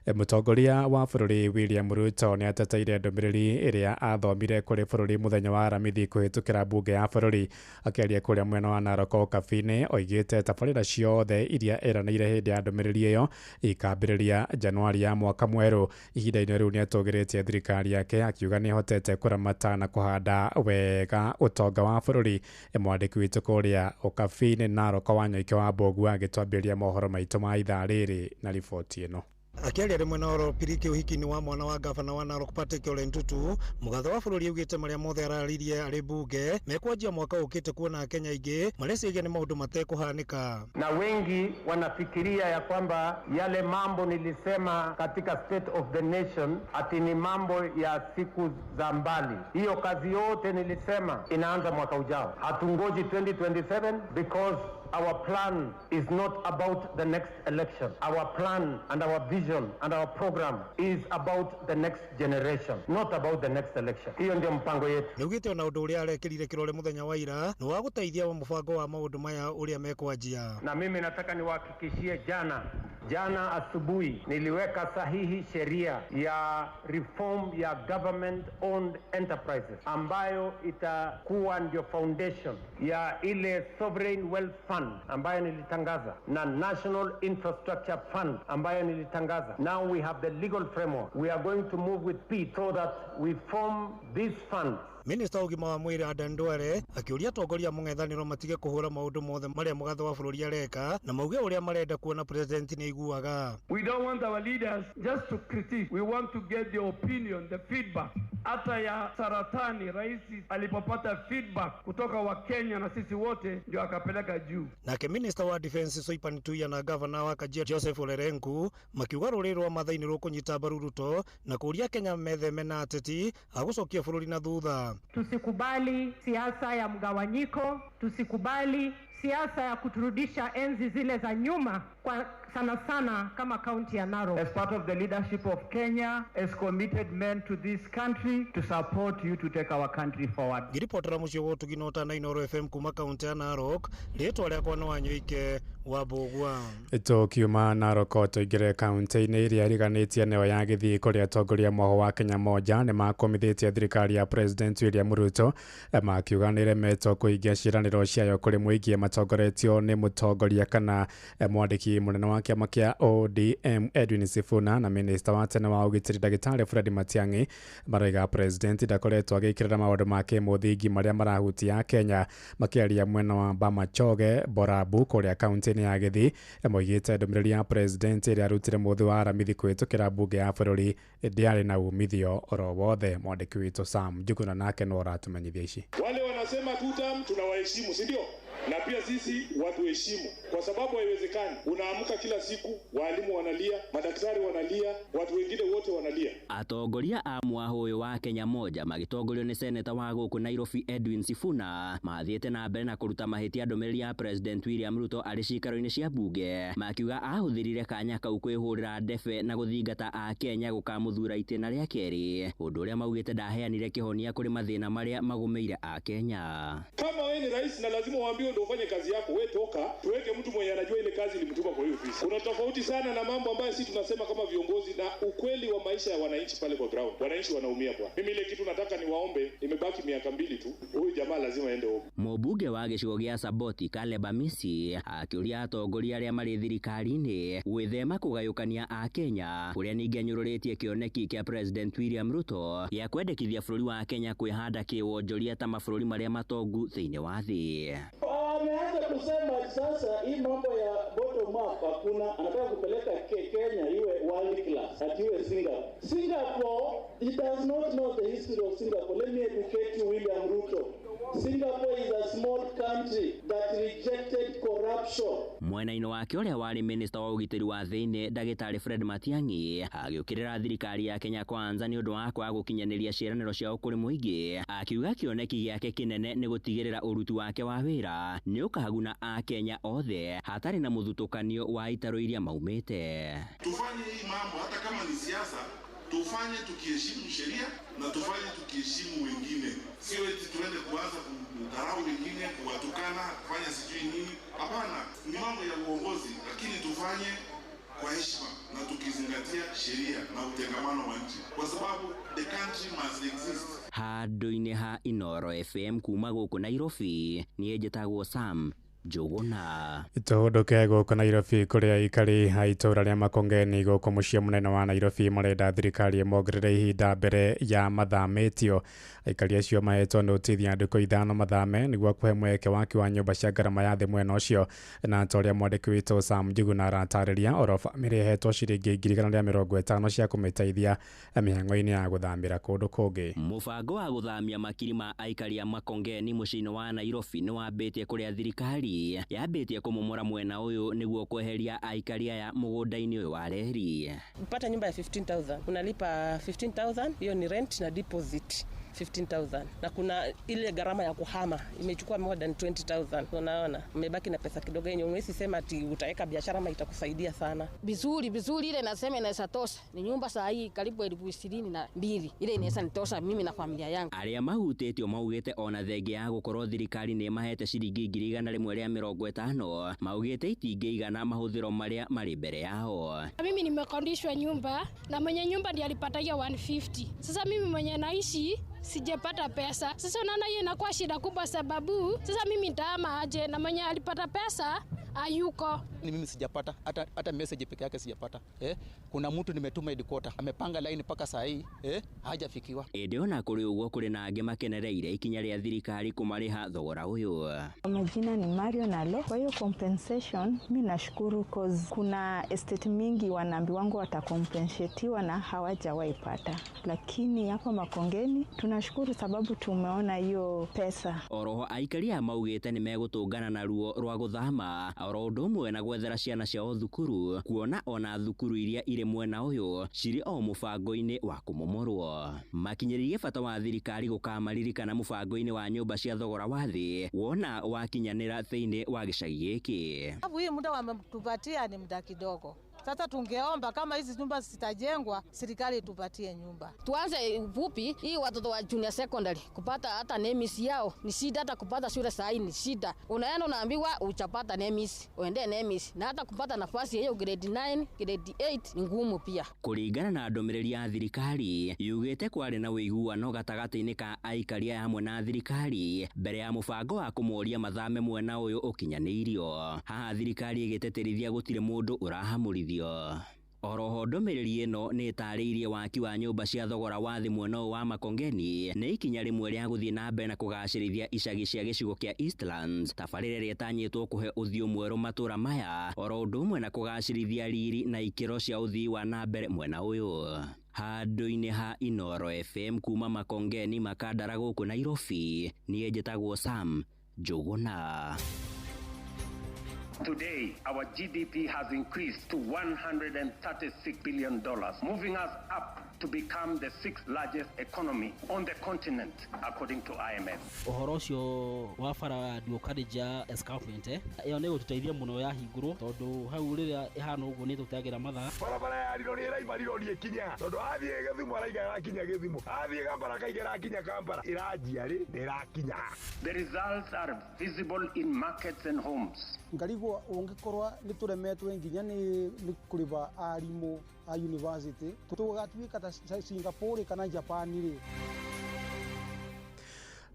Mũtongoria wa bũrũri William Ruto nĩ ateteire ndũmĩrĩri ĩrĩa athomire kũrĩ bũrũri mũthenya wa Aramithi kũhĩtũkĩra mbunge ya bũrũri. Akĩaria kũrĩa mwena wa Narok Ũkabi-inĩ, oigĩte tabarĩra ciothe iria eranĩire hĩndĩ ya ndũmĩrĩri ĩyo ikambĩrĩria Januari ya mwaka mwerũ. Ihinda-inĩ rĩu nĩatũgĩrĩtie thirikari yake akiuga nĩĩhotete kũramata na kũhanda wega ũtonga wa bũrũri. Mwandĩki witũ kũrĩa Ũkabi-inĩ Narok Wanyoike wa Mbũgua agĩtwambĩrĩria mohoro maitũ ma ithaa rĩrĩ na riboti ĩno. Akiaria rĩmwe na Oropiriki ũhiki-inĩ wa mwana wa gavana wa Narok Patrick Ole Ntutu, mũgathe wa bũrũri augĩte marĩa mothe araririe arĩ mbunge mekwanjia mwaka ũkĩte kuona Akenya aingĩ mareciria nĩ maũndũ matekũhanĩka. Na wengi wanafikiria ya kwamba yale mambo nilisema katika State of the Nation ati ni mambo ya siku za mbali. Hiyo kazi yote nilisema inaanza mwaka ujao. Hatungoji 2027 because our plan is not about the next election. Our plan and our vision and our program is about the next generation, not about the next election. Hiyo ndio mpango yetu. Nĩaugĩte ona ũndũ ũrĩa arekĩrire kĩrore mũthenya wa ira nĩ wa gũteithia mũbango wa maũndũ maya ũrĩa mekwanjia. Na mimi nataka niwahakikishie jana asubuhi niliweka sahihi sheria ya reform ya government owned enterprises ambayo itakuwa ndio foundation ya ile sovereign wealth fund Fund ambayo nilitangaza na National Infrastructure Fund ambayo nilitangaza. Now we have the legal framework. We are going to move with speed so that we form these funds. Minista wa ũgima wa mwĩrĩ Adan Duale akĩũria atongoria a mũng'ethanĩro matige kũhũra maũndũ mothe marĩa mũgathe wa bũrũri areka na mauge ũrĩa marenda kuona president nĩ aiguaga. We don't want our leaders just to critique. We want to get the opinion, the feedback. Hata ya saratani, rais alipopata feedback kutoka Wakenya na sisi wote ndio akapeleka juu. Nake minista wa defense Soipan Tuya na gavana wa Kajiado Joseph Olerenku makiuga rũrĩrĩ rwa Maathai nĩ rũkũnyita mbaru Ruto na kũũria Kenya metheme na ateti a gũcokia bũrũri na thutha. Tusikubali siasa ya mgawanyiko, tusikubali siasa ya kuturudisha enzi zile za nyuma, kwa sana sana kama kaunti ya Narok. As part of the leadership of Kenya, as committed men to this country, to support you to take our country forward. Ngĩribotera mũciĩ wa ũtugi na ũtana Inooro FM kuma kaunti ya Narok, rĩtwa rĩakwa nĩ Wanyoike wa Mbũgua. Tũkiuma Narok tũingĩre kaunti-inĩ ĩrĩa ĩriganĩtie nĩyo ya Gĩthii kũrĩa atongoria mwaho wa Kenya Moja nĩ makomithĩtie thirikari ya President William Ruto makiuga nĩ ĩremetwo kũhingia ciĩranĩro ciayo kũrĩ mũingĩ matongoretio nĩ mũtongoria kana mwandĩki mũnene wa kĩama kĩa ODM Edwin Sifuna na minista wa tene wa ũgitĩri ndagĩtarĩ Fred Matiang'i. Marauga president ndakoretwo agĩkĩrĩra maũndũ ma kĩmũthingi marĩa marahutia Kenya. Makĩaria mwena wa Bamachoge Borabu kũrĩa kaunti-inĩ ya Gĩthii moigĩte ndũmĩrĩri ya president ĩrĩa arutire mũthĩ wa Aramithi kũhĩtũkĩra mbunge ya bũrũri ndĩarĩ na umithio oro wothe. Mwandĩki witũ Sam Njuguna nake no ũratũmenyithia ici. Wale wanasema tutam tunawaheshimu, si ndio? Na pia sisi watuheshimu, kwa sababu haiwezekani unaamka kila siku walimu wanalia, madaktari wanalia, watu wengine wote wanalia. Atongoria a mwaho ũyũ wa Kenya Moja magĩtongorio nĩ seneta wa gũkũ Nairobi Edwin Sifuna mathiĩte na mbere na kũruta mahĩtia ndũmĩrĩri ya President William Ruto arĩ ciikaro-inĩ cia mbunge, makiuga ahũthĩrire kanya kau kwĩhũrĩra ndebe na gũthingata a Kenya gũkamũthura itĩna rĩa kerĩ, ũndũ ũrĩa maugĩte ndaheanire kĩhonia kũrĩ mathĩna marĩa magũmĩire a Kenya. Kama wewe ni rais na lazima uambiwe ndio ufanye kazi yako, wewe toka, tuweke mtu mwenye anajua ile kazi ilimtuma kwa hiyo ofisi. Kuna tofauti sana na mambo ambayo sisi tunasema kama viongozi na ukweli wa maisha ya wananchi pale kwa ground. Wananchi wanaumia bwana. Mimi ile kitu nataka niwaombe, imebaki miaka 2 tu, huyu jamaa lazima aende huko. Mũmbunge wa gĩcigo gĩa Saboti Caleb Amisi akĩũria atongoria arĩa marĩ thirikari-inĩ gwĩthema kũgayũkania a Kenya, kũrĩa ningĩ anyũrũrĩtie kĩoneki kĩa President William Ruto gĩa kwendekithia bũrũri wa Kenya kwĩhanda kĩwonjoria ta mabũrũri marĩa matongu thĩinĩ wa thĩ. Ameanza kusema sasa hii mambo ya bottom up hakuna, anataka kupeleka Kenya iwe world class, ati iwe Singapore. Singapore, he does not know the history of Singapore. Let me educate you, William Ruto. Singapore is a small country that rejected corruption. Mwena-inĩ wake ũrĩa warĩ minista wa ũgitĩri wa thĩinĩ ndagĩtarĩ Fred Matiang'i agĩũkĩrĩra thirikari ya Kenya Kwanza nĩ ũndũ wa kwaga gũkinyanĩria ciĩranĩro ciao kũrĩ mũingĩ, akiuga kĩoneki gĩake kĩnene nĩ gũtigĩrĩra ũruti wake wa wĩra nĩ ũkaguna a Kenya othe hatarĩ na mũthutũkanio wa itarũ iria maumĩte. Tufanye hii mambo hata kama ni siasa, tufanye tukiheshimu sheria na tufanye tukiheshimu wengine, sio eti tuende kuanza kudharau wengine, kuwatukana, kufanya sijui nini. Hapana, ni mambo ya uongozi, lakini tufanye kwa heshima na tukizingatia sheria na utengamano wa nchi, kwa sababu the country must exist. Handũ-inĩ ha Inooro FM kuma gũkũ Nairobi, niĩ njĩtagwo Sam Njuguna. Tũhũndũke gũkũ Nairobi kũrĩa aikari a itũũra rĩa Makongeni gũkũ mũciĩ mũnene wa Nairobi marenda thirikari ĩmongerere ihinda mbere ya mathamĩtio. Aikari acio mahetwo notithi ya ndukũ 5 mathame nĩguo kũhe mweke waki wa nyũmba cia ngarama ya thĩ mwena ũcio, na ta ũrĩa mwandĩki witũ Sam Njuguna aratarĩria, oro bamĩrĩ ĩhetwo ciringi 150,000 cia kũmĩteithia mĩhang'o-inĩ ya gũthamĩra kũndũ kũngĩ. Mũbango wa gũthamia makiri ma aikari a Makongeni mũciĩ-inĩ wa Nairobi nĩ wambĩtie kũrĩa thirikari yambĩtie kũmomora mwena ũyũ nĩguo kweheria aikari aya mũgũnda-inĩ ũyũ wa reri. Upata nyumba ya 15,000 unalipa 15,000, hiyo ni rent na deposit 15,000, na kuna ile gharama ya kuhama imechukua more than 20,000. Unaona umebaki na pesa kidogo yenye unaweza sema ati utaweka biashara ama itakusaidia sana. Vizuri vizuri, ile nasema inaweza tosha. Ni nyumba saa hii karibu 22,000, ile inaweza nitosha mimi na familia yangu. Arĩa mahutĩtio maugĩte ona thenge ya gũkorwo thirikari nĩ mahete ciringi 150,000 rĩa 50 maugĩte itingĩigana mahũthĩro marĩa marĩ mbere yao. Mimi nimekondishwa nyumba na mwenye nyumba ndiye alipata hiyo 150. Sasa mimi mwenye naishi sijapata pesa. Sasa unaona hiyo inakuwa shida kubwa, sababu sasa mimi nitahama aje na mwenye alipata pesa ayuko. Ni mimi sijapata hata message peke yake sijapata. Kuna mtu nimetuma headquarter amepanga line paka saa hii hajafikiwa. Ĩndĩ ona kũrĩ ũguo kũrĩ na angĩ makenereire ikinya rĩa thirikari kũmarĩha thogora ũyũ. Majina ni Mario Nalo. Kwa hiyo compensation mimi nashukuru cause kuna estate mingi wanaambiwangu watakompensatiwa na hawajawahi pata, lakini hapa Makongeni tunashukuru sababu tumeona hiyo pesa. Oroho aikari aya maugĩte nĩ megũtũngana na ruo rwa gũthama oro ũndũ ũmwe na gwethera ciana ciao thukuru, kuona ona thukuru iria irĩ mwena ũyũ cirĩ o mũbango-inĩ wa kũmomorwo. Makinyĩrĩirie bata wa thirikari gũkamaririkana mũbango-inĩ wa nyũmba cia thogora wa thĩ wona wakinyanĩra thĩinĩ wa gĩcagi gĩkĩ. Sababu hii muda wametupatia ni muda kidogo. Sasa tungeomba kama hizi nyumba zitajengwa, serikali itupatie nyumba. Tuanze ufupi hii watoto wa junior secondary kupata hata NEMIS yao ni shida, hata kupata shule saa hii ni shida. Unaenda unaambiwa uchapata NEMIS, uende NEMIS, na hata kupata nafasi hiyo grade 9, grade 8 ni ngumu pia. Kũringana na ndũmĩrĩri ya thirikari yugĩte kwarĩ na ũiguano gatagatĩ-inĩ ka aikari aya hamwe na thirikari mbere ya mũbango wa kũmoria mathame mwena ũyũ ũkinyanĩirio. Haha thirikari ĩgĩtĩtĩrithia gũtirĩ mũndũ ũrahamũrithio. Oroho ndũmĩrĩri ĩno nĩ ĩtarĩirie waki wa nyũmba cia thogora wa thĩ mwena ũyũ wa Makongeni nĩ ikinya rĩmwe rĩa gũthiĩ na mbere na kũgacĩrithia icagi cia gĩcigo kĩa Eastlands, tabarĩra ĩrĩa ĩtanyĩtwo kũhe ũthiũ mwerũ matũra maya oro ũndũ ũmwe na kũgacĩrithia riri na ikĩro cia ũthii wa na mbere mwena ũyũ. Handũ-inĩ ha Inoro FM kuma Makongeni Makandara gũkũ Nairobi, niĩ njĩtagwo Sam Njũgũna. Today, our GDP has increased to $136 billion, moving us up to become the sixth largest economy on the continent, according to IMF. Ũhoro ũcio wa bara dual carriage ya escarpment ĩyo nĩ gũtũteithia mũno yahingũrwo, tondũ hau rĩrĩa ĩhana ũguo nĩ tũteagĩra mathaa. Barabara ya Rironi ĩraima Rironi ĩkinya, tondũ athiĩ Gĩthumo araiga ĩrakinya Gĩthumo, athiĩ Kampala akaiga ĩrakinya Kampala, ĩranjia rĩ na ĩrakinya. The results are visible in markets and homes. Ngarigwo ũngĩkorwo nĩ tũremetwo nginya nĩ kũrĩba arimũ a university tũgatuĩka ta Singapore kana Japan rĩ.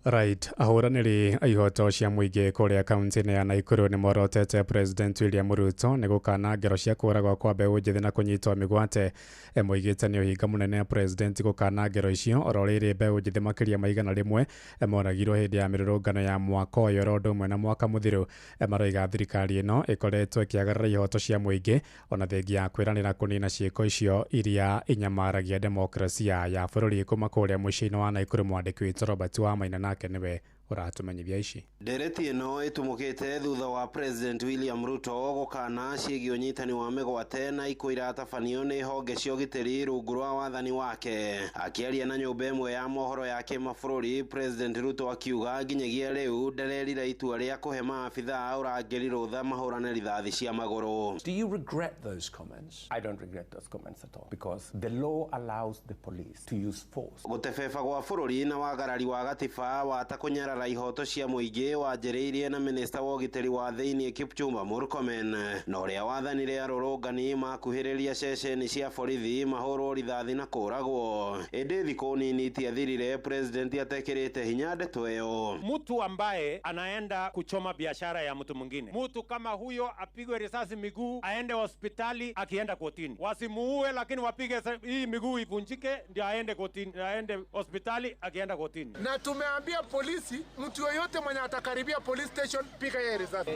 Right, ahũranĩri a ihoto cia mũingĩ kũrĩa kaunti-inĩ ya Nakuru nĩ morotete President William Ruto nĩ gũkana ngero cia kũũragwo kwa mbeũ njĩthĩ na kũnyitwo mĩgwate. Moigĩte nĩ ũhinga mũnene President gũkana ngero icio oro rĩrĩ mbeũ njĩthĩ makĩria ma 100 moragirwo hĩndĩ ya mĩrũrũngano ya mwaka ũyũ oro ũndũ ũmwe na mwaka mũthiru. Maroiga thirikari ĩno ĩkoretwo ĩkĩagarara ihoto cia mũingĩ ona thengia ya kwĩranĩra kũnina ciĩko icio iria inyamaragia demokrasia ya bũrũri. Kuma kũrĩa mũciĩ-inĩ wa Nakuru, mwandĩki witũ Robert Wamaina nake niwe ũratũmenyithia ici. Ndereti ĩno ĩtumũkĩte thutha wa President William Ruto gũkana ciĩgiĩ ũnyitani wa mĩgwate na ikuũ iratabanio nĩ honge cia ũgitĩri rungu rwa wathani wake. Akĩaria na nyũmba ĩmwe ya mohoro ya kĩmabũrũri, President Ruto akiuga nginyagia rĩu ndarerira itua rĩa kũhe maabithaa a ũrangĩri rũtha mahũrane rithathi cia magũrũ. Do you regret those comments? I don't regret those comments at all, because the law allows the police to use force. Gũtebeba gwa bũrũri na wagarari wa gatiba wa ta kũnyarara ihoto cia mũingĩ wanjĩrĩirie na minista wa ũgitĩri wa thĩinĩ Kipchumba Murkomen na ũrĩa wathanire arũrũngani makuhĩrĩria ceceni cia borithi mahũrwo rithathi na kũragwo. Ĩndĩ thikũ nini itiathirire president atekĩrĩte hinya ndeto ĩyo. Mtu ambaye anaenda kuchoma biashara ya mtu mwingine, mtu kama huyo apigwe risasi miguu, aende hospitali, akienda kotini wasimuue, lakini wapige hii miguu ivunjike ndio aende kotini, aende hospitali akienda kotini. Na tumeambia polisi mtu yoyote mwenye atakaribia police station piga yeye risasi.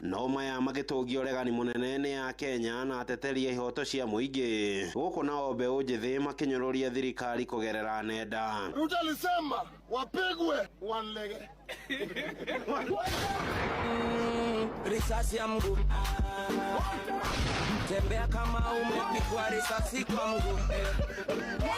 No maya magĩtũngio ũregani mũnene nĩ ya Kenya na ateteri a ihoto cia mũingĩ gũkũ nao mbeũ njĩthĩ makĩnyũrũria thirikari kũgerera nenda. Ruto alisema wapigwe wanlege. Risasi ya mguu. Tembea kama umepigwa risasi kwa mguu.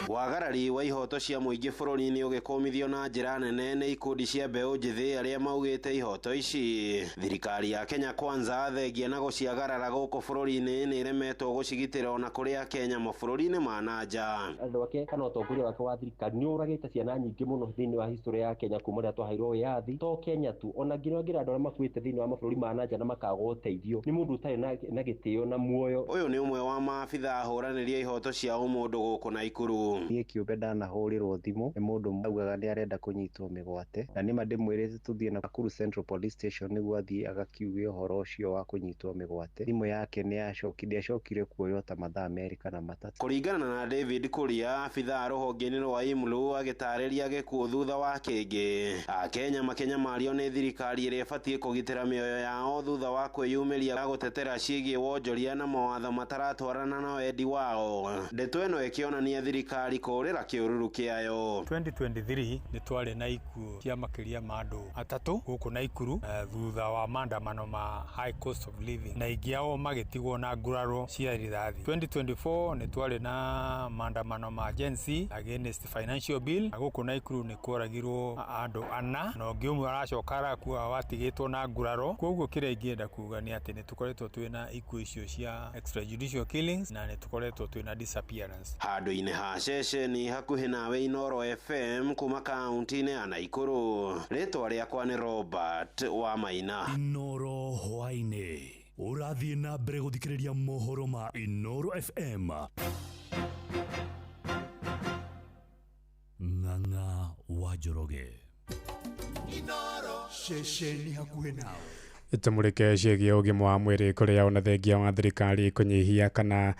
Wagarari wa ihoto cia mũingĩ bũrũri-inĩ ũgĩkũmithio na njĩra nene nĩ ikundi cia mbeũ njĩthĩ arĩa maugĩte ihoto ici. Thirikari ya Kenya Kwanza thengia na gũciagarara gũkũ bũrũri-inĩ nĩ ĩremetwo gũcigitĩra ona kũrĩ Akenya mabũrũri-inĩ ma na nja. Andũ ake kana ũtongoria wake wa thirikari nĩ ũragĩte ciana nyingĩ mũno thĩinĩ wa history ya Kenya kuma rĩrĩa twaheirwo wĩyathi, to Kenya tu, ona nginya ngĩra andũ arĩa makuĩte thĩinĩ wa mabũrũri ma na nja na makaga ũteithio. Nĩ mũndũ ũtarĩ na gĩtĩo na muoyo. Ũyũ nĩ ũmwe wa maabitha ahũranĩri a ihoto cia ũmũndũ gũkũ Naikuru. Niĩ kĩũmbe ndanahũrĩrwo thimũ nĩ mũndũ augaga nĩ arenda kũnyitwo mĩgwate, na nĩma ndĩmwĩrĩte tũthiĩ Nakuru Central Police Station nĩguo athiĩ agakiuge ũhoro ũcio wa kũnyitwo mĩgwate. Thimũ yake ndĩacokire kuoywo ta mathaa 2 kana 3. Kũringana na David Kuria, abithaa rũhonge-inĩ rwa IMLU agĩtarĩria gĩkuũ thutha wa kĩngĩ. Akenya makĩnyamario nĩ thirikari ĩrĩa ĩbatiĩ kũgitĩra mĩoyo yao thutha wa kwĩyumĩria gũtetera ciĩgiĩ wonjoria na mawatho mataratwarana na wendi wao. Ndeto ĩno ĩkĩonania thirikari kũũrĩra kĩũruru kĩayo. 2023 nĩ twarĩ na ikuũ cia makĩria ma andũ 3 gũkũ Naikuru thutha wa maandamano ma high cost of living, na aingĩ ao magĩtigwo na nguraro cia rithathi. 2024 nĩ twarĩ na maandamano ma Gen Z against financial bill, na gũkũ Naikuru nĩ kworagirwo andũ 4 na ũngĩ ũmwe aracoka arakua watigĩtwo na nguraro. Koguo kĩrĩa ingĩenda kuga nĩ atĩ nĩ tũkoretwo twĩna ikuũ icio cia extrajudicial killings na nĩ tũkoretwo twĩna disappearance. Handũ-inĩ ha ceceni hakuhĩ nawe Inooro FM kuma kaunti-inĩ ya Naikuru, rĩtwa rĩakwa nĩ Robert wa Maina. Inooro hwaĩ-inĩ ũrathiĩ na mbere gũthikĩrĩria mohoro ma Inooro FM. Ng'ang'a wa Njoroge. Inooro ceceni hakuhĩ nawe. Tumurike ciĩgiĩ ũgima wa mwĩrĩ kũrĩa ona thengia wa thirikari kũnyihia kana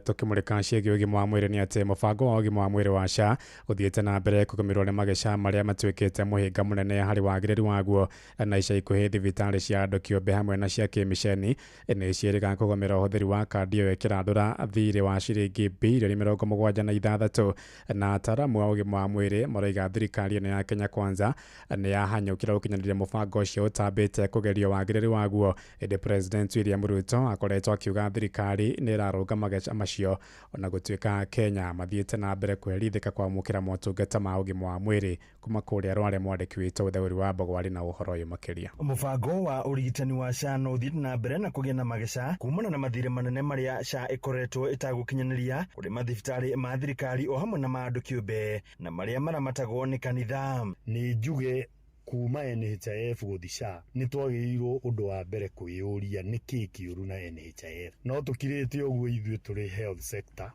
tukimurika ciĩgiĩ ũgima wa mwĩrĩ nĩ atĩ mũbango wa ũgima wa mwĩrĩ wa SHA ũthiĩte na mbere kũgũmĩrwo nĩ mageca marĩa matuĩkĩte mũhĩnga mũnene harĩ wagĩrĩru waguo, na ica ikuhĩ thibitarĩ cia andũ kĩũmbe hamwe na cia kĩmiceni nĩ ciĩrĩga kũgũmĩra ũhũthĩri wa kandi ĩyo ĩkĩrandũra thirĩ wa ciringi birioni 76, na ataaramu a ũgima wa mwĩrĩ maroiga thirikari ĩno ya Kenya Kwanza nĩ yahanyũkĩra gũkinyanĩria mũbango ũcio ũtambĩte kũgerio wagĩrĩru waguo. Ĩndĩ President William Ruto akoretwo akiuga thirikari nĩ ĩrarũnga mageca macio ona gũtuĩka Kenya mathiĩte na mbere kũherithĩka kwamũkĩra motungata ma ũgima wa mwĩrĩ kuma kũrĩa Rware. Mwandĩki witũ Ũtheũri wa Mbogo arĩ na ũhoro ũyũ makĩria. Mũbango wa ũrigitani wa SHA no ũthiĩte na mbere na kũgĩa na mageca kumana na mathirĩ manene marĩa SHA ĩkoretwo ĩtagũkinyanĩria kũrĩ mathibitarĩ ma thirikari o hamwe na ma andũ kĩũmbe na marĩa maramatagwo nĩ kanitha. Nĩ njuge kuma NHIF gũthi SHA nĩ twagĩrĩirwo ũndũ wa mbere kwĩyũria nĩ kĩĩ kĩũru na NHIF. No tũkirĩte ũguo ithuĩ tũrĩ health sector,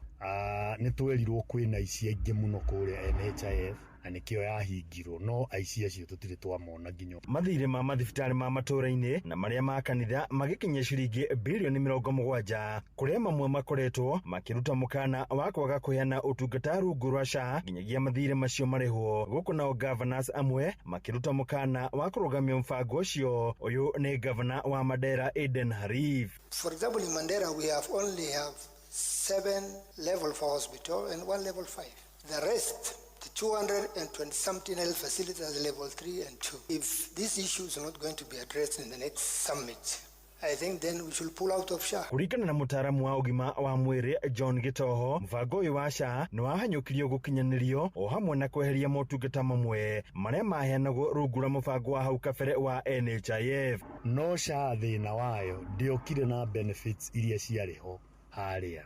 nĩ twerirwo kwĩna aici aingĩ mũno kũrĩa NHIF na nĩkĩo yahingirwo, no aici acio tũtirĩ twamona nginya. Mathirĩ ma mathibitarĩ ma matũũra-inĩ na marĩa ma kanitha magĩkinyia ciringi birioni 70, kũrĩa mamwe makoretwo makĩruta mũkana wa kwaga kũheana ũtungata rungu rwa SHA nginyagia mathirĩ macio marĩhwo. Gũkũ nao governors amwe makĩruta mũkana wa kũrũgamia mũbango ũcio. Ũyũ nĩ governor wa Mandera Eden Harif. For example, in Mandera we have only have 7 level 4 hospital and 1 level 5. The rest, the 220 something health facilities are level 3 and 2. If this issue is not going to be addressed in the next summit, I think then we should pull out of SHA. Kũringana na mũtaaramu wa ũgima wa mwĩrĩ John Gĩtoho, mũbango ũyũ wa SHA nĩ wahanyũkirio gũkinyanĩrio o hamwe na kweheria motungata mamwe marĩa maheanagwo rungu rwa mũbango wa hau kabere wa NHIF. No SHA thĩna wayo ndĩokire na benefits iria ciarĩ ho harĩa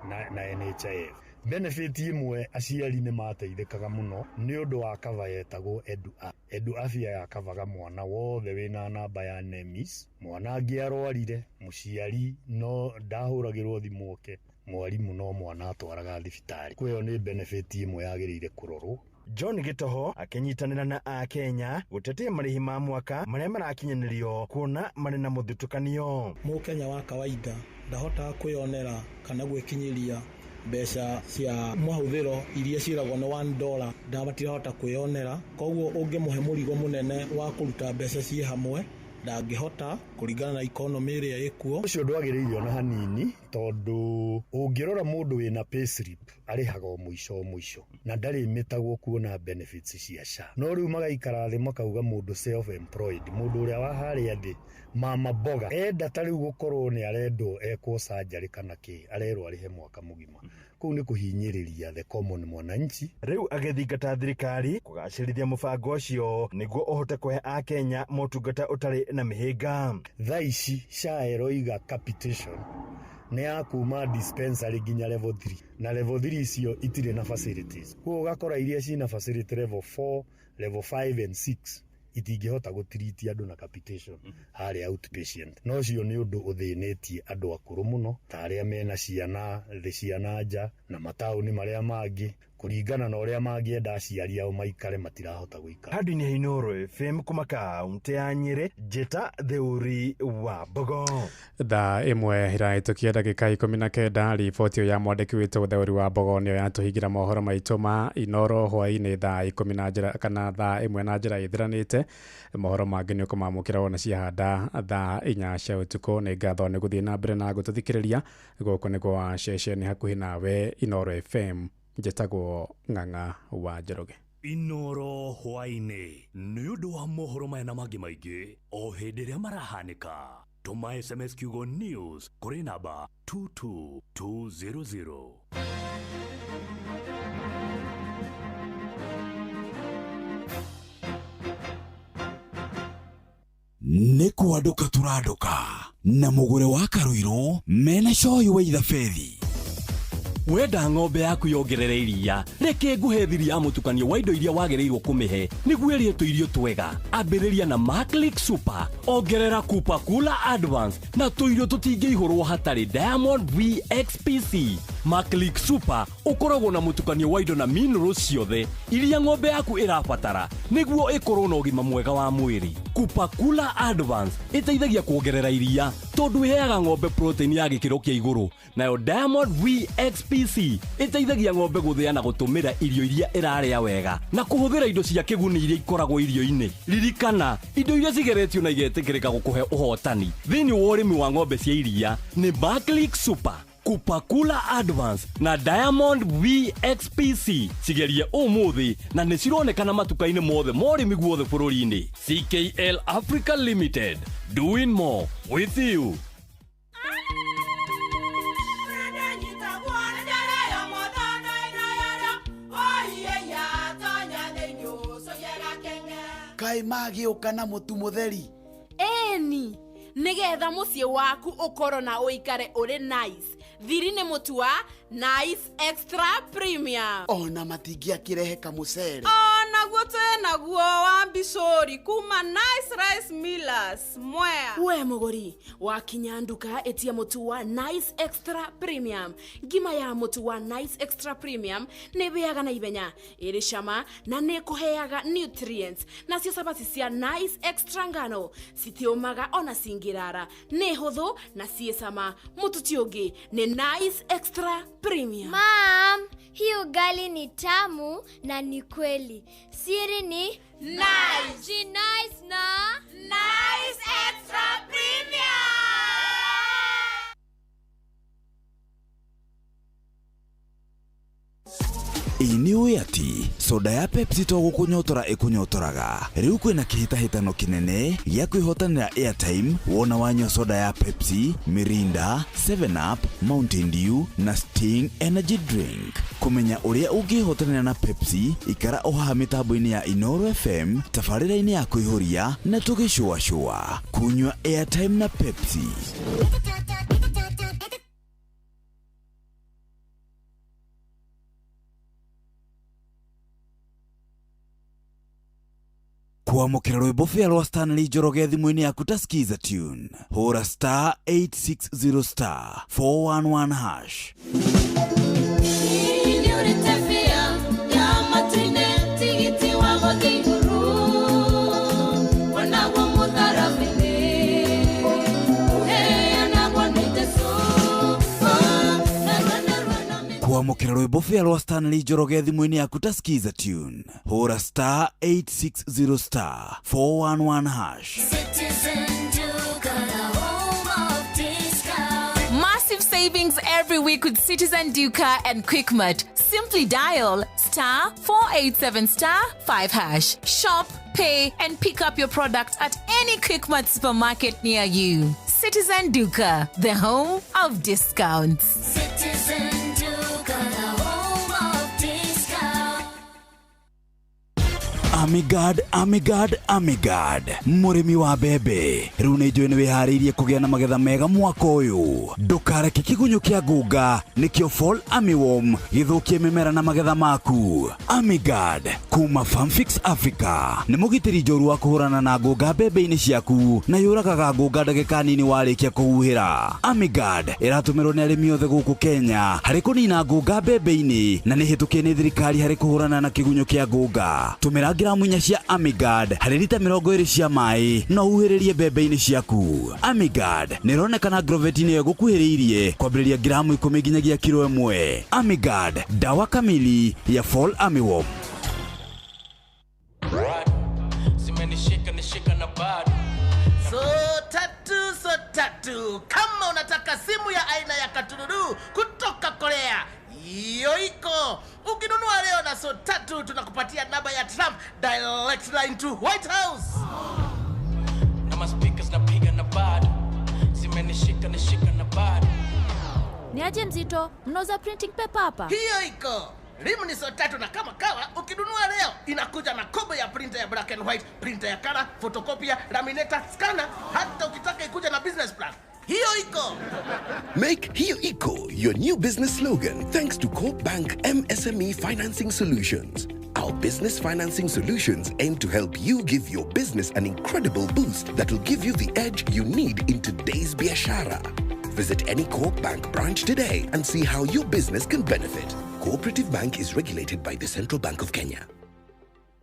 na NHIF. Benefit imwe aciari nĩ mateithĩkaga mũno nĩ ũndũ wa cover yetagwo Edu Edu Afya yakavaga mwana wothe wĩna namba ya NEMIS. Mwana angĩarwarire mũciari no ndahũragĩrwo thimũ oke, mwarimũ no mwana atwaraga thibitarĩ. Kwa ĩyo nĩ benefit ĩmwe yagĩrĩire kũrorwo. John Gĩtoho akĩnyitanĩra na Akenya gũtetea marĩhi ma mwaka marĩa marakinyanĩrio kuona marĩ na mũthutũkanio. Mũkenya wa kawaida ndahotaga kwĩyonera kana gwĩkinyĩria mbeca cia mahũthĩro iria ciĩragwo nĩ $1, ndamatirahota kwĩyonera. Koguo ũngĩmũhe mũrigo mũnene wa kũruta mbeca ciĩ hamwe ndangĩhota kũringana na economy ĩrĩa ĩkuo. Ũcio ndwagĩrĩire ona hanini, tondũ ũngĩrora mũndũ wĩna payslip arĩhaga o mũico o mũico na ndarĩmĩtagwo kuona benefits cia SHA. No rĩu magaikara thĩ makauga mũndũ self employed, mũndũ ũrĩa wa harĩa thĩ Mama mboga enda ta rĩu gũkorwo nĩ arendwo ekwo surgery kana kĩ, arerwo arĩhe mwaka mũgima. Kũu nĩ kũhinyĩrĩria the common mwananchi. Rĩu agĩthingata thirikari kũgacĩrithia mũbango ũcio nĩguo ũhote kũhe akenya motungata ũtarĩ na mĩhĩnga. Thaa ici SHA ĩroiga capitation nĩ ya kuma dispensary nginya level 3, na level 3 icio itirĩ na facilities. Koguo ũgakora iria cina facility level 4, level 5 and 6 itingĩhota gũtiriti andũ na capitation harĩa outpatient. Na ũcio nĩ ũndũ ũthĩnĩtie andũ akũrũ mũno, ta arĩa mena ciana thĩ cia na nja na mataũni marĩa mangĩ, kũringana na ũrĩa mangĩenda aciari ao maikare matirahota gũikara. Handũ-inĩ ha Inooro FM kuma kaũntĩ ya Nyĩrĩ, Njĩta Theuri wa Mbogo. Thaa 1 ĩrahĩtũkia ndagĩka 19. Riboti ĩyo ya mwandĩki witũ Theuri wa Mbogo nĩyo yatũhingĩra mohoro maitũ ma Inooro hwaĩ-inĩ thaa 10 na njĩra kana thaa 1 na njĩra ĩthiranĩte. Mohoro mangĩ nĩ ũkũmamũkĩra wona ciahanda thaa 4 cia ũtukũ. Nĩ ngatho nĩ gũthiĩ na mbere na gũtũthikĩrĩria. Gũkũ nĩ gwa ceceni hakuhĩ nawe Inooro FM. Njĩtagwo Ng'ang'a wa Njoroge. Inooro hwaĩ-inĩ nĩ ũndũ wa mohoro maya na mangĩ maingĩ o hĩndĩ ĩrĩa marahanĩka. Tũma SMS kiugo news kũrĩ namba 22200. Nĩ kwandũka tũrandũka na mũgũre wa Karũirũ mena coĩ wa ithabethi. Wenda ng'ombe yaku yongerere iria, reke nguhe thiri ya mũtukanio wa indo iria wagĩrĩirwo kũmĩhe nĩguo ĩrĩe tũirio twega. Ambĩrĩria na Maclick Super, ongerera Cooper Cooler Advance na tũirio tũtingĩihũrwo hatarĩ Diamond VXPC. Maclick Super ũkoragwo na mũtukanio wa indo na minerals ciothe iria ng'ombe yaku ĩrabatara nĩguo ĩkorwo na ũgima mwega wa mwĩrĩ. Cooper Cooler Advance ĩteithagia kuongerera iria tondũ ĩheaga ng'ombe protein ya gĩkĩro kĩa igũrũ, nayo Diamond VXPC ĩteithagia ng'ombe gũthĩa na gũtũmĩra irio iria ĩrarĩa wega na kũhũthĩra indo cia kĩguni iria ikoragwo irio-inĩ. Ririkana, indo iria cigeretio na igetĩkĩrĩka gũkũhe ũhotani thĩinĩ wa ũrĩmi wa ng'ombe cia iria nĩ Maclick Super, Cooper Cooler Advance na Diamond VXPC. Cigerie ũmũthĩ na nĩ cironekana matuka-inĩ mothe ma ũrĩmi guothe bũrũri-inĩ. CKL Africa Limited, doing more with you. Kaĩ magĩũka na mũtu mũtheri? Ĩni, nĩgetha mũciĩ waku ũkorwo na ũikare ũrĩ nice. Thiri nĩ mũtu wa Nice Extra Premium. Ona matingĩakĩrehe kamũcere. Onaguo twĩnaguo wa mbicũri kuma Nice Rice Millers Mwea. We mũgũri, wakinya nduka ĩtia mũtu wa Nice Extra Premium. Ngima ya mũtu wa Nice Extra Premium nĩ ĩhĩaga na ihenya, ĩrĩ cama na nĩ ĩkũheaga nutrients. Nacio cabaci cia Nice Extra ngano citiũmaga ona cingĩrara, nĩ hũthũ na ciĩ cama. Mũtu ti ũngĩ nĩ Nice Extra Premium. Mom, hii ugali ni tamu na ni kweli. Siri ni Nice. Ji nice na Nice Extra Premium. Ĩ nĩ ũĩ atĩ soda ya Pepsi to gũkũnyotora ĩkũnyotoraga. Rĩu kwĩna kĩhĩtahĩtano kĩnene gĩa kwĩhotanĩra airtime wona wanyua soda ya Pepsi, Mirinda, 7up, Mountain Dew na Sting Energy Drink. Kũmenya ũrĩa ũngĩhotanĩra na Pepsi, ikara o haha mĩtambo-inĩ ya Inooro FM, tabarĩra-inĩ ya kũihũria na tũgĩcũacũa. Kunyua airtime na Pepsi. Kwamũkĩra rwĩmbo bĩa rwa Stanley Njoroge thimũ-inĩ yaku ta Skiza Tune. Hũra star 860 star 411 hash. Kwamũkĩra rwĩmbo bĩa rwa Stanley Njoroge thimũ-inĩ yaku ta Skiza Tune. Hũra star 860 star 411 hash. Massive savings every week with Citizen Duka and Quickmart. Simply dial star 487 star 5 hash. Shop, pay, and pick up your product at any Quickmart supermarket near you. Citizen Duka, the home of discounts. Citizen Duka, the home of discount. Amigad, Amigad, Amigad, mũrĩmi wa mbembe rĩu nĩ njũĩ nĩ wĩharĩirie kũgĩa na magetha mega mwaka ũyũ. Ndũkareke kĩgunyũ kĩa ngũnga nĩkĩo Fall Armyworm gĩthũkie mĩmera na magetha maku. Amigad kuma Farmfix Africa nĩ mũgitĩri njoru wa kũhũrana na ngũnga mbembe-inĩ ciaku na yũragaga ngũnga ndagĩka nini warĩkia kũhuhĩra. Amigad ĩratũmĩrwo nĩ arĩmi othe gũkũ Kenya harĩ kũnina ngũnga mbembe-inĩ na nĩ hĩtũkie nĩ thirikari harĩ kũhũrana na kĩgunyũ kĩa ngũnga. Tũmĩra gramu 4 cia Amigad harĩ lita 20 cia maĩ no uhuhĩrĩrie mbembe-inĩ ciaku. Amigad nĩ ĩronekana Agrovet-inĩ ĩyo ĩgũkuhĩrĩirie kwambĩrĩria gramu 10 nginyagia kiro 1. Amigad, dawa kamili ya Fall Armyworm. Zimenishika nishika na bado. So tatu, kama unataka simu ya aina ya katururu kutoka Korea, hiyo iko. Ukinunua leo na so tatu tunakupatia namba ya Trump direct line to White House. Na ma speakers napiga na bado. Zimenishika nishika na bado. Ni aje mzito, mnauza printing paper hapa? Hiyo iko. Rimu ni so tatu na kama kawa, ukinunua leo inakuja na kobo ya printer ya black and white, printer ya color, photocopier, laminator, scanner, hata ukitaka ikuja na business plan. Hiyo iko. Make Hiyo Iko your new business slogan thanks to Co-op Bank MSME Financing Solutions. Our business financing solutions aim to help you give your business an incredible boost that will give you the edge you need in today's biashara. Visit any Co-op Bank branch today and see how your business can benefit. Cooperative Bank is regulated by the Central Bank of Kenya.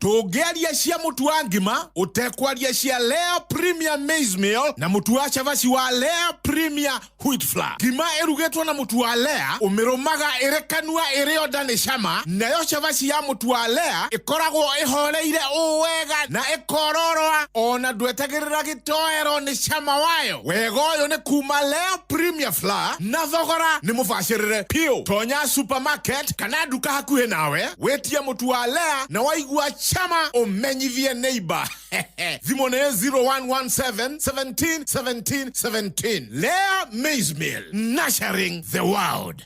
Tũngĩaria cia mũtu wa ngima ũtekwaria cia Lea Premier Maize Meal na mũtu wa cabaci wa Lea Premier Wheat Flour. Ngima ĩrugĩtwo na mũtu wa Lea ũmĩrũmaga ĩrĩ kanua ĩrĩ onda nĩ cama, nayo cabaci ya mũtu wa Lea ĩkoragwo ĩhoreire ũũ wega na ĩkororoa ona ndwetagĩrĩra gĩtoero nĩ cama wayo. Wega ũyũ nĩ kuma Lea Premier Flour na thogora nĩ mũbacĩrĩre piũ. Tonya supermarket kana nduka hakuhĩ nawe wĩtie mũtu wa Lea na waigua chama umenyithie neighbor. Thimũ nĩ 0117 17 17 17. Lea Maize Meal, nurturing the world.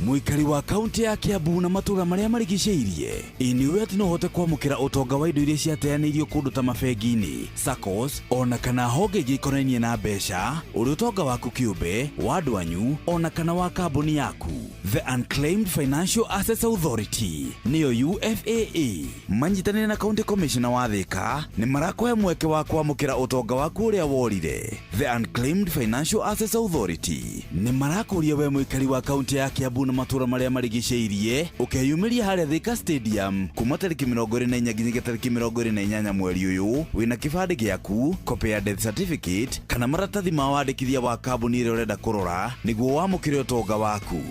Mũikari wa kaunti ya Kiambu na matũũra marĩa marigicĩirie, ĩ nĩũĩ atĩ no ũhote kwamũkĩra ũtonga wa indo iria ciateanĩirio kũndũ ta mabengi-inĩ, SACCOs, ona kana honge ingĩ ikonainie na mbeca, ũrĩ ũtonga waku kĩũmbe, wa andũ anyu, ona kana wa kambuni yaku. The Unclaimed Financial Assets Authority nĩyo UFAA manyitanĩire na County Commissioner wa Thika nĩ marakũhe mweke wa kwamũkĩra ũtonga waku ũrĩa worire. The Unclaimed Financial Assets Authority nĩ marakũria we mũikari wa kaunti ya Kiambu na matũũra marĩa marigicĩirie ũkeyumĩria harĩa Thika Stadium kuma tarĩki 24 nginyagia tarĩki 28 mweri ũyũ wĩna kĩbandĩ gĩaku, copy ya death certificate kana maratathi ma wandĩkithia wa kambuni ĩrĩa ũrenda kũrora nĩguo wamũkĩre ũtonga waku.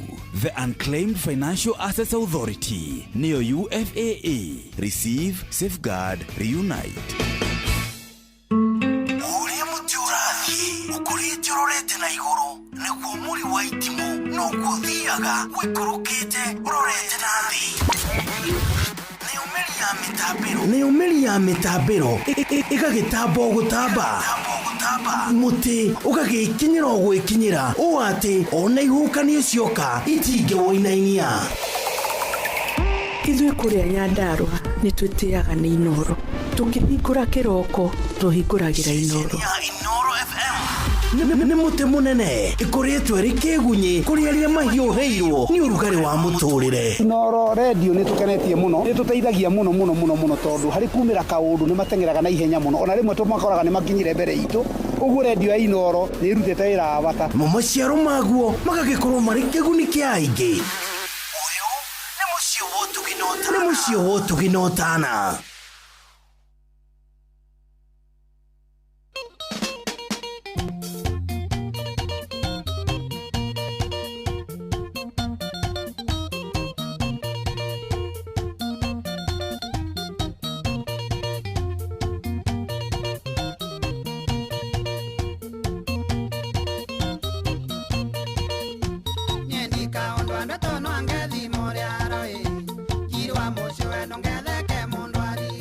The Unclaimed Financial Assets Authority nĩyo UFAA. Receive, safeguard, reunite. Ũrĩa mũtĩ ũrathiĩ ũkũrĩte ũrorete na igũrũ nĩguo mũri wa itimũ noguo ũthiaga wĩikũrũkĩte ũrorete na thĩ. Nayo mĩri ya mĩtambĩro ĩgagĩtamba o gũtamba, mũtĩ ũgagĩkinyĩra o gwĩkinyĩra ũũ atĩ ona ihuhũkanio cioka itingĩwũinainia. Ithuĩ kũrĩa Nyandarũa nĩ twĩtĩaga nĩ Inooro. Tũkĩhingũra kĩroko tũhingũragĩra Inooro. Nĩ mũtĩ mũnene ĩkũrĩtwo ĩrĩ kĩgunyĩ kũrĩ arĩa mahiũhĩirwo nĩ ũrugarĩ wa mũtũrĩre. Inooro redio nĩ tũkenetie mũno, nĩ tũteithagia mũno mũno mũno mũno tondũ harĩ kumĩra kaũndũ nĩ mateng'eraga na ihenya mũno, ona rĩmwe tũmakoraga nĩ makinyire mbere itũ. Ũguo redio ya Inooro nĩ ĩrutĩte wĩra wa bata. Mo maciaro maguo magagĩkorwo marĩ kĩguni kĩa aingĩ. Ũyũ nĩ mũciĩ wa ũtugi na ũtana. Nongetheke mundu ari.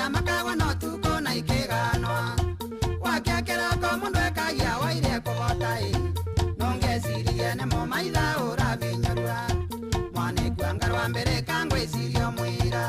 Ciamakagwa no tuko na ikiganwa wakiakirako mundu ekagia waire kuhota i nongecirie nimo maitha urabinyurua mwanikuanga rwa mbere kangwicirio mwira.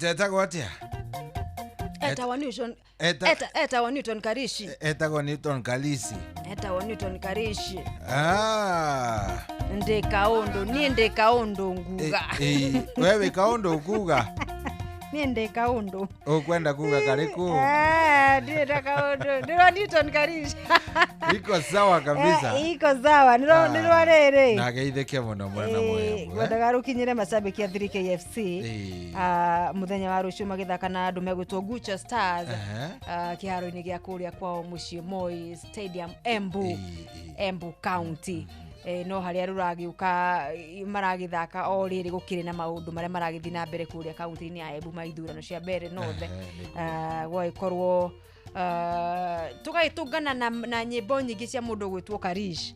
Etagwo atia? Etagwo Newton. Etagwo Newton Karishi. Etagwo Newton Kalisi. Etagwo Newton Karishi. Ah. Ndĩ kaũndũ, niĩ ndĩ kaũndũ nguga. We wĩ kaũndũ kuga? Niĩ ndĩ kaũndũ. Ũkwenda kuga karĩkũ? Ndĩ kaũndũ. Ndĩro Newton Karish. Iko sawa kabisa. Iko sawa. Nĩ rwa rĩrĩ. Na geithĩke mũno mwena mwega. Ngwendaga rũkinyĩre macambĩki a 3KFC. Mũthenya wa rũciũ magĩthaka na andũ megwĩtwo Gucha Stars kĩharo-inĩ gĩa kũrĩa kwao mũciĩ Moi Stadium Embu County. No harĩa rũragĩũka maragĩthaka o rĩrĩ gũkĩrĩ na maũndũ marĩa maragĩthiĩ na mbere kũrĩa kaunti-inĩ ya Embu ma ithurano cia mbere North. Gwagĩkorwo tũgagĩtũngana na nyĩmbo nyingĩ cia mũndũ ũgwĩtwo Karish.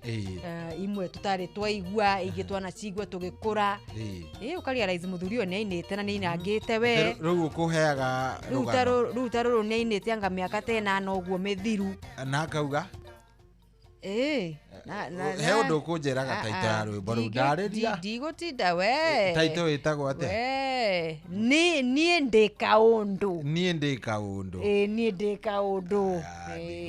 Imwe tũtarĩ twaigua, ingĩ twanacigua tũgĩkũra. Ũkarealize mũthuri ũyũ nĩainĩte na nĩainangĩte we. Rĩu ũkũheaga rũgano. Rĩu ta rũrũ nĩainĩte anga mĩaka ta ĩnana ũguo mĩthiru. Na akauga? He ũndũ ũkũnjĩraga taito ya rwĩmbo rũu, ndarĩria. Ndigũtinda we. Taito ĩtagwo atĩa? We niĩ ndĩ kaũndũ. Niĩ ndĩ kaũndũ. Niĩ ndĩ kaũndũ.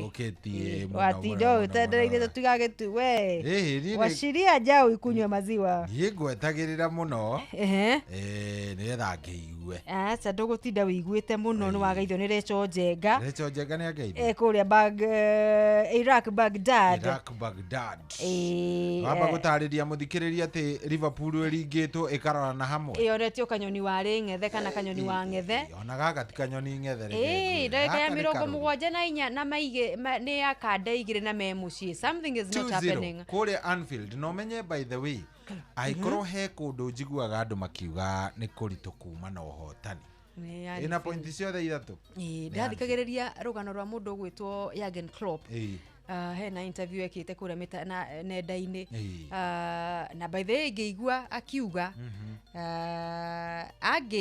Ũkĩtie mũno. Watinda ũtendereire tũtigagĩtu we. Waciria njaũ ikunywe maziwa. Niĩ ngwetagĩrĩra mũno. Nĩgetha ngĩigue. Aca ndũgũtinda wĩiguĩte mũno, nĩ wageithio nĩ Rachel Njenga. Rachel Njenga nĩ angeithia. Kũrĩa Iraq Baghdad. Iraq Baghdad. Wamba gũtarĩria mũthikĩrĩria atĩ Liverpool ĩringĩtwo ĩkarorana hamwe. Ĩonetio kanyoni wa rĩng'ethe kana kanyoni wa ng'ethe. Ona gaka ti kanyoni ng'ethe. Ndagĩka ya 74 na maige nĩ ya kanda 2 na me mũciĩ. Something is not happening. Kũrĩa Anfield no menye by the way angĩkorwo he kũndũ njiguaga andũ makiuga nĩ kũritũ kuma na ũhotani. Ĩna pointi ciothe ithatũ. Ndathikagĩrĩria rũgano rwa mũndũ ũgwĩtwo Jurgen Klopp. Hena interview ekĩte kũrĩa nenda-inĩ. Na by the way ngĩigua akiuga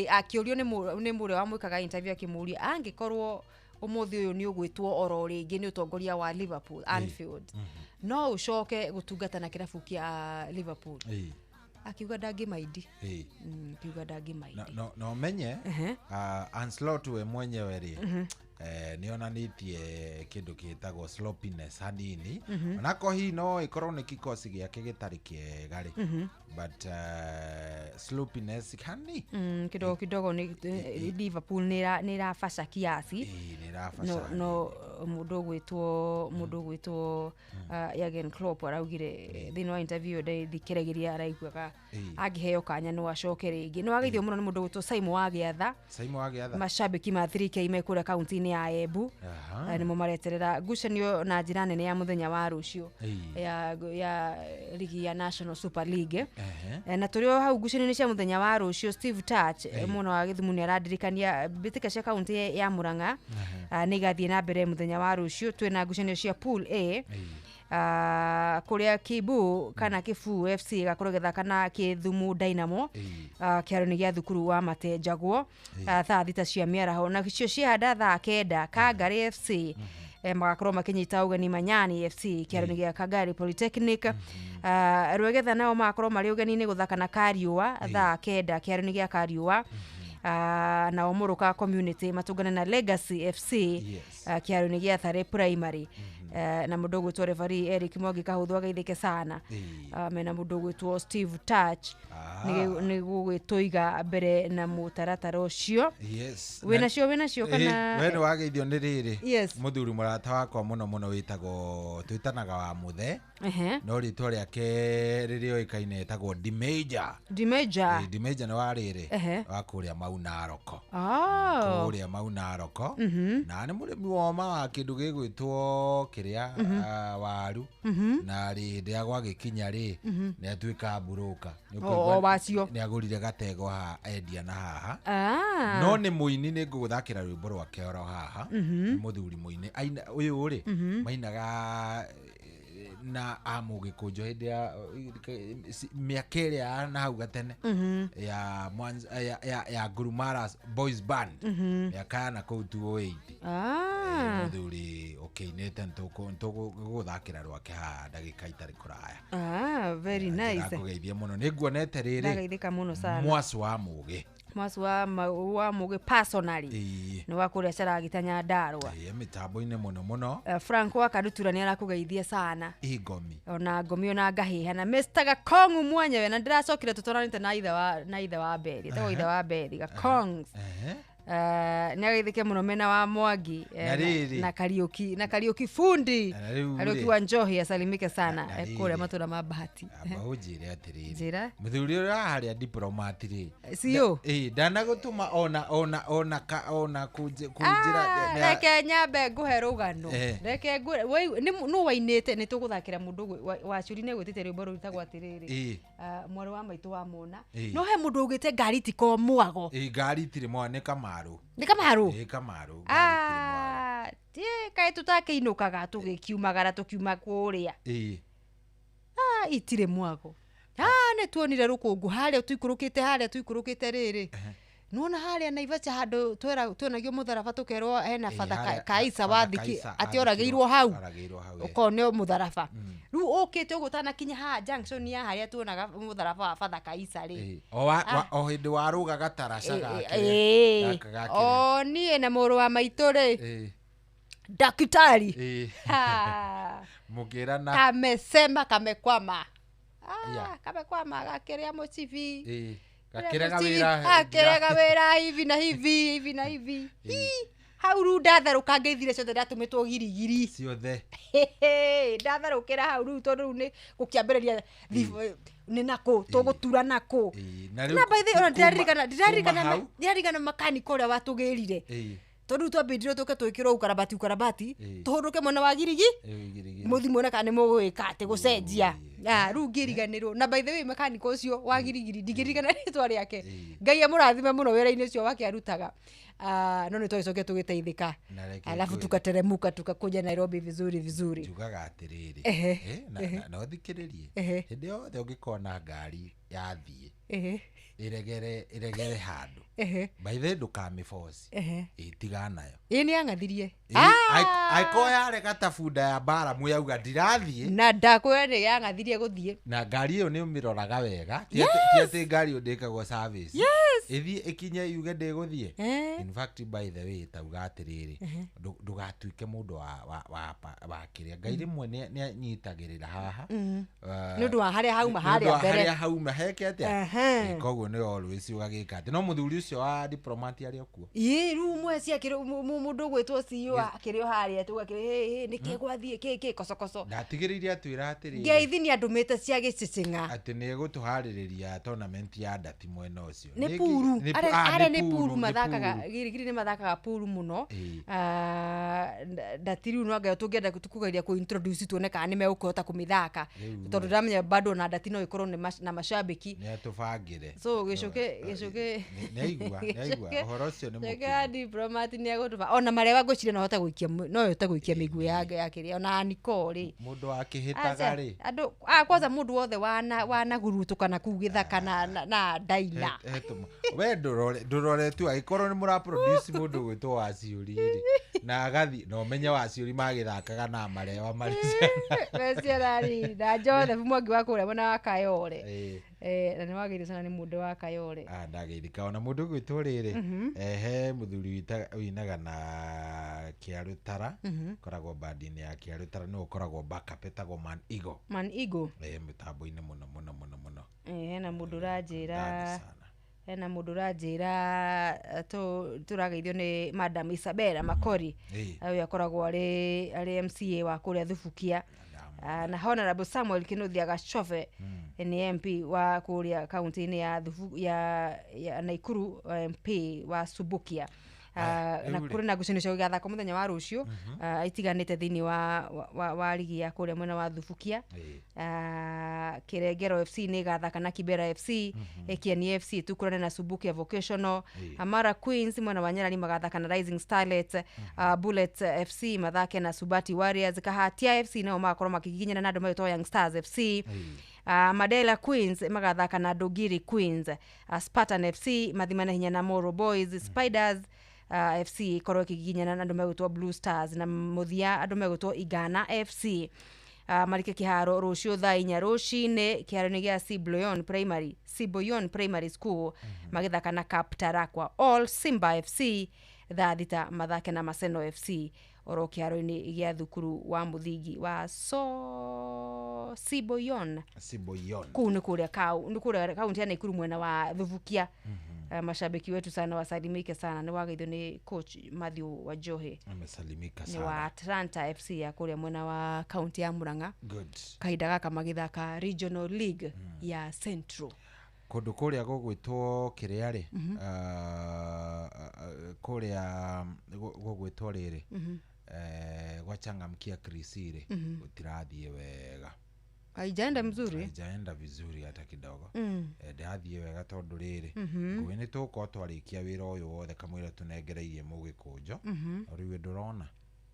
akĩũrio nĩ mũrĩa wamwĩkaga interview akĩmũria angĩkorwo ũmũthĩ ũyũ nĩ ũgwĩtwo oro rĩngĩ nĩ ũtongoria wa Liverpool Anfield, no ũcoke gũtungata na kĩrabu kĩa Liverpool. Akiuga ndangĩmaindi. Akiuga ndangĩmaindi. No menye Ancelotti we mwenyewe rĩ nĩonanĩtie kĩndũ gĩtagwo sloppiness hanini. Onako hihi no ĩkorwo nĩ kikosi gĩake gĩtarĩ kĩega rĩ, but sloppiness hani kidogo kidogo nĩ Liverpool nĩ ĩrabaca kiasi. No mũndũ ũgwĩtwo Jurgen Klopp araugire thĩinĩ wa interview ndĩthikĩrĩria araiguaga angĩheo kanya no acoke rĩngĩ. Nĩ wageithio mũno nĩ mũndũ ũgwĩtwo Simon wa Gĩatha. Macambĩki ma 3K me kũrĩa kaunti-inĩ ya Embu. Nĩmo mareterera ngucanio na njĩra nene ya mũthenya wa rũciũ ya ligi ya National Super League. Na tũrĩ o hau ngucanio-inĩ cia mũthenya wa rũciũ, Steve Touch mũno wa Gĩthumo nĩ aradirikania mbĩtĩka cia kaunti ya Murang'a nĩ igathiĩ na mbere mũthenya wa rũciũ. Twĩna ngucanio cia Pool A kũrĩa Kibu kana Kibu FC ĩgakorwo ĩgĩthaka na Kĩthumu Dynamo kĩharo-inĩ gĩa thukuru wa Matenjagwo thaa 6 cia mĩaraho. Na cio ciahanda thaa 9 Kangari FC magakorwo makĩnyita ũgeni Manyani FC kĩharo-inĩ gĩa Kangari Polytechnic. Rwegetha nao magakorwo marĩ ũgeni-inĩ gũthaka na Kariũa thaa 9 kĩharo-inĩ gĩa Kariũa. Na Omoroka Community matũngane na Legacy FC kĩharo-inĩ gĩa Thare Primary. Na mũndũ ũgwĩtwo referee Eric Mwangi Kahũthũ ageithĩke sana. Mena mũndũ ũgwĩtwo Steve Touch nĩ gũgĩtũiga mbere na mũtaratara ũcio. Wĩnacio kana we nĩ wageithio nĩ rĩrĩ mũthuri mũrata wakwa mũno mũno wĩtagwo twĩtanaga wa Mũthe, no rĩtwa rĩake rĩrĩa oĩkaine etagwo D-Major. D-Major. D-Major nĩ wa rĩrĩ wa kũrĩa Mau Naroko. Kũrĩa Mau Naroko. Na nĩ mũrĩmi woma wa kĩndũ gĩgwĩtwo kĩrĩa waru. Na rĩ hĩndĩ ya gwagĩkinya rĩ nĩ atuĩka mburũka. Nĩ agũrire gatego ha endia na haha. No nĩ mũini, nĩ ngũgũthakĩra rwĩmbo rwake oro haha. Mũthuri mũini ũyũ rĩ mainaga na amũgĩkũnjo hĩndĩ ya mĩaka ĩrĩa ya na hau gatene ya ya Ngurumara Boys Band mĩaka ya na kũu 2008. Mũthuri ũkĩinĩte nĩtũgũthakĩra rwake haha ndagĩka itarĩ kũraya. Very nice. Ndakũgeithia mũno, nĩ nguonete rĩrĩ Ndageithĩka mũno sana. Mwaci wa Mũgĩ. Mwasu wa Mugi personally. Nĩ wa kũrĩa Caragita Nyandarua. Ĩĩ, mĩtambo-inĩ mũno mũno. Franco wa Karutura nĩ arakũgeithia sana. Ĩ ngomi. Ona ngomi ona ngahĩha na Mr. Gakongu mwenyewe, na ndĩracokire tũtwaranĩte na ithe wa Beri, etagwo ithe wa Beri Gakongs. Nĩ ageithĩke mũno mena wa Mwangi Na rĩrĩ. Na Kariuki fundi. Na rĩu Kariuki rĩ. wa Njohi asalimike sana. Na kũrĩa rĩrĩ. matũra ma Bahati. Amba ũnjĩre atĩrĩrĩ. Njĩra. Mũthuri ũrĩa harĩa diplomat rĩ. CEO? Ĩ, ndanagũtũma ona ka ona kũnjĩra Reke nyambe ngũhe rũgano. Reke ngwĩre nũ wainĩte nĩ tũgũthakĩra mũndũ wacuri nĩ gwĩtĩte rwĩmbo rwĩtagwo atĩrĩrĩ. Mwarĩ wa maitũ wa mona. No he mũndũ augĩte ngari itikoo mwago. Ĩ, ngari itirĩ mwago, nĩ Kamaru. Nĩ Kamaru. Ĩ, Kamaru. Ah, kaĩ tũtakĩinũkaga tũgĩkiumagara tũkiuma kũrĩa. Ah, itirĩ mwago. Ah, nĩ tuonire rũkũngũ harĩa tũikũrũkĩte, harĩa tũikũrũkĩte rĩrĩ, nona harĩa Naivacha handũ tuonagio mũtharaba tũkerwo hena batha Kaisa Father wathiki Kaisa atĩ oragĩirwo hau. Oragĩirwo hau, ĩ. Ũkorwo nĩ mũtharaba rĩu ũkĩte ũguo ũtanakinya haha junction ya harĩa tuonaga mũtharaba wa Father Kaisa rĩ. O o hĩndĩ warũga gataraca gaka gakĩrĩa. O niĩ na mũrũ wa maitũ rĩ, dakitari. Ha. Mũkĩrana. Kamesema kamekwama. Ah, kamekwama gakĩrĩa mũcibi. Gakĩrega wĩra. Akĩrega wĩra hivi na hivi, hivi na hivi. Hi, hau rĩu ndatherũka ngeithire ciothe ndatũmĩtwo girigiri. Ciothe. Ndatherũkĩra hau rĩu tondũ rĩu nĩ gũkĩambĩrĩria nĩ nakũ tũgũtura nakũ. Na rĩu Na by the way, ona ndĩraririkana kuma ndĩraririkana hau? Ndĩraririkana makaniko ũrĩa watũgĩrire, tondũ rĩu twambĩrire tũke twĩkĩrwo ukarabati ukarabati, tũhũndũke mwena wa Girigi. Girigiri. Mũthi muone kana nĩ mũgwĩka atĩ gũcenjia. Ah, rĩu ngĩriganĩrwo. Na by the way, mekaniko ũcio wa Girigiri ndingĩririkana rĩtwa rĩake, Ngai amũrathime mũno wĩra-inĩ ũcio wake arutaga. Ah, no nĩ twagĩcokia tũgĩteithĩka. Na reke Alafu ngwĩre. Tukateremuka tukakuja Nairobi vizuri vizuri. Njugaga atĩrĩrĩ, na ũthikĩrĩrie, hĩndĩ yothe ũngĩkona ngari yathiĩ ĩregere ĩregere handũ, by the way, ndũkamĩboci. Ĩ, tigana nayo. Ĩ, nĩ yang'athirie. Angĩkorwo yarega ta bunda ya Baramu yauga ndirathiĩ. Na ndakwĩra nĩ yang'athirie gũthiĩ. Na ngari ĩyo nĩ ũmĩroraga wega, ti atĩ ngari ĩyo ndĩkagwo service. Ĩthiĩ ĩkinye yuge ndĩgũthiĩ. In fact, by the way, tauga atĩrĩrĩ, ndũgatuĩke mũndũ wa kĩrĩa Ngai rĩmwe nĩ anyitagĩrĩra haha. Nĩ ũndũ wa harĩa hauma nĩ ũndũ harĩa wa mbere. Harĩa hauma heke atĩa. Ĩ, koguo nĩ always ũgagĩka atĩ no mũthuri ũcio wa diplomat arĩ o kuo. Ĩ, rĩu mwe ciakĩrĩ mũndũ ũgwĩtwo CEO akĩrĩ o harĩa tũgakĩrĩ nĩkĩ gwathiĩ kĩ kocokoco. Ndatigĩrĩire atwĩra atĩrĩrĩ, Ngeithi nĩ andũmĩte cia gĩcicing'a. Atĩ nĩ egũtũharĩrĩria tournament ya ndati mwena ũcio. Nĩ puru. Arĩa Nĩ nĩ puru nĩ mathakaga. puru. Girigiri nĩ mathakaga puru mũno. Ah, ndati rĩu no anga tũngĩenda kũgeria kũ introduce tuone kana nĩ megũkĩhota kũmĩthaka, Rĩu tondũ ndamenya bado na ndati no ĩkorwo na macambĩki. Nĩ atũbangĩre. So gĩcoke gĩcoke Nĩ aigua ũhoro ũcio nĩ gĩcoke ya diplomat nĩ egũtũba ona marĩa ngwĩciria no hote gũikia no ĩhote gũikia mĩguĩ ya kĩrĩa ona niko rĩ. Mũndũ wakĩhĩtaga rĩ. Andũ ah, kwanza mũndũ wothe wanagurutũka na kũu gĩthaka na ndaina. We ndũrore tu angĩkorwo nĩ mũra produce mũndũ gwĩtwo Waciũri rĩ, na agathi na ũmenye Waciũri magĩthakaga na marewa marĩ ciana. Meciana rĩ na Joseph Mwangi wa kũrĩa mwena wa Kayore. Na nĩ wagĩrĩire sana nĩ mũndũ wa Kayore. Ah, ndageithĩka ona mũndũ ũgwĩtwo rĩrĩ, ehe, mũthuri wĩinaga na Kĩarũtara, ũkoragwo bandi-inĩ ya Kĩarũtara, nĩwe ũkoragwo backup, etagwo Man Eagle. Man Eagle. Mĩtambo-inĩ mũno mũno mũno mũno. Hena mũndũ ũranjĩra Ndani. Hena mũndũ ũranjĩra tũrageithio nĩ Madam Isabella Makori. Ũyũ akoragwo arĩ MCA wa kũrĩa Thubukia. Ah, na Honorable Samuel Kinuthia Gachove nĩ MP wa kũrĩa kaunti-inĩ ya ya Naikuru, MP wa Subukia. Aya, Na rĩu rĩ. Kũrĩ na ngucanio cia gũgathakwo mũthenya wa rũciũ itiganĩte thĩinĩ wa rigi ya kũrĩa mwena wa Thubukia. Kirengero FC nĩ ĩgathaka na Kibera FC, Kieni FC ĩtukurane na Subukia Vocational, Amara Queens mwena wa Nyarani magathaka na Rising Starlets, Bullet FC mathake na Subati Warriors, Kahatia FC nao magakorwo makĩgiginyana na andũ magĩtwo Young Stars FC. Madela Queens magathaka na Dogiri Queens, Spartan FC mathimane hinya na Moro Boys, Spiders FC ikorwo ĩkĩgiginyana na andũ megwĩtwo Blue Stars, na mũthia andũ megwĩtwo Igana FC. Marike kĩharo rũciũ thaa 4 rũcinĩ kĩharo-inĩ gĩa Siboyon Primary, Siboyon Primary School, magĩthaka na Kaptarakwa. All Simba FC thaa 6 mathake na Maseno FC oro kĩharo-inĩ gĩa thukuru wa mũthingi wa Siboyon. Siboyon. Kũu nĩ kũrĩa kau nĩ kũrĩa kaunti ya Nakuru mwena wa Thubukia. Mashabiki wetu sana wasalimike sana, nĩ wageithio nĩ coach Matthew Wajohe. Amesalimika nĩ sana. Wa Atlanta FC ya kũrĩa mwena wa kaunti ya Murang'a. Good. Kahinda gaka magĩthaka Regional League ya Central. Kũndũ kũrĩa gũgwĩtwo kĩrĩa rĩ, kũrĩa gũgwĩtwo rĩrĩ, gwachangamkia Krisi rĩ, gũtirathiĩ wega. Haijaenda mzuri? Haijaenda vizuri hata kidogo. Ndathiĩ wega tondũ rĩrĩ, ngũĩ nĩ tũgũkorwo twarĩkia wĩra ũyũ wothe kamũira tũnengereirie mũgĩkũnjo. Rĩu ndũrona.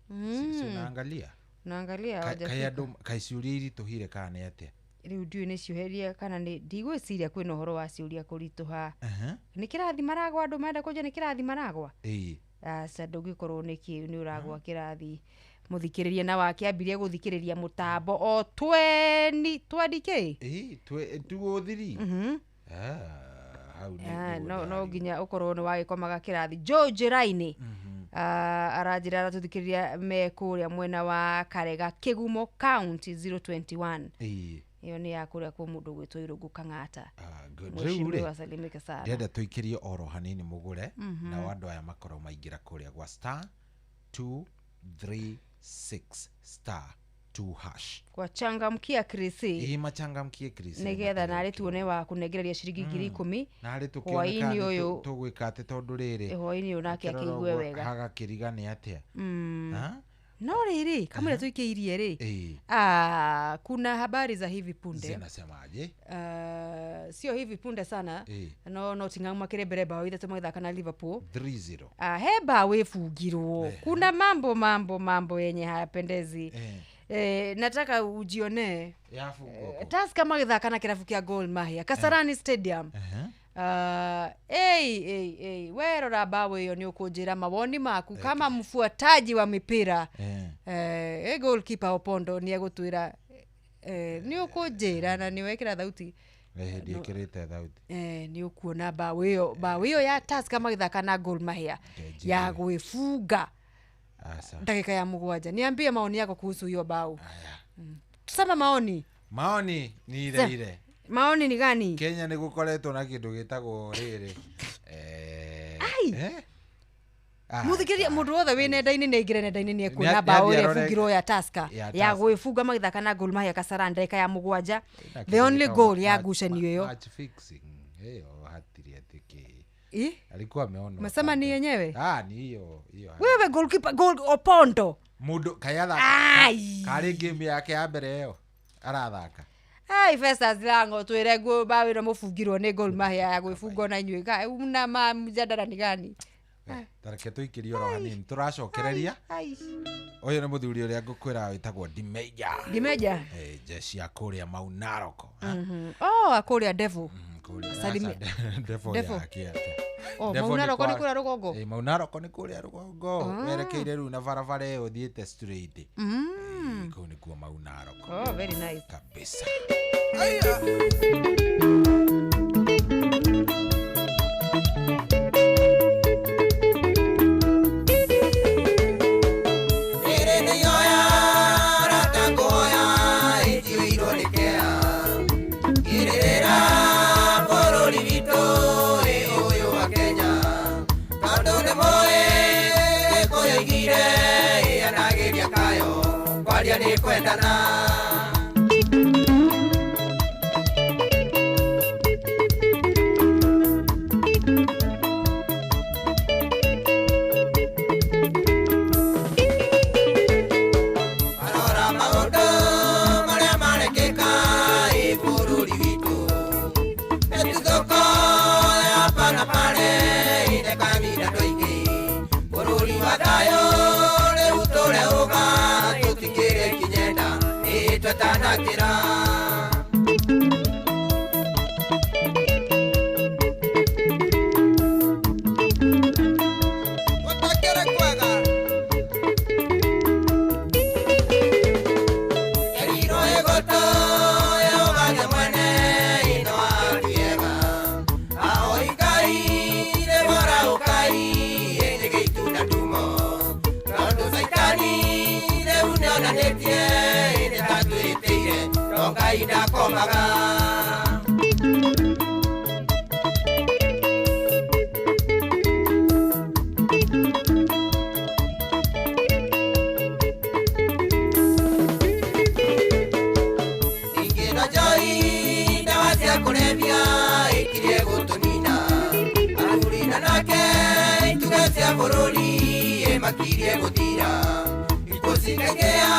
Si unaangalia? Unaangalia Kaĩ hawajafika. andũ kaĩ ciũria iritũhire kana nĩ atĩa? Rĩu ndiũĩ nĩ cioheria kana nĩ ndigwĩciria kwĩna ũhoro wa ciũria kũritũha. Nĩ kĩrathi maragwa, andũ marenda kũnjia nĩ kĩrathi maragwa? Ĩĩ. Aca, ndũngĩkorwo nĩ kĩ nĩ ũragwa kĩrathi. Mũthikĩrĩria na wakĩambirie gũthikĩrĩria mũtambo o tweni twendi kĩ? Ĩĩ, tugũthiri. Hau nĩ No, no nginya ũkorwo nĩ wagĩkomaga kĩrathi. Joe Njĩra-inĩ aranjĩra aratũthikĩrĩria me kũrĩa mwena wa Karega Kĩgumo County 021. Ĩĩ. Ĩyo nĩ ya kũrĩa kwa mũndũ ũgwĩtwo Irũngũ Kang'ata. Good. Rĩu Mheshimiwa rĩ, asalimike sana. ndĩrenda tũikĩrie oro hanini mũgũre, nao andũ aya makorwo maingĩra kũrĩa gwa star 236 star 2 hash. Kwa changamkia Krisi. Ĩĩ, machangamkie Krisi. Nĩgetha narĩ tuone wa kũnengereria ciringi 10,000. Narĩ tũkĩone Hwaĩ-inĩ kana nĩ ũyũ. tũgwĩka atĩ tondũ rĩrĩ, Hwaĩ-inĩ ũyũ nake ũkĩrora akĩigue ũguo wega. hagakĩriga nĩ atĩa? Ha? No rĩrĩ, kamũira tũikĩirie rĩ, Ĩĩ. Kuna habari za hivi punde. Zinasemaje? Sio hivi punde sana. Ĩĩ. No Nottingham makĩrĩ mbere bao 3 magĩthaka na Liverpool. 3-0. He bao ĩbungirwo. Kuna mambo mambo mambo yenye hayapendezi. Nataka ujionee. Yafungwo kũ? Tusker magĩthaka na kĩrabu kĩa Gor Mahia Kasarani Stadium. Ei, werora bao ĩyo nĩ ũkũnjĩra mawoni maku kama mfuataji wa mipira. Goalkeeper Opondo nĩ egũtwĩra, nĩ ũkũnjĩra na nĩ wekĩra thauti. Ndiĩkĩrĩte thauti. Nĩ ũkuona bao ĩyo, bao ĩyo ya Tusker magĩthaka na Gor Mahia ya gwĩbunga dakika ya 7. Niambie maoni yako kuhusu hiyo bao. Tusema maoni. Maoni ni ile ile. Maoni ni gani? Kenya nĩ gũkoretwo na kĩndũ gĩtagwo rĩrĩ. Ai. Mũthikĩrĩria mũndũ wothe wĩ nenda-inĩ nĩ aingĩre nenda-inĩ nĩ ekuona bao ĩrĩa ĩbungirwo ya Tusker ya gwĩbunga magĩthaka na Gor Mahia Kasarani ndagĩka ya 7. The only goal ya ngucanio ĩyo. Match fixing. Ĩyo hatirĩ atĩ kĩ. Alikuwa ameona. Umesema ni yenyewe? Ni hiyo hiyo. Wewe goalkeeper goal Opondo. Mũndũ kayatha. Karĩ game yake ya mbere ĩyo arathaka. Ai Festus Lango twĩre nguo bao ĩno mũbungirwo nĩ Gor Mahia ya gwĩbungwo na inyuĩ. Una ma mjadala ni gani? Tareke tũikĩrie oro hanini tũracokereria. Ũyũ nĩ mũthuri ũrĩa ngũkwĩra wĩtagwo Dimeja. Dimeja? Jeshi ya kũrĩa Mau Narok. Oh, kũrĩa Devil. Salimia. Devil yake atĩa? Oh, Mau Narok nĩ kũrĩa rũgongo. Mau Narok nĩ kũrĩa rũgongo. Werekeire rĩu na barabara ĩyo ũthiĩte straight. Kũu nĩkuo Mau Narok. Oh, very nice. Kabisa. Querido ĩkomaga. Ingĩ na njohi ndawa cia kũrebia ikirie gũtũnina athuri na nake ituge cia bũrũri ĩmakirie gũthira ikuũ cikaingĩha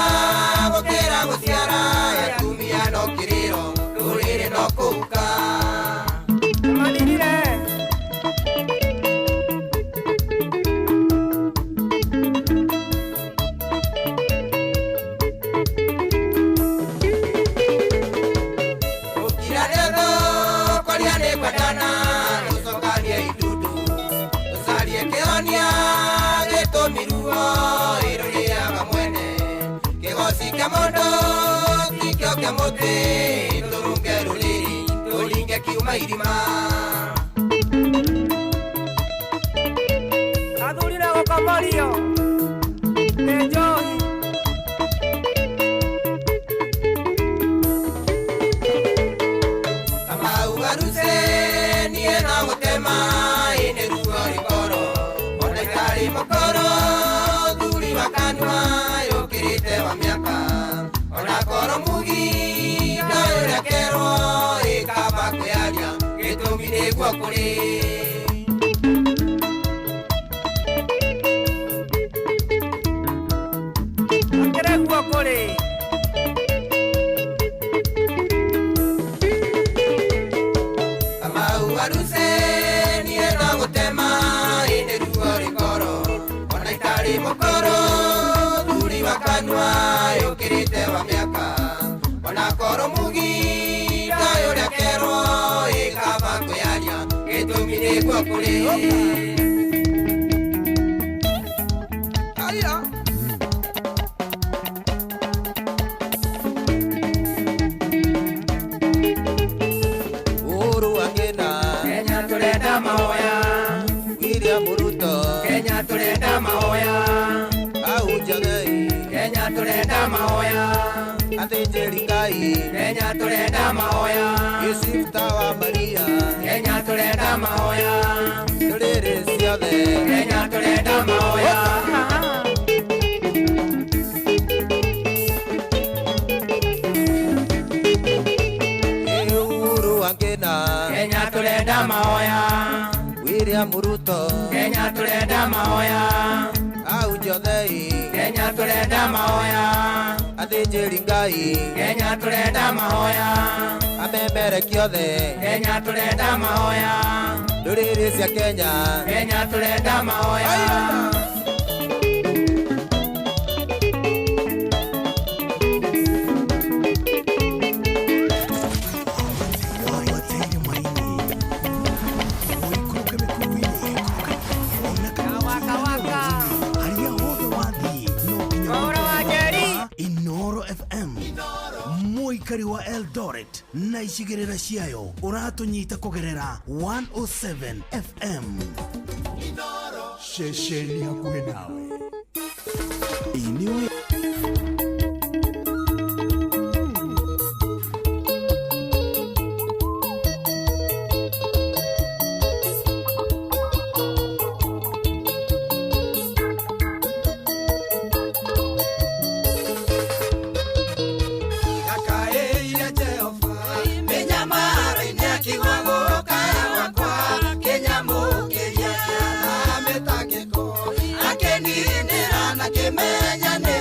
gũkĩra gũciara atumia no kĩrĩro rũrĩrĩ no kũhuka. Gũkira nĩ ũthũ kwaria nĩ kwendana tũcokanie itutu tũcarie kĩhonia gĩtũmi ruo ĩrũrĩaga mwene kĩgoci kĩa mũndũ tikĩo kĩa mũtĩ tũrunge rũrĩrĩ tũringe kiuma irima. Athuri na gũkomorio nĩ njohi. Kamau Aruse niĩ no gũtema ĩ nĩ ruo rĩkoro ona itarĩ mũkoro thuri wa kanua yũkĩrĩte wa mĩaka ona koro mugi ndoĩ ũrĩa kerwo ĩkaba kwĩyaria gĩtũmi nĩguo kũrĩ. Akĩrĩ guo kũrĩ. Kamau Aruse niĩ no gũtema ĩ nĩ ruo rĩkoro ona itarĩ mũkoro thuri wa kanua yũkĩrĩte wa mĩaka ona koro mugi ndoĩ ũrĩa kerwo ĩkaba kwĩyaria gĩtũmi nĩguo kũrĩ. Aya. Uhuru wa Kenya Kenya turenda mahoya William Ruto Kenya turenda mahoya Ahunjagai Kenya turenda mahoya Athĩnjĩri Ngai Kenya turenda mahoya Yusuf wa Maria Kenya turenda mahoya Ndũrĩrĩ ciothe Kenya turenda mahoya. Uhuru wa Kenya Kenya turenda mahoya William Ruto Kenya turenda mahoya Ahunjagai Kenya turenda mahoya Athĩnjĩri Ngai Kenya turenda mahoya Amemereki othe Kenya turenda mahoya Ndũrĩrĩ cia Kenya Kenya turenda mahoya. Haria hothe wathiĩ no nginya Maũra wa Njeri. Inoro FM mũikari wa Eldoret na icigĩrĩra ciayo ũratũnyita kũgerera 107 FM ceceni hakuhĩ nawe. Ĩnĩũĩ Ndakaĩire Jehova mĩnyamaro-inĩ akĩigua gũkaya gwakwa kĩnyamũkĩria kĩana mĩtangĩko akĩninĩra na kĩmenya nĩ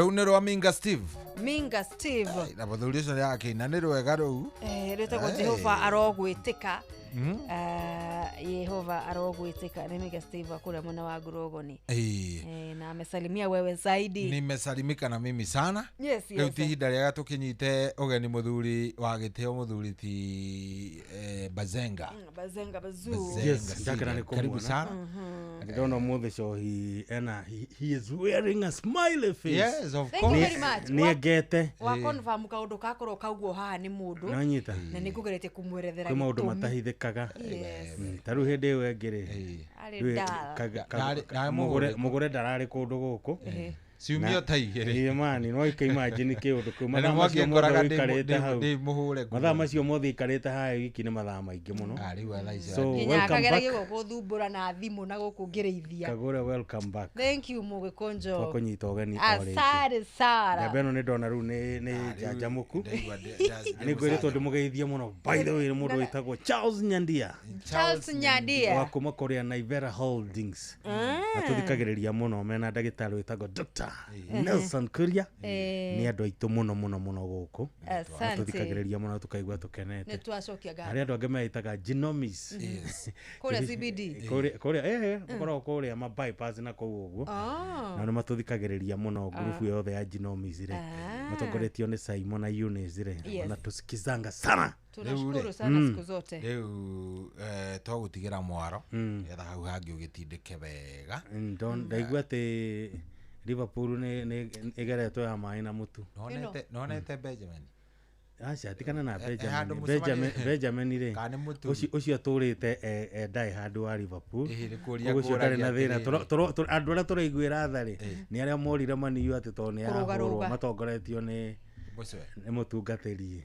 Rũu nĩ rwa Minga Steve. Minga Steve. Na mũthuri ũcio nĩ akĩina nĩ rwega rũu. Rwĩtagwo Jehova arogwĩtĩka. Yehova arogwĩtĩka nĩ Minga Steve akũrĩa mwena wa Ngurogoni. Na amesalimia wewe zaidi. Nimesalimika na mimi sana. Yes, Rĩu ti ihinda rĩega tũkĩnyite ũgeni mũthuri wa gĩtĩo mũthuri ti Bazenga. Bazenga Bazuu. Bazenga. Yes, ndakena nĩ Karibu kũmuona. sana. Ndĩrona ũmũthĩ cohi ena he is wearing a smiley face. Yes, of Thank you very much. Nĩ engete. Wa confirm kaũndũ gakorwo kaugwo haha nĩ mũndũ. Nĩwanyita? Na nĩ ngũgeretie kũmwerethera Kwĩ maũndũ gĩtũmi. matahithĩkaga. Yes. Ta rĩu hĩndĩ ĩyo ĩngĩ rĩ, Arĩ rĩu ndara. Ndarĩ mũgũre. Mũgũre ndararĩ kũndũ gũkũ. Ciumia ta igĩrĩ. Ĩĩ mani, no ika imagine kĩũndũ kĩu. Na nĩ Mathaa macio mothe mwangĩkoraga ũikarĩte hau. ndĩ mũhũre nguo. Mathaa macio mothe ũikarĩte haha wiki nĩ mathaa maingĩ mũno. Rĩu thaa ici So, Nginya welcome akageragia back. gũkũthumbũra na thimũ na gũkũ ngĩrĩithia. Kagũre, welcome back. Thank you Mũgĩkũnjo. Twakũnyita ũgeni o rĩngĩ. Asante sana. Njamba ĩno nĩ ndona rĩu nĩ njanjamũku. Nĩ ngwĩrĩtwo ndĩmũgeithie mũno. By the way, nĩ mũndũ wĩtagwo Charles Nyandia. Charles Nyandia. Wa kuma kũrĩa Naivera Holdings. Atũthikagĩrĩria mũno mena ndagĩtarĩ wĩtagwo Dr. Nelson Kuria. Nĩ andũ aitũ mũno mũno mũno gũkũ. Asante. Atũthikagĩrĩria mũno tũkaigua tũkenete. Nĩ twacokia ngatho. Harĩ andũ angĩ meĩtaga Genomis. Kũrĩa CBD. Kũrĩa gũkoragwo kũrĩa ma bypass na kũu ũguo. Na nĩ matũthikagĩrĩria mũno ngurubu yothe ya Genomis rĩ. Matongoretio nĩ Simon na Eunice rĩ. Wanatusikizanga sana. Tunashukuru sana siku zote. Rĩu twagũtigĩra mwaro nĩgetha hau hangĩ ũgĩtindĩke wega. Ndaigua atĩ Liverpool nĩ ĩgeretwo ya maĩ na mũtu. Nonete Benjamin. Aca tikana na handũ Benjamin. mũcemanio- Benjamin rĩ. Kana nĩ mũturi. Ũcio atũrĩte endae handũ wa Liverpool. Ĩhĩ, nĩ kũria Ũguo ũcio ndarĩ na kũragia thĩna. atĩrĩrĩ. Andũ arĩa tũraiguĩra tha rĩ, nĩ arĩa morire maniu atĩ tondũ nĩ Kũrũgarũga. yahũrwo matongoretio nĩ Mũcwe. nĩ mũtungatĩri.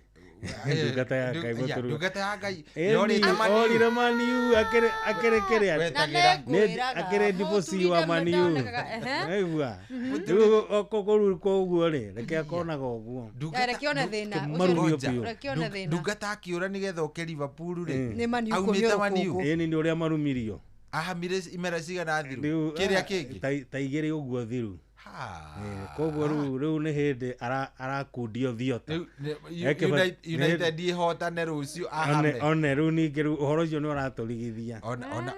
Ndungata ya Ngai mũtũrũ. Ndungata ya Ngai. Ĩni, Yorĩte Maniu. orire Maniu akĩrĩ kĩrĩa. Na nĩngwĩraga, Akĩrĩ ndibuci wa mũturi Maniu. ndonekaga, ehe. Aigua. Rĩu kũu koguo rĩ, reke akonaga ũguo. Reke one thĩna. Kĩmarumio biũ. Reke one thĩna. Ndungata akĩũra nĩgetha oke Liverpool rĩ. Nĩ Maniu Aumĩte kũmĩa Maniu. rũkũngũ. Ĩni nĩ ũrĩa marumirio. Ahamire imera cigana thiru. Rĩu, Kĩrĩa kĩngĩ. Ta igĩrĩ ũguo thiru. Koguo rĩu nĩ hĩndĩ arakundio thiota. United ihotane rũciũ ahame. One rĩu ningĩ rĩu ũhoro ũcio nĩ ũratũrigithia.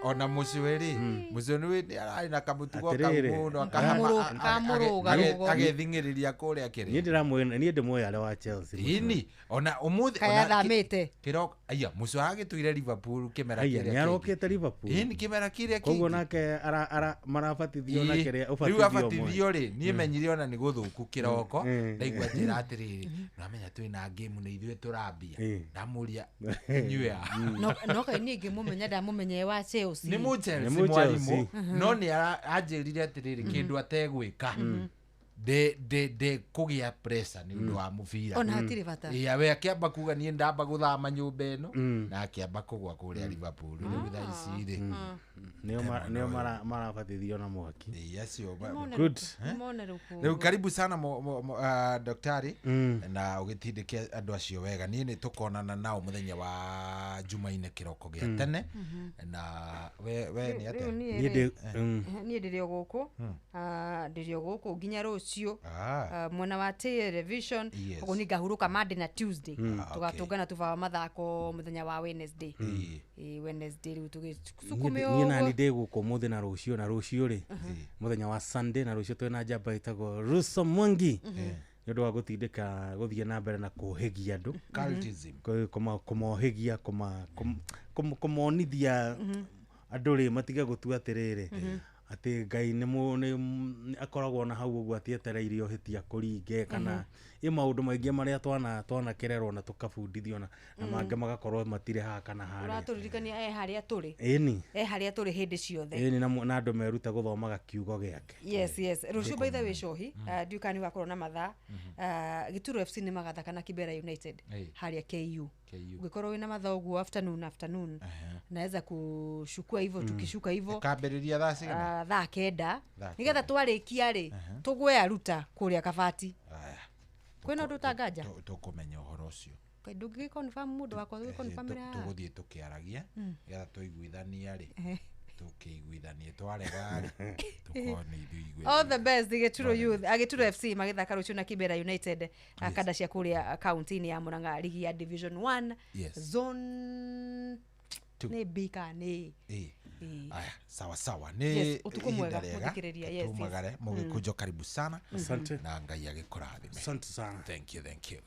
Ona mũcwe rĩ, mũcwe nĩ ararĩ na kamũtugo kau Atĩrĩrĩ. mũno akahama Kamũrũgarũgo. agething'ĩrĩria kũrĩa kĩrĩa. Niĩ ndĩramwĩ niĩ ndĩmũĩ arĩ wa Chelsea. Ĩni, ona ũmũthĩ Kaĩ athamĩte. kĩroko aya mũcwe agĩtũire Liverpool kĩmera Aya kĩrĩa nĩ kĩngĩ. arokĩte Liverpool. Ĩni kĩmera kĩrĩa Koguo kĩngĩ. nake marabatithio na kĩrĩa Rĩu ũbatithio ũmwe. abatithio rĩ, niĩ menyire ona nĩ gũthũku kĩroko ndaigua njĩra atĩrĩrĩ, namenya twĩna game na ithuĩ tũrambia. Ndamũria inyuĩ a. No kaĩ niĩ ngĩmũmenya ndamũmenya e wa Chelsea. Nĩ mũ Chelsea Nĩ mũ mwarimũ Chelsea. no nĩ anjĩrire atĩrĩrĩ kĩndũ ategwĩka ndĩ kũgĩa pressure nĩ ũndũ wa mũbira. Ona hatirĩ bata. Ĩĩ, we akĩamba kuga niĩ ndamba gũthama nyũmba ĩno na akĩamba kũgwa kũrĩa Liverpool. Rĩu thaa ici rĩ Nĩo marabatithio na mwaki. Ĩĩ, acio Good. Mone rũkũngũ. Rĩu karibu sana daktari na ũgĩtindĩke andũ acio wega. Niĩ nĩ tũkonana nao mũthenya wa Jumaine kĩroko gĩa tene na we nĩ Rĩu atĩa? niĩ Niĩ rĩ, ndĩ niĩ ndĩrĩ o gũkũ, ndĩrĩ o gũkũ nginya rũciũ, mwena wa television. Yes. Koguo nĩngahurũka Monday na Tuesday. Tũgatũngana tũbawa mathako mũthenya wa Wednesday. Ĩĩ, Wednesday rĩu tũgĩsukume Niĩ nani ũguo. ndĩ gũkũ ũmũthĩ na rũciũ na rũciũ rĩ mũthenya wa Sunday na rũciũ twĩna njamba ĩtagwo Russo Mwangi nĩ ũndũ wa gũtindĩka gũthiĩ na mbere na kũhĩgia andũ. Cultism. Kũmohĩgia kũmonithia andũ rĩ matige gũtua atĩrĩrĩ atĩ Ngai nĩ akoragwo na hau ũguo atĩ etereire ũhĩtia kũringe kana ĩ maũndũ maingĩ marĩa twanakĩrerwo na tũkabundithio na mangĩ magakorwo matirĩ haha kana harĩa. Ũratũririkania e harĩa tũrĩ. Ĩni. E harĩa tũrĩ hĩndĩ ciothe. Ĩni na andũ merute gũthomaga kiugo gĩake. Yes, yes. Rũciũ by the way Cohi, ndiũĩ kana nĩ ũgakorwo na mathaa. Gĩturo FC nĩ magathaka na Kibera United harĩa KU. Ũngĩkorwo wĩna mathaa ũguo afternoon naweza kushukua hivyo tukishuka hivyo. Ĩkambĩrĩria thaa cigana? Thaa kenda. Thaa Nĩgetha twarĩkia rĩ, tũgwe aruta kũrĩa Kabati. Kwĩna ũndũ ũtanganja? Tũkũmenya ũhoro ũcio. Ndũngĩgĩ confirm mũndũ wakwa, ũgĩ confirm haha. Tũgũthiĩ tũkĩaragia nĩgetha tũiguithania rĩ. Tũkĩiguithanie twarega rĩ tũkorwo nĩ ithuĩ igwe. All the best Gĩturo Youth, Gĩturo FC magĩthaka rũciũ na Kibera United, kanda cia kũrĩa kaunti-inĩ ya Murang'a, ligi ya Division 1 Zone 2 nĩ B kana nĩ A. Aya, sawa sawa. Yes, Nĩ ũtukũ mwega, ihinda rĩega. mũthikĩrĩria, yes, yes. Tumagare mũgĩkũnjo, karibu sana. Asante. Na Ngai agĩkũrathime. Asante sana. Thank you, thank you.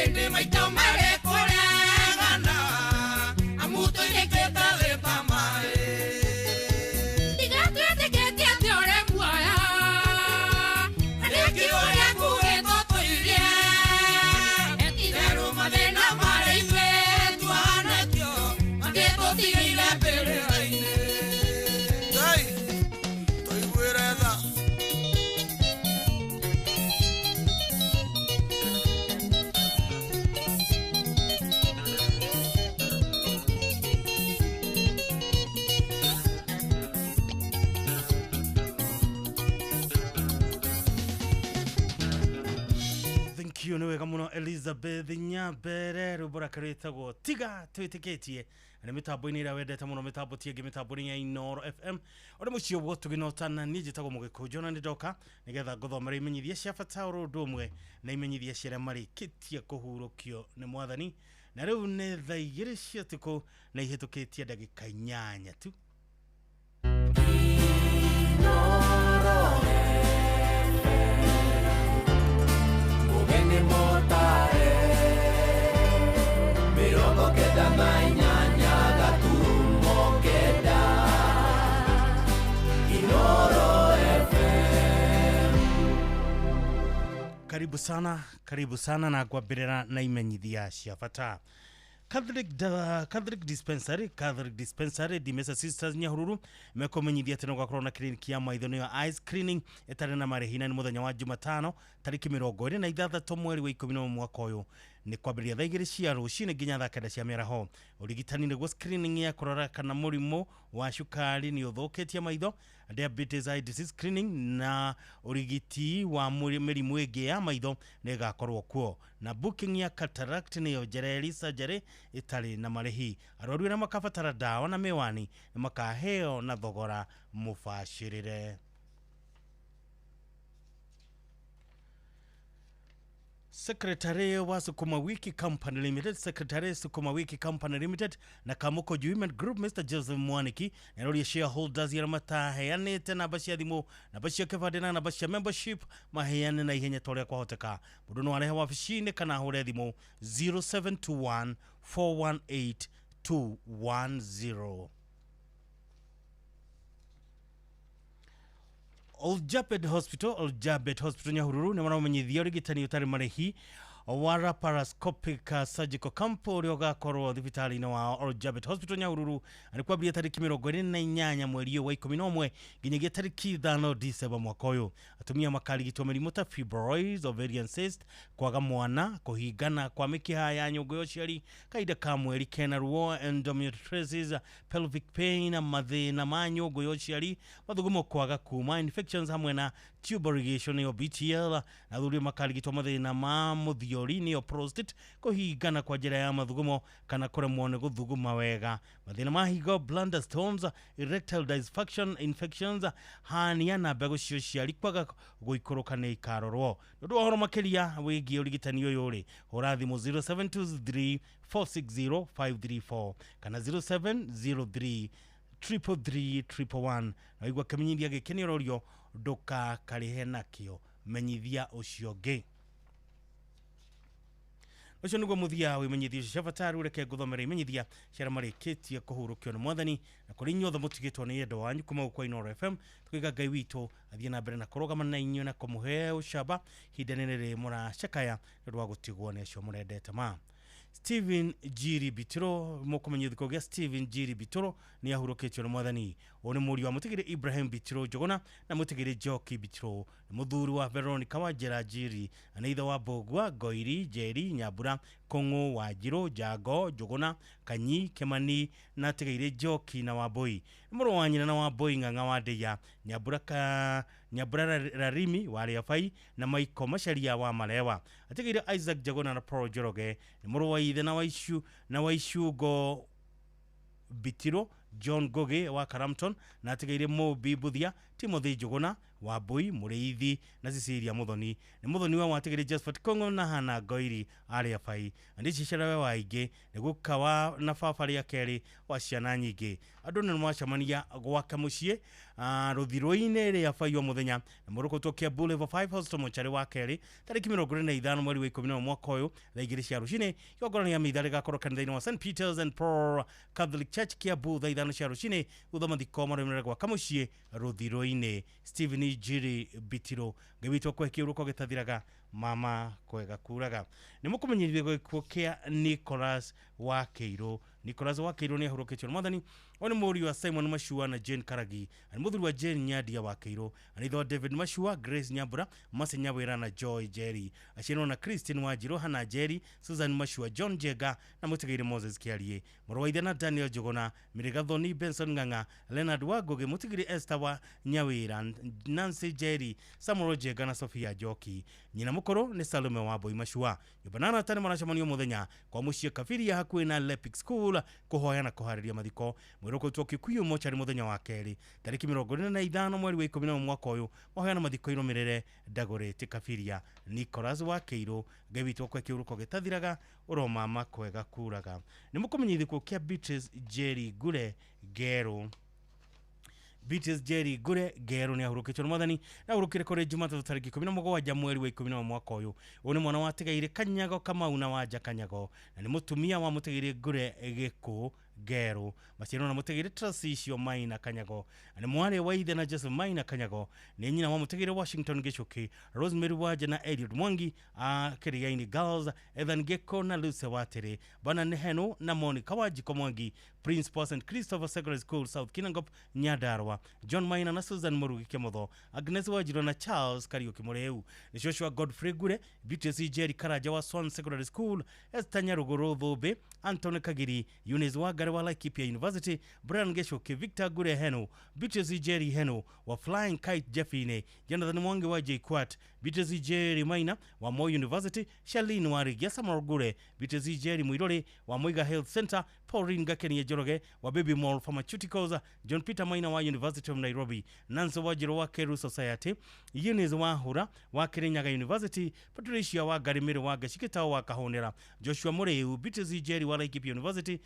Ĩndĩ maitũ marĩ kũregana amũtũirĩkĩte wĩta maĩ. Tiga twĩtĩkĩtie atĩ ũrĩ muoyo, na nĩ kiugo gĩaku gĩtũtũirie. Itherũ mathĩna marĩ ithuĩ tuohanĩtio, mangĩtũtigĩire mbĩrĩra-inĩ. Ngai tũiguĩre tha. Thank you, nĩ wega mũno Elizabeth Nyambere, rwĩmbo rwake rwĩtagwo Tiga Twĩtĩkĩtie. Na nĩ mĩtambo-inĩ ĩrĩa wendete mũno, mĩtambo ti ĩngĩ, mĩtambo-inĩ ya Inooro FM. Ũrĩ mũciĩ ũguo tũgĩnotana, niĩ njĩtagwo Mũgĩkũnjũ na nĩ ndoka nĩgetha ngũthomere imenyithia cia bata oro ũndũ ũmwe na imenyithia cia arĩa marĩkĩtie kũhurũkio nĩ mwathani. Na rĩu nĩ thaa 2 cia ũtukũ na ihĩtũkĩtie ndagĩka 8 tu. Mugeni motare 98 gaturumo 9 Inooro FM. Karibu sana, karibu sana na ngwambĩrĩra na imenyithia cia bata. Catholic Dispensary Dimesa Sisters Nyahururu mekũmenyithia atĩ no gwakorwo na kiriniki ya maitho nĩyo eye screening ĩtarĩ na marĩhi, na nĩ mũthenya wa Jumatano tarĩki 26 mweri wa 11 mwaka ũyũ, nĩ kwambĩrĩria thaa 2 cia rũcinĩ nginya thaa 9 cia mĩaraho. Ũrigitani nĩguo screening ya kũrora kana mũrimũ wa cukari nĩ ũthũkĩtie maitho, diabetes eye disease screening, na ũrigiti wa mĩrimũ ĩngĩ ya maitho nĩ ĩgakorwo kuo, na booking ya cataract nĩyo njereri surgery ĩtarĩ na marĩhi. Arwaru arĩa makabatara ndawa na mĩwani nĩ makaheo na thogora mũbacĩrĩre. Secretary wa Sukuma Wiki Company Limited, Secretary Sukuma Wiki Company Limited na Kamoko Women Group Mr. Joseph Mwaniki nĩaroria shareholders arĩa mataheanĩte namba cia thimũ, namba cia kĩbandĩ na namba cia membership maheane na ihenya ta ũrĩa kwahoteka. Mũndũ no arehe wabici-inĩ kana ahũre thimũ 0721 418 210. Oljabet Hospital Nyahururu nĩ maramenyithia ũrigitani ũtarĩ marĩhi wa laparoscopic surgical camp ũrĩa ũgakorwo thibitarĩ-inĩ wa Oljabet Hospital Nyahururu, na nĩ kwambĩrĩria tarĩki 28 mweri ũyũ wa 11 nginyagia tarĩki 5 Disemba mwaka ũyũ. Atumia makarigitwo mĩrimũ ta fibroids, ovarian cyst, kwaga mwana, kũhingana kwa mĩkiha ya nyũngũ ya ũciari, kahinda ka mweri kena ruo, endometriosis, pelvic pain, mathĩna ma nyũngũ ya ũciari, mathugumo kwaga kuma, infections hamwe na tube irrigation nĩyo BTL, na athuri makarigitwo mathĩna ma mũthiori nĩyo prostate, kũhingana kwa njĩra ya mathugumo kana kũremwo nĩ gũthuguma wega, mathĩna ma higo, bladder stones, erectile dysfunction, infections, hernia na mbegũ cia ũciari kwaga gũikũrũka nĩ ikarorwo. Nĩ ũndũ wa ũhoro makĩria wĩgiĩ ũrigitani ũyũ rĩ, hũra thimũ 0723 460 534 kana 0703 333 111. Na waigua kĩmenyithia gĩkĩ nĩ ũrorio ndũkakarĩhe nakĩo, menyithia ũcio ũngĩ. Ũcio nĩguo mũthia wa imenyithia icio cia bata. Rĩu reke ngũthomere imenyithia cia arĩa marĩkĩtie kũhurũkio nĩ mwathani, na kũrĩ inyuothe mũtigĩtwo nĩ endwa wanyu kuma gũkũ Inooro FM, tũkaiga Ngai witũ athiĩ na mbere na kũrũgama na inyuĩ na kũmũhe ũcamba ihinda rĩrĩ mũracakaya nĩ ũndũ wa gũtigwo nĩ acio mũrendete ma. Stephen Jiri Bituro, mũkũmenyithio gĩko gĩa Stephen Jiri Bituro nĩ ahurũkĩtio nĩ mwathani. Ũyũ nĩ mũriũ wa mũtigĩrĩ Ibrahim Bituro Njũgũna na mũtigĩrĩ Njoki Bituro, nĩ mũthuri wa Veronica Wanjĩra Njiri, na nĩ ithe wa Mbũgua, Ngoiri, Njeri, Nyambura, Kũng'ũ, Wanjirũ, Njango, Njũgũna, Kanyi, Kĩmani na atigĩire Njoki na Wambũi. Nĩ mũrũ wa nyina na Wambũi Ng'ang'a wa Ndĩya, Nyambura Rarimi wa Rĩabai na Maiko Macharia wa Marewa. Atigĩire Isaac Njagũna na Paul Njoroge. Nĩ mũrũ wa ithe na Waicungo Bitiro John Ngugi wa Karamton na atigaire Mobi Buthia, Timothy Njuguna wa Mbui Muriithi na Cecilia Muthoni. Nĩ Muthoni wa watigire Josephat Kongo na Hana Ngoiri arĩa bai. Na nĩ cicarawe wa ingĩ nĩ guka wa na baba rĩa kerĩ wa ciana nyingĩ. Andũ nĩ macemania gwake mũciĩ rũthirũ-inĩ rĩa bai o mũthenya na mũrũkũtwo Kiambu Level 5 Hospital mocarĩ wa kerĩ tarĩki 25 mweri wa 11 mwaka ũyũ thaa 2 cia rũcinĩ. Igongona rĩa mitha rĩgakorwo kanitha-inĩ wa St Peters and Paul Catholic Church Kiambu thaa 5 cia rũcinĩ thutha mathiko marũmĩrĩre gwaka mũciĩ rũthirũ-inĩ. Stephen Njiri Bitiro Ngai witũ akũhe kĩũrũko gĩtathiraga mama kwega kuraga. Nĩ mũkũmenyithio gĩkuũ kĩa Nicholas wa Kĩirũ. Nicholas wa Kĩirũ nĩ ahurũkĩtio nĩ Mwathani. Ũyũ nĩ mũriũ wa Simon Mashua na Jane Karagi, na nĩ mũthuri wa Jane Nyandia wa Kĩirũ, na nĩ ithe wa David Mashua, Grace Nyambura, Mercy Nyawĩra na Joy Jerry. Aciarirwo na Christine Wanjirũ, Hannah Jerry, Susan Mashua, John Jenga na mũtigairĩ Moses Kĩarie. Mũrũ wa ithe na Daniel Njuguna, Mary Gathoni, Benson Ng'ang'a, Leonard Wangũgĩ, mũtigĩrĩ Esther wa Nyawĩra, Nancy Jerry, Samuel Jenga na Sophia Njoki. Nyina mũkũrũ nĩ Salome wa Mbui Mashua. Nyũmba na arata nĩ maracemanio mũthenya kwa mũciĩ Kabiria hakuhĩ na Lepic School kũhoya na kũharĩria mathiko. Mwĩrũkũtwo Kikuyu mocarĩ mũthenya wa kerĩ tarĩki 45 mweri wa 11 mwaka ũyũ mahoya na mathiko irũmĩrĩre Ndagũrĩti Kabiria. Nicholas wa Kĩirũ Ngai witũ akũhe kĩũrũko gĩtathiraga ũromama kwega kuraga. Nĩ mũkũmenyithio gĩkuũ kĩa Beatrice Njeri Ngure Ngerũ. Beatrice Njeri Ngure Ngerũ nĩ ahurũkĩtio nĩ Mwathani na ahurũkire kũrĩ Jumatatũ tarĩki 17 mweri wa 11 mwaka ũyũ. Ũyũ nĩ mwana wa Tigairĩ Kanyago Kamau na Wanja Kanyago na nĩ mũtumia wa mũtigairĩ Ngure Gĩkũ Ngerũ. Maciarwo na mũtigairĩ Trasicio Maina Kanyago na nĩ mwarĩ wa ithe na Joseph Maina Kanyago. Nĩ nyina wa mũtigairĩ Washington Gĩchũkĩ, Rosemary Wanja na Eliud Mwangi a Kĩrĩainĩ Girls, Ethan Gĩko na Lucy Watĩrĩ, Bernard Heno na Monica Wanjiko Mwangi, Principal St Christopher Secondary School South Kinangop Nyandarua, John Maina na Susan Murugi Kĩmotho, Agnes Wanjirũ na Charles Kariũki Mũrĩu. Nĩ Joshua Godfrey Ngure, Beatrice Njeri Karanja wa Swan Secondary School, Esther Nyarũgũrũ Thũmbĩ, Anthony Kagiri, Eunice Wangari wa Laikipia University, Brian Gĩchũkĩ, Victor Ngure Heno, Beatrice Njeri Heno wa Flying Kite Jeffine, Jonathan Mwangi wa JKUAT, Beatrice Njeri Maina wa Moi University, Charlene Warigia, Samuel Ngure, Beatrice Njeri Mwirore wa Muiga Health Center, Pauline Gakenia Njoroge wa Baby Mall Pharmaceuticals, John Peter Maina wa University of Nairobi, Nancy Wanjirũ wa Keru Society, Eunice Wahura wa Kirinyaga University, Patricia wa Ngarimĩrĩ wa Gacikitao wa Kahũnĩra, Joshua Mũrĩu, Beatrice Njeri wa Laikipia University,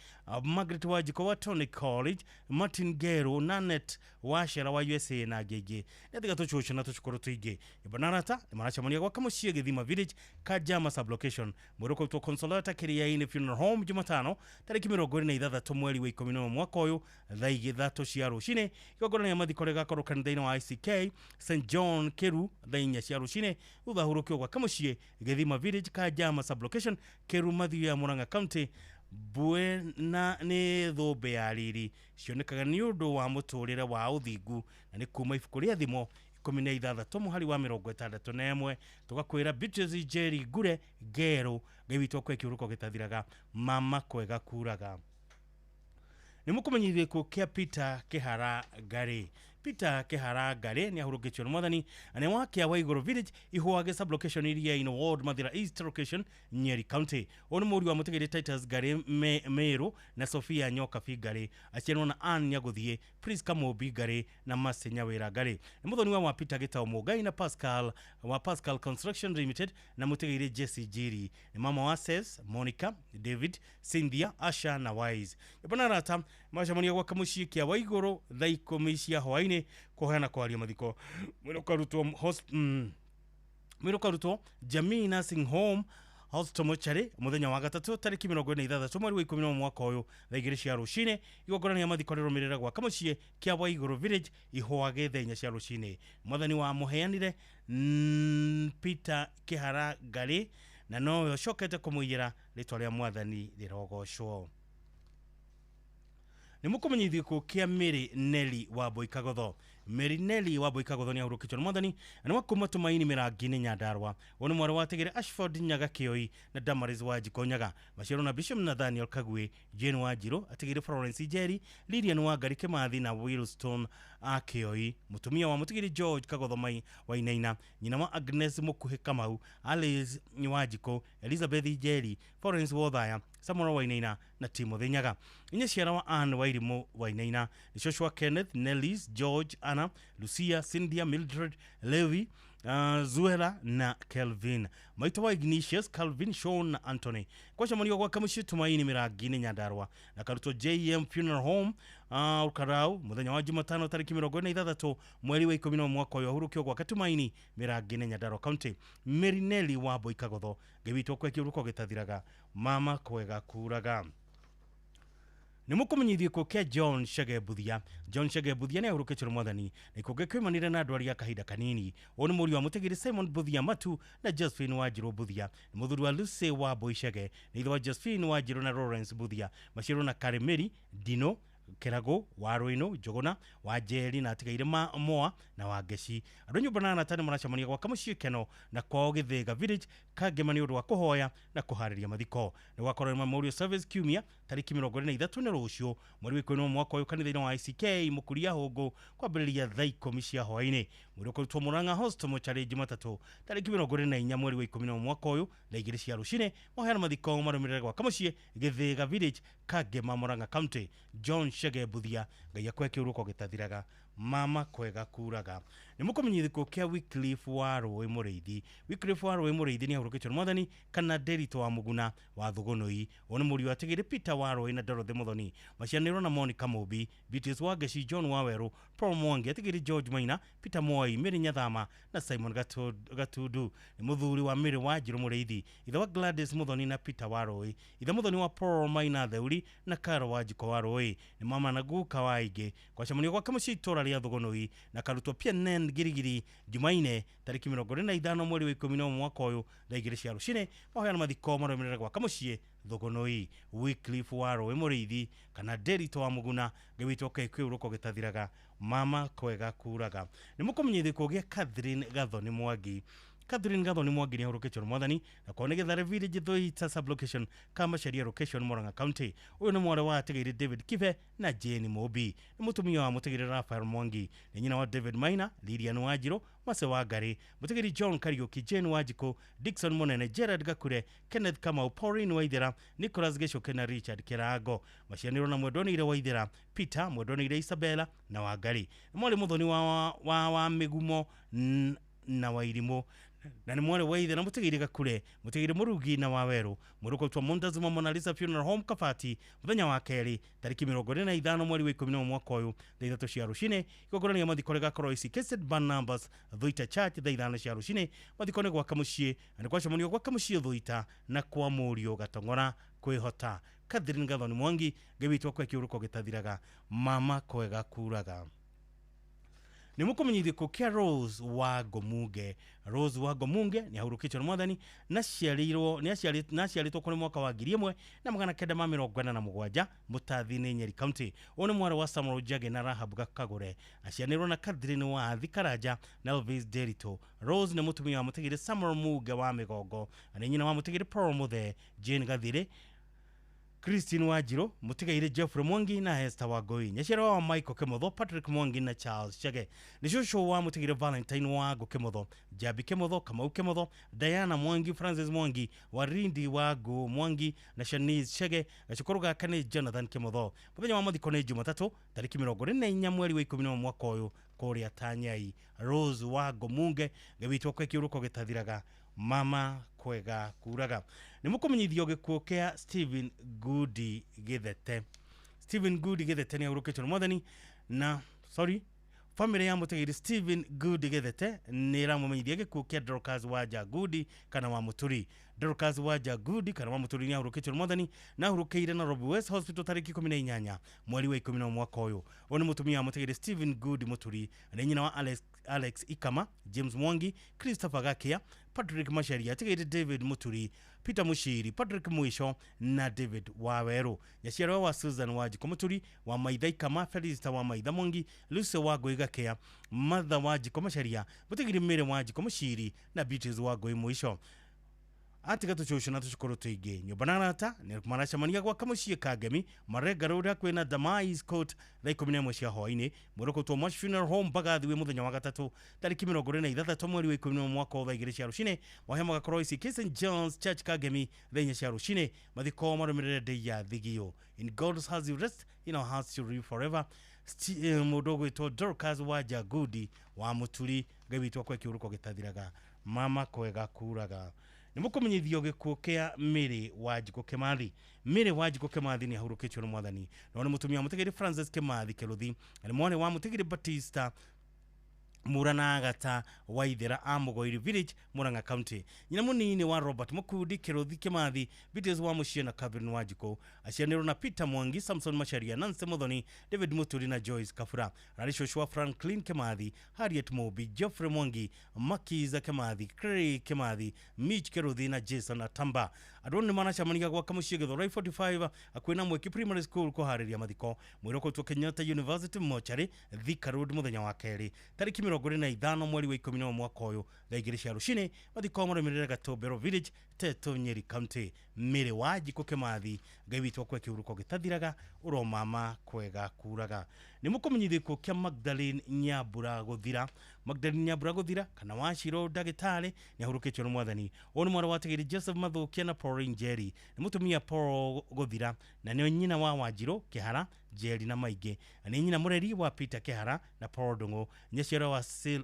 Margaret Wanjikũ wa Tonic College, Martin Ngerũ, Nanet Wacera wa USA na angĩ aingĩ. Nĩ tiga tũcũcũ na tũcukũrũ tũingĩ. Nyũmba na arata nĩ maracemania gwaka mũciĩ Gĩthima Village, Kajama Sublocation. Mwĩrũkũtwo Consolata Kĩrĩainĩ Funeral Home Jumatano tarĩki 26 mweri wa 11 mwaka ũyũ thaa 3 cia rũcinĩ. Igongona rĩa mathiko rĩgakorwo kanitha-inĩ wa ICK St John Kĩru thaa 4 cia rũcinĩ thutha hurũkio gwaka mũciĩ Gĩthima Village, Kajama Sublocation, Kĩru Mathioya, Murang'a County. Mbue na nĩ thũmbĩ ya riri cionekaga nĩ ũndũ wa mũtũrĩre wa ũthingu na nĩ kuma ibuku rĩa Thimo 16 mũhari wa 61. Tũgakwĩra Beatrice Njeri Ngure Ngerũ Ngai witũ akũhe kĩũrũko gĩtathiraga mama kwega kuraga. Nĩ mũkũmenyithio gĩkuũ kĩa Peter Kĩhara Ngarĩ. Peter Kĩhara Ngarĩ nĩ ahurũkĩtio nĩ Mwathani na nĩ wa Kĩa wa Igũrũ Village, Ihũage Sublocation, Iriainĩ Ward, Mathira East Location, Nyeri County. Ũyũ nĩ mũriũ wa mũtigairĩ Titus Ngarĩ Meru na Sophia Nyokabi Ngarĩ. Aciarirwo na Ann Nyagũthiĩ, Priska Mũmbi Ngarĩ na Mercy Nyawĩra Ngarĩ. Nĩ mũthoni wa Peter Gĩtaũ Mũngai na Pascal wa Pascal Construction Limited na mũtigairĩ Jesse Njiri. Nĩ mama wa Ses, Monica, David, Cynthia, Asha na Wise. Nyũmba na arata macemania gwaka mũciĩ Kĩa wa Igũrũ thaa 10 cia hwaĩ-inĩ kũheana kwaria mathiko. Mwĩrĩ ũkarutwo Jamii Nursing Home Hospital Mochari mũthenya wa gatatũ tarĩki 26 mweri wa 11 mwaka ũyũ thaa 2 cia rũcinĩ. Igongona rĩa mathiko rĩrũmĩrĩra gwaka mũciĩ Kĩa wa Igũrũ Village, Ihũage thaa 4 cia rũcinĩ. Mwathani wa mũheanire Peter Kĩhara Ngarĩ na nowe ũcokete kũmũiyĩra rĩtwa rĩa Mwathani rĩrogocwo. Nĩ mũkũmenyithio gĩkuũ kĩa Mary Nelly wa Mbui Kagotho. Mary Nelly wa Boika Gotho nĩ ahurũkĩtio nĩ mwathani na nĩ wa kuma Tumaini Mĩrangi-inĩ Nyandarua. Ũyũ nĩ mwarĩ wa Tigere Ashford Nyaga Kĩoi na Damaris wa Njiko Nyaga. Maciaro na Bishop Nathaniel Kagwe, Jane Wanjiru, atigire Florence Njeri, Lilian Wangari Kimathi na Wilstone Akioi. Mutumia wa mutigiri George Kagotho Mai Wainaina, nyina wa Agnes Mukuhi Kamau, Alice Wanjiko, Elizabeth Njeri, Florence Wothaya, Samuel Wainaina na Timothy Nyaga. Inya ciara wa Anne Wairimu Wainaina, ni Joshua Kenneth, Nellis, George, Anna, Lucia, Cynthia, Mildred, Levi, Zuela na Kelvin. Maito wa Ignatius, Calvin, Sean na Anthony. Kwa shamanio kwa kamushi Tumaini Miragini Nyandarua na karuto JM Funeral Home Ukarau muthenya wa Jumatano tariki 26 mweri wa 10 mwaka wa hurukio kwa Tumaini Miragini Nyandarua County. Mary Nelly wa Boika Gotho ngewitwo kwe kiuruko gitathiraga mama kwega kuraga. Nĩ mũkũmenyithio gĩkuũ kĩa John Chege Mbuthia. John Chege Mbuthia nĩ ahurũkĩtio nĩ mwathani na gĩkuũ gĩkĩoimanire na ndwari ya kahinda kanini. Ũyũ nĩ mũriũ wa mũtigĩri Simon Mbuthia Matu na Josephine Wanjirũ Mbuthia, nĩ mũthuri wa Lucy wa Mbui Chege, nĩ ithe wa Josephine Wanjirũ na Lawrence Mbuthia. Maciarwo na Karimeri Dino Kerago wa Rwino Njogona wa Njeri na atigaire ma Moa na wa Ngeci. Andũ nyũmba na arata nĩ maracemania gwaka mũciĩ Keno na kwao Gĩthĩga Village Kangema nĩ ũndũ wa kũhoya na kũharĩria mathiko. Nĩ gwakorwo memorial service kiumia tarĩki 23 nĩ rũciũ mweri wa 11 mwaka ũyũ kanitha-inĩ wa ICK Mũkuria Hũngũ kwambĩrĩria thaa 10 cia hwaĩ-inĩ. Mwĩrĩ ũkũrutwo Murang'a Hospital mocarĩ Jumatatũ tarĩki 24 mweri wa 11 mwaka ũyũ thaa 2 cia rũcinĩ. Mahoya na mathiko marũmĩrĩre gwaka mũciĩ Gĩthĩga Village Kangema Murang'a County. John Chege Mbuthia Ngai akwe kĩũrũko gĩtathiraga mama kwega kuraga. Nĩ mũkũmenyithio gĩkuũ kĩa Wycliffe wa Rũĩ Mũrĩithi. Wycliffe wa Rũĩ Mũrĩithi nĩ ahurũkĩtio nĩ mwathani kana Derito wa Muguna wa Thugunui. Ũyũ nĩ mũriũ wa Tigĩrĩ Peter wa Rũĩ na Dorothy Muthoni. Macianĩrwo na Monica Mũmbi, Beatrice wa Ngeci, John wa Werũ, Paul Mwangi, Atigĩrĩ George Maina, Peter Moi, Mary Nyathama na Simon Gatundu. Nĩ mũthuri wa Mary Wanjirũ Mũrĩithi, ithe wa Gladys Muthoni na Peter wa Rũĩ, ithe Muthoni wa Paul Maina Theuri na Karo wa Njiko wa Rũĩ. Nĩ mama na guka wa aingĩ. Kwacemanio gwake mũciĩ itũũra rĩa Thugunui na karutwo PNN Girigiri Jumaine tarĩki 25 mweri wa 11 mwaka ũyũ thaa 2 cia rũcinĩ. Mahoya na mathiko marũmĩrĩre gwaka mũciĩ Thugunui. Wycliffe wa Rũĩ Mũrĩithi kana Derito wa Muguna ngĩwitwo kĩũrũko gĩtathiraga mama kwega kuraga. Nĩ mũkũmenyithio gĩkuũ gĩa Catherine Gathoni Mwangi. Catherine Gathoni Mwangi nĩ ahurũkĩtio nĩ mwathani na kwao nĩ Gĩthare Village Thuita sublocation Kamacharia location Murang'a County. Ũyũ nĩ mwarĩ wa atigĩrĩ David Kibe na Jane Mũmbi. Nĩ mũtumia wa mũtigĩrĩ Raphael Mwangi, nĩ nyina wa David Maina, Lilian Wanjirũ, Mase Wangari, mũtigĩrĩ John Kariuki, Jane Wanjikũ, Dickson Munene, Gerard Gakure, Kenneth Kamau, Pauline Waithera, Nicholas Gichuki na Richard Kĩrango. Macianĩrwo na Mwendwanĩire Waithera, Peter Mwendwanĩire Isabella na Wangari. Nĩ mwarĩ Muthoni wa Mĩgumo na Wairimũ na nĩ mwarĩ wa ithe na mũtigĩrĩ Gakure, mũtigĩrĩ Mũrugi na Wawerũ. Mwĩrĩ ũkũrutwo Montezuma Mona Lisa Funeral Home Kabati mũthenya wa kerĩ tarĩki 25 mweri wa 11 mwaka ũyũ thaa 3 cia rũcinĩ. Igongona rĩa mathiko rĩgakorwo ICK St Barnabas Thuita Church thaa 5 cia rũcinĩ. Mathiko nĩ gwaka mũciĩ na nĩ gwacemanio gwaka mũciĩ Thuita na kwa mũriũ Gatong'ora kwĩhota. Catherine Gathoni Mwangi ngĩwitwo kwe kĩũrũko gĩtathiraga mama kwega kuraga. Nĩ mũkũmenyithio gĩkuũ kĩa Rose wa Ngomunge. Rose wa Ngomunge nĩ ahurũkĩtio nĩ mwathani na aciarĩtwo kũrĩ mwaka wa 1947 Mũtathi-inĩ Nyeri County. Ũyũ nĩ mwarĩ wa Samuel Njage na Rahab Gakagũre. Aciarĩirwo na Catherine wa Thikaraja na Elvis Derito. Rose nĩ mũtumia wa mũtigĩrĩ Samuel Muge wa Mĩgongo na nĩ nyina wa mũtigĩrĩ Paul Mũthee, Jane Gathire, Christine Wanjirũ, mũtigaire Geoffrey Mwangi na Esther Wangui. Nyaciara wa Michael Kĩmotho, Patrick Mwangi na Charles Chege. Nĩ cũcũ wa mũtigĩrĩ Valentine Wangu Kĩmotho, Jabi Kĩmotho, Kamau Kĩmotho, Diana Mwangi, Francis Mwangi, Warindi Wangu Mwangi na Shanice Chege. Gacukũrũ gaka nĩ Jonathan Kĩmotho. Mũthenya wa mathiko nĩ Jumatatũ tarĩki 24 mweri wa 11 mwaka ũyũ kũrĩa Tanyai. Rose wa Ngomunge ngĩwitwo kwe kĩũrũko gĩtathiraga mama kwega kuraga. Nĩ mũkũmenyithio gĩkuũ kĩa Stephen Goody Gĩthete. Stephen Goody Gĩthete nĩ ahurũkĩtio nĩ mwathani na sorry family ya mũtigĩrĩ Stephen Goody Gĩthete nĩ ĩramũmenyithia gĩkuũ kĩa Dorcas Wanja Goody kana wa Mũturi. Dorcas Wanja Gudi kana wa Mũturi nĩ ahurũkĩtio nĩ Mwathani na ahurũkĩire Nairobi West Hospital tarĩki 18 mweri wa 11 mwaka ũyũ. Ũyũ nĩ mũtumia wa mũtigĩrĩ Stephen Gudi Mũturi, nĩ nyina wa Alex Ikama, James Mwangi, Christopher Gakia, Patrick Macharia, atigĩrĩ David Mũturi, Peter Mushiri, Patrick Mwisho na David Waweru. Nyaciarwa wa Susan Wanjikũ Mũturi, wa Maitha Ikama, Felista wa Maitha Mwangi, Lucy wa Ngũi Gakia, Martha Wanjikũ Macharia, mũtigĩrĩ Mary Wanjikũ Mushiri na Beatrice wa Ngũi Mwisho. Atiga tũcũcũ na tũcũkũrũ tũingĩ nyũmba na arata nĩ maracemania gwaka mũciĩ Kangemi Marenga Road hakuhĩ na Damais Court thaa 11 cia hwaĩ-inĩ. Mwĩrĩ Mosh Funeral Home Mbagathi wĩ mũthenya wa gatatũ tarĩki 26 mweri wa 11 mwaka wa thaa 2 cia rũcinĩ. Wahea magakorwo ICK St John's Church Kangemi thaa 4 cia rũcinĩ. Mathiko marũmĩrĩre ndĩ ya Thigio. In God's house you rest, in our hearts you live forever. Mũndũ ũgwĩtwo Dorcas Wanja Gudi wa Mũturi, Ngai witũ akwe kĩũrũko gĩtathiraga, mama kwega kuraga. Nĩ mũkũmenyithio gĩkuũ kĩa Mary Wanjikũ Kĩmathi. Mary Wanjikũ Kĩmathi nĩ ahurũkĩtio nĩ Mwathani. No nĩ mũtumia wa mũtigĩrĩ Francis Kĩmathi Kĩrũthi, na nĩ mwana wa mũtigĩrĩ Batista Murana Agata Waithera a Mũgoiri Village, Murang'a County. Nyina mũnini wa Robert Mukundi Kĩrũthi Kĩmathi, Beatrice wa Mũciĩ na Catherine Wanjikũ. Aciaranĩirwo na Peter Mwangi, Samson Macharia, Nancy Muthoni, David Muturi na Joyce Kabura. Ararĩ cũcũ wa Franklin Kĩmathi, Harriet Mobi, Geoffrey Mwangi, Makiza Kĩmathi, Craig Kĩmathi, Mitch Kĩrũthi na Jason Atamba. Andũ nĩ maracemania gwaka mũciĩ Gĩthũrai 45 hakuhĩ na Mweki Primary School kũharĩria mathiko. Mwĩrĩ ũkũrutwo Kenyatta University Mortuary, Thika Road mũthenya wa kerĩ tarĩki 25 mweri wa 11 mwaka ũyũ thaa 2 cia rũcinĩ. Mathiko marũmĩrĩre Gatũmbero Village, Teto, Nyeri County. Mary Wanjikũ Kĩmathi, Ngai witũ akwe kĩhurũko gĩtathiraga, ũromama kwega kuraga. Nĩ mũkũmenyithio gĩkuũ kĩa Magdalene Nyambura Gũthira. Magdalene Nyambura Gũthira kana Wachirũ ndagĩtarĩ nĩ ahurũkĩtio nĩ Mwathani. Ũyũ nĩ mwana wa Tegeri Joseph Mathũkia na Pauline Njeri, nĩ mũtumia Paul Gũthira na nĩ nyina wa Wanjirũ Kĩhara Njeri na maingĩ. Nĩ nyina mũreri wa Peter Kĩhara na Paul Ndung'u, nyaciara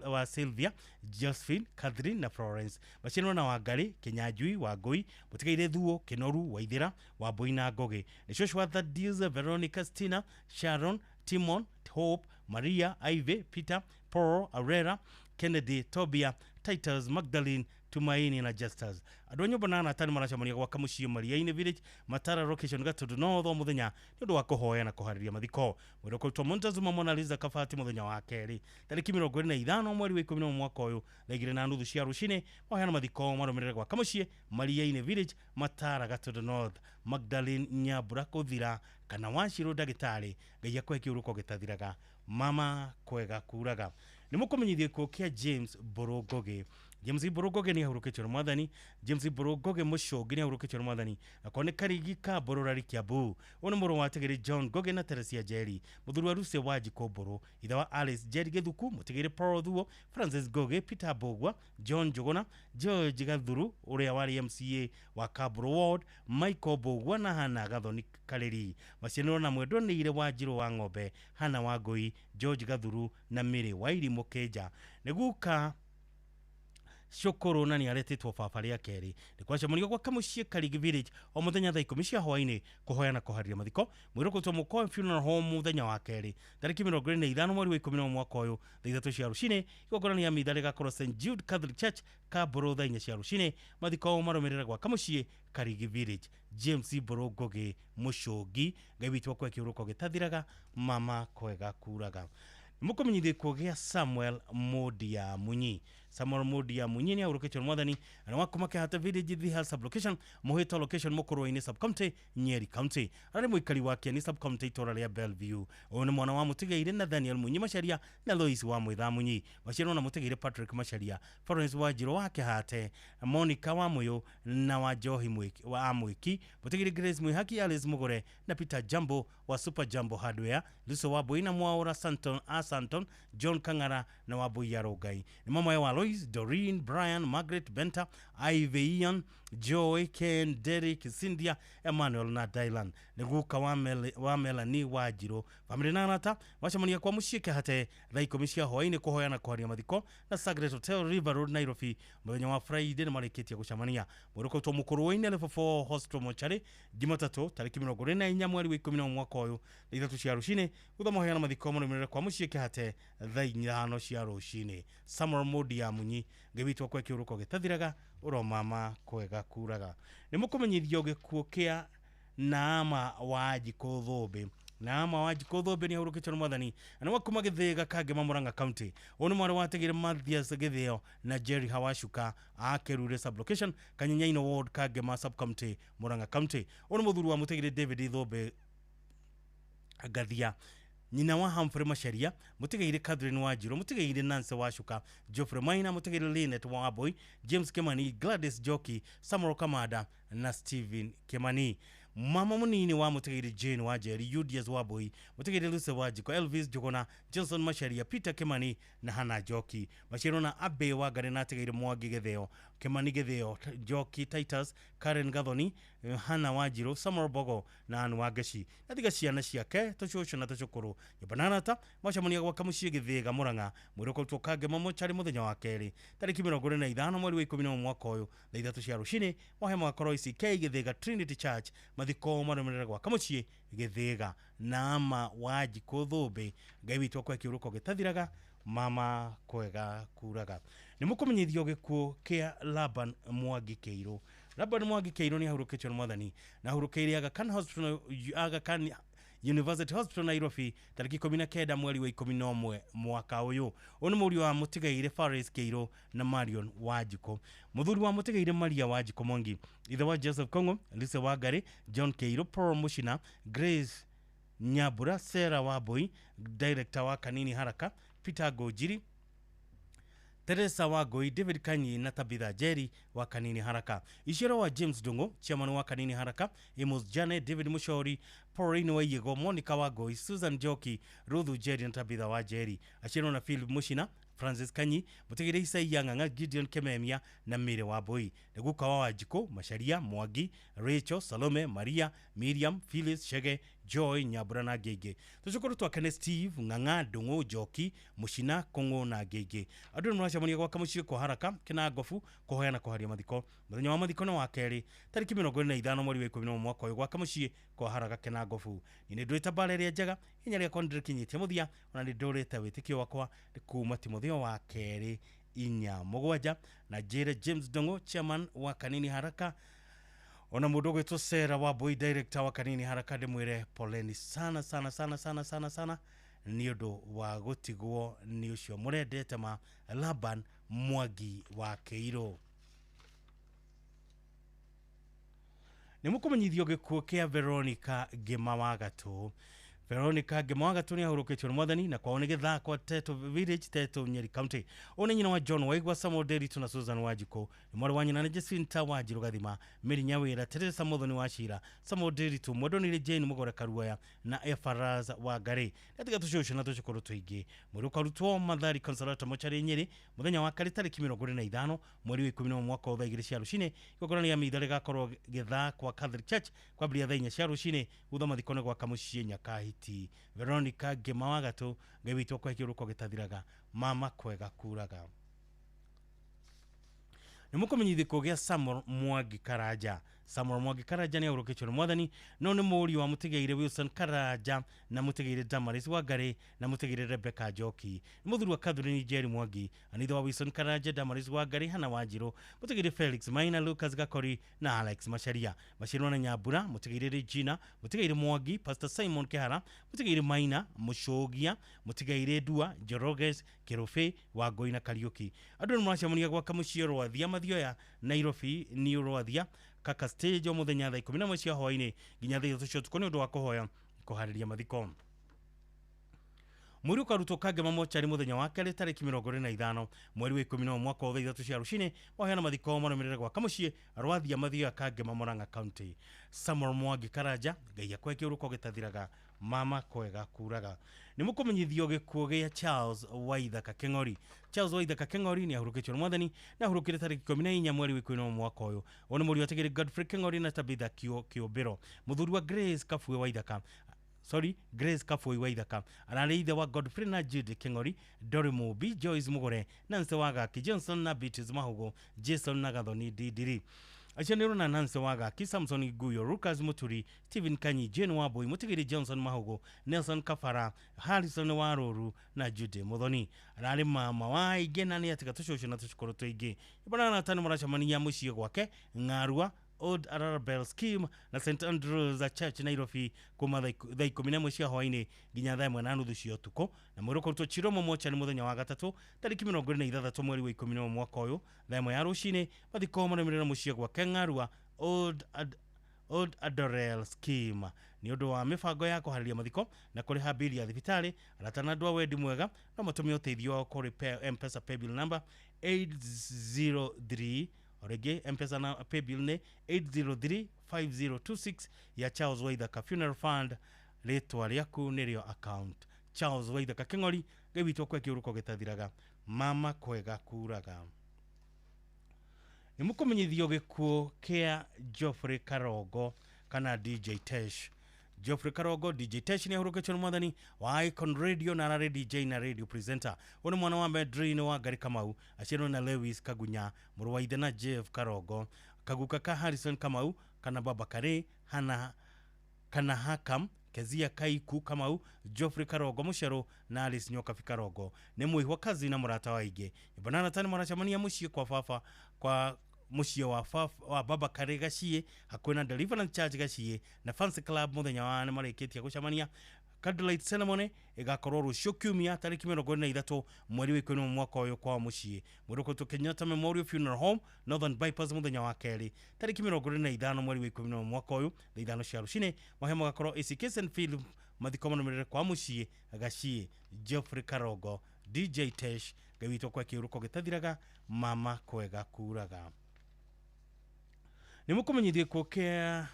wa Sylvia, Josephine, Catherine na Florence. Maciarwo na Wangarĩ Kĩnyanjui wa Ngũi, mũtigaire Thuo Kĩnoru Waithĩra wa Mbũi na Ngũgĩ. Nĩ cũcũ wa Thaddeus, Veronica, Stina, Sharon, Timon, Hope, Maria, Ivy, Peter, Paul, Aurera, Kennedy, Tobia, Titus, Magdalene, Tumaini na Justus. Andũ a nyũmba na arata nĩ maracemania gwaka mũciĩ Maria-inĩ Village, Matara Location, Gatũndũ North o mũthenya nĩ ũndũ wa kũhoya na kũharĩria mathiko. Mwĩrĩ ũkũrutwo Montezuma Mona Lisa Kabati mũthenya wa kerĩ tarĩki 25 mweri wa 11 mwaka ũyũ thaa 2:30 cia rũcinĩ. Mahoya na mathiko marũmĩrĩre gwaka mũciĩ Maria-inĩ Village, Matara, Gatũndũ North. Magdalene Nyambura Kũthira kana Wachirũ ndagĩtarĩ, Ngai akũhe kĩhurũko gĩtathiraga, mama kwega kuraga. Nĩ mũkũmenyithio gĩkuũ kĩa James Mbũrũ Ngũgĩ. James Mbũrũ Ngũgĩ nĩ ahurũkĩtio nĩ Mwathani. James Mbũrũ Ngũgĩ Mũcũngi nĩ ahurũkĩtio nĩ Mwathani. Akorwo nĩ Karigi ka Mbũrũrari Kiambu. Ũyũ nĩ mũrũ wa Tegeri John Ngũgĩ na Teresia Njeri, mũthuri wa Lucy Wanjikũ Mbũrũ, ithe wa Alice Njeri Gĩthuku, mũtigĩrĩ Paul Thuo, Francis Ngũgĩ, Peter Mbũgua, John Njũgũna, George Gathuru ũrĩa warĩ MCA wa Kamburu Ward, Michael Mbũgua na Hannah Gathoni Karĩri. Macianĩrwo na mwendwa nĩ Ire Wanjirũ wa Ng'ombe, Hannah Wangũi, George Gathuru na Mary Wairimũ Kĩnja. Nĩ guka cũkũrũ na nĩ aretĩtwo baba rĩa kerĩ. Nĩ kwacemanio gwaka mũciĩ Karigi Village o mũthenya thaa 10 cia hwaĩ-inĩ kũhoya na kũharĩria mathiko. Mwĩrĩ ũkũrutwo Mũkoe Funeral Home mũthenya wa kerĩ tarĩki 25 mweri wa 11 mwaka ũyũ thaa 3 cia rũcinĩ. Igongona rĩa mitha rĩgakorwo St Jude Catholic Church Kamburu thaa 4 cia rũcinĩ. Mathiko marũmĩrĩre gwaka mũciĩ Karigi Village. James Mbũrũ Ngũgĩ Mũcũngi, Ngai witũ akũhe kĩhurũko gĩtathiraga, mama kwega kuraga. Mũkũmenyithio gĩkuũ gĩa Samuel Mundia Munyi. Samuel Mundia Munyi nĩ ahurũkĩtio nĩ Mwathani na wa kuma Kĩhata Village, Thika Sub-Location, Mũhĩto Location, Mũkũrwe-inĩ Sub-County, Nyeri County. Ararĩ mũikari wa Kĩeni Sub-County, itũũra rĩa Bellevue. Ũyũ nĩ mwana wa mũtigairĩ Nathaniel Munyi Macharia na Lois wa Mwĩtha Munyi. Maciarwo na mũtigairĩ Patrick Macharia, Florence Wanjirũ wa Kĩhate, Monica wa Mũyũ na wa Njohi wa Mwĩki, mũtigairĩ Grace Mwĩhaki, Alice Mũgũre na Peter Jambo wa Super Jambo Hardware, Lucy wa Mbũi na Mwaũra Santon A Santon, John Kang'ara na wa Mbũi ya Rũngai. Nĩ mama wa Lois, Doreen, Brian, Margaret, Benta, Ivy, Ian, Joy, Ken, Derek, Cynthia, Emmanuel na Dylan. Nĩ guka wa Melanie Wanjirũ. Bamĩrĩ na arata macemania kwa mũciĩ Kĩhate thaa 10 cia hwaĩ-inĩ kũhoya na kũharia mathiko na Sacred Hotel, River Road, Nairobi. Mũthenya wa Friday nĩ marĩkĩtie gũcemania. Mwĩrĩ ũkũrutwo Mũkũrwe-inĩ Level 4 Hospital Mortuary Jumatatũ tarĩki 24 mweri wa 11 mwaka ũyũ thaa 3 cia rũcinĩ. Thutha mahoya na mathiko marũmĩrĩre kwa mũciĩ Kĩhate thaa 5 cia rũcinĩ. Samuel Mundia Munyi, Ngai witũ akũhe kĩhurũko gĩtathiraga, Ũromama kwega kuraga. Nĩ mũkũmenyithio gĩkuũ kĩa Naama Wanjikũ Thũmbĩ. Naama Wanjikũ Thũmbĩ nĩ ahurũkĩtio nĩ mwathani na nĩ wa kuma Gĩthĩga Kangema Murang'a County. Ũyũ nĩ mwarĩ watigire Mathias Gĩthĩo na Jerry Hawacuka a Kerure sublocation Kanyenyaino Ward Kangema sub-county Murang'a County. Ũyũ nĩ mũthuri wa mũtigire David Thũmbĩ Ngathia, nyina wa Humphrey Macharia, mũtigaire Catherine Wanjiru, mũtigaire Nancy Wacuka, Geoffrey Maina, mũtigaire Linet Wambui, James Kimani, Gladys Njoki, Samuel Kamanda na Stephen Kimani. Mama munini wa mũtigaire Jane Wanjeri, Julius Wambui, mũtigaire Lucy Wanjiko, Elvis Njuguna, Johnson Macharia, Peter Kimani na Hannah Njoki. Maciarwo na Abe Wangari na atigaire Mwangi Gĩthĩo, Kimani Gĩthĩo, Njoki Titus, Karen Gathoni, Hannah Wanjiru, Samuel Bogo na Ann Wangeci. Na tiga ciana ciake tũcũcũ na tũcũkũrũ nyũmba na arata macemania gwaka mũciĩ Gĩthĩga Murang'a mwĩrĩ ũkarutwo Kangema mocarĩ mũthenya wa kerĩ tarĩki 25 mweri wa 11 mwaka ũyũ thaa 3 cia rũcinĩ wahema wa ICK Gĩthĩga Trinity Church. Mathiko marũmĩrĩre gwaka mũciĩ Gĩthĩga. Naama Wanjikũ Thũmbĩ, Ngai witũ akũhe kĩhurũko gĩtathiraga, mama kwega kuraga. Nĩ mũkũmenyithio gĩkuũ kĩa Laban Mwangi Kĩirũ. Laban Mwangi Kĩirũ nĩ ahurũkĩtio nĩ mwathani na ahurũkĩire Aga Khan Hospital, Aga Khan University Hospital Nairobi tarĩki 19 mweri wa 11 mwaka ũyũ. Ũyũ nĩ mũriũ wa mũtigaire Faris Kĩirũ na Marion Wanjikũ, mũthuri wa mũtigaire Maria Wanjikũ Mwangi, ithe wa Joseph Kongo, Lisa Wangari, John Kĩirũ, Paul Mushina, Grace Nyambura, Sarah Wambui, director wa Kanini Haraka, Peter Ngũnjiri, Teresa Wangui, David Kanyi na Tabitha Jerry wa Kanini Haraka. Iciaro wa James Ndung'u, chairman wa Kanini Haraka, Amos Jane, David Mushori, Pauline Waiyego, Monica Wangui, Susan Njoki, Ruthu Jerry na Tabitha wa Jerry. Aciarwo na Philip Mushina, Francis Kanyi, mũtigĩre Isaia Ng'ang'a, Gideon Kememia na Mary Wambui. Nĩ guka wa Wanjikũ, Macharia, Mwangi, Rachel, Salome, Maria, Miriam, Phyllis, Shege, Joy, Nyambura na Ngĩngĩ. Tũcũkũrũ twake nĩ Steve, Ng'ang'a, Ndung'u, Njoki, Mushina, Kong'ũ na Ngĩngĩ. Andũ nĩ maracemania gwaka mũciĩ kwa Haraka, Kĩnangobu, kũhoya na kũharia mathiko. Mũthenya wa mathiko nĩ wa kerĩ, tarĩki 25 mweri wa 11 mwaka ũyũ gwaka mũciĩ kwa Haraka, Kĩnangobu. Niĩ nĩ ndũrĩte mbara ĩrĩa njega, hinya rĩakwa nĩ ndĩrĩkinyĩtie mũthia, ona nĩ ndũrĩte wĩtĩkio wakwa nĩ kuma Timotheo wa kerĩ 4:7 na njĩre James Ndung'u, chairman wa Kanini Haraka, ona mũndũ ũgwĩtwo Sarah Wambui, director wa Kanini Haraka, ndĩmwĩre poleni sana sana sana sana sana sana nĩ ũndũ wa gũtigwo nĩ ũcio mũrendete ma Laban Mwangi wa Kĩirũ. Nĩ mũkũmenyithio gĩkuũ kĩa Veronica Ngĩma wa Gatũ. Veronica Ngĩma wa Gatũ nĩ ahurũkĩtio nĩ mwathani na kwao nĩ Gĩthakwa Teto Village, Teto, Nyeri County. Ũyũ nĩ nyina wa John Waigwa, Samuel Nderitu na Susan Wanjikũ. Nĩ mwarĩ wa nyina nĩ Jacinta Wanjiru Gathima, Mary Nyawĩra, Teresa Muthoni wa Cira, Samuel Nderitu, Mwendonire Jane Mũgore Karuaya na Efaraz Wangari. Na tiga tũcũcũ na tũcũkũrũ tũingĩ. Mwĩrĩ ũkarutwo Mathari Consolata Mocarĩ Nyeri mũthenya wa kerĩ tarĩki 25 mweri wa 11 mwaka wa thaa 2 cia rũcinĩ. Igongona rĩa mitha rĩgakorwo Gĩthakwa Catholic Church kwambĩrĩria thaa 4 cia rũcinĩ thutha mathiko nĩ gwaka mũciĩ Nyakahiti. Veronica Ngĩma wa Gatũ, Ngai witũ akũhe kĩhurũko gĩtathiraga, mama kwega kuraga. Nĩ mũkũmenyithio gĩkuũ gĩa Samuel Mwangi Karanja. Samuel Mwangi Karanja nĩ ahurũkĩtio nĩ mwathani no nĩ mũriũ wa mũtigaire Wilson Karanja na mũtigaire Damaris Wangari na mũtigaire Rebecca Njoki. Nĩ mũthuri wa Catherine Njeri Mwangi, anithe wa Wilson Karanja, Damaris Wangari, Hannah Wanjiru, mũtigaire Felix Maina, Lucas Gakori na Alex Macharia. Maciarwo na Nyambura, mũtigaire Regina, mũtigaire Mwangi, Pastor Simon Kehara, mũtigaire Maina, Mũcũgia, mũtigaire Ndua, Njoroges, Kĩrũbĩ, Wangũi na Kariũki. Andũ nĩ maracemania gwaka mũciĩ Rwathia Mathioya, Nairobi, New Rwathia, Kaka stage o mũthenya thaa 11 cia hwaĩ-inĩ nginya thaa 3 cia ũtukũ nĩ ũndũ wa kũhoya kũharĩria mathiko. Mwĩrĩ ũkarutwo Kangema mocarĩ mũthenya wa kerĩ tarĩki 25 mweri wa 11 mwaka wa thaa 3 cia rũcinĩ waheana mathiko marũmĩrĩre gwaka mũciĩ Rwathia Mathioya Kangema Murang'a County. Samuel Mwangi Karanja, Ngai akũhe kĩhurũko gĩtathiraga, mama kwega kuraga. Nĩ mũkũmenyithio gĩkuũ gĩa Charles Waithaka Kĩng'ori. Charles Waithaka Kĩng'ori nĩ ahurũkĩtio nĩ mwathani na ahurũkire tarĩki 14 mweri wa 11 mwaka ũyũ. Ũyũ nĩ mũriũ atigĩrĩ Godfrey Kĩng'ori na Tabitha Kĩũmbĩro. Mũthuri wa Grace Kabue Waithaka, Grace Kabui Waithaka, ararĩ ithe wa Godfrey na Jude Kĩng'ori, Dory Mũmbi, Joyce Mũgore, Nancy Wagaki, Johnson na Beatrice Mahugo, Jason na Gathoni Ndindiri. Acianĩrwo na Nancy Wagaki, Samson Guyo, Lucas Muturi, Stephen Kanyi, Jane Wambui, Mutigiri Johnson Mahugo, Nelson Kafara, Harrison Waruru na Jude Muthoni. Ararĩ mama wa aingĩ na nĩ atiga tũcũcũ na tũcũkũrũ tũingĩ. Ibana na tano maracemania mũciĩ gwake Ng'arua, Old Arabel Scheme na St Andrews Church Nairobi kuma thaa 11 cia hwaĩ-inĩ nginya thaa 1:30 cia ũtukũ. Na mwĩrĩ ũkũrutwo Chiromo mochari mũthenya wa gatatũ tarĩki 26 mweri wa 11 mwaka ũyũ thaa 1 ya rũcinĩ. Mathiko marũmĩrĩre mũciĩ gwake Ng'arua, Old Adorel Scheme. Nĩ ũndũ wa mĩbango ya kũharĩria mathiko na kũrĩha bili ya thibitarĩ, arata na andũ a wendi mwega no matũmie ũteithio wao kũrĩ M-Pesa paybill number 803. Orege M-Pesa na paybill nĩ 8035026 ya Charles Waithaka Funeral Fund. Rĩtwa rĩaku nĩrĩo account. Charles Waithaka Kĩng'ori, Ngai witũ akwe kĩũrũko gĩtathiraga, mama kwega kuraga. Nĩ mũkũmenyithio gĩkuũ kĩa Geoffrey Karongo kana DJ Tesh. Geoffrey Karongo DJ Tesh nĩ ahurũkĩtio nĩ mwathani wa Icon Radio na ararĩ DJ na radio presenter. Ũyũ nĩ mwana wa Medrine wa Ngari Kamau, aciarwo na Lewis Kagunya, mũrũ wa ithe na Jeff Karongo, kaguka ka Harrison Kamau kana baba Kare Hana kana Hakam Kezia Kaiku Kamau, Geoffrey Karongo Mũcerũ na Alice Nyokabi Karongo. Nĩ mũihwa kazi na mũrata wa aingĩ. Banana tani maracemania mũciĩ kwa baba kwa mũciĩ wa baba wa baba Kare Gaciĩ hakuhĩ na Deliverance Church Gaciĩ na Fancy Club mũthenya wa nĩ marĩkĩtie gũcemania. Candlelight ceremony ĩgakorwo rũciũ kiumia tarĩki 23 mweri wa 11 mwaka ũyũ kwa mũciĩ. Mwĩrĩ ũkũrutwo Kenyatta Memorial Funeral Home Northern Bypass mũthenya wa kerĩ tarĩki 25 mweri wa 11 mwaka ũyũ thaa 5 cia rũcinĩ. Mahoya magakorwo ACK St Philip, mathiko marũmĩrĩre kwa mũciĩ Gaciĩ. Geoffrey Karongo DJ Tesh, Ngai witũ akwe kĩũrũko gĩtathiraga, mama kwega kuraga. Nĩ mũkũmenyithio gĩkuũ kĩa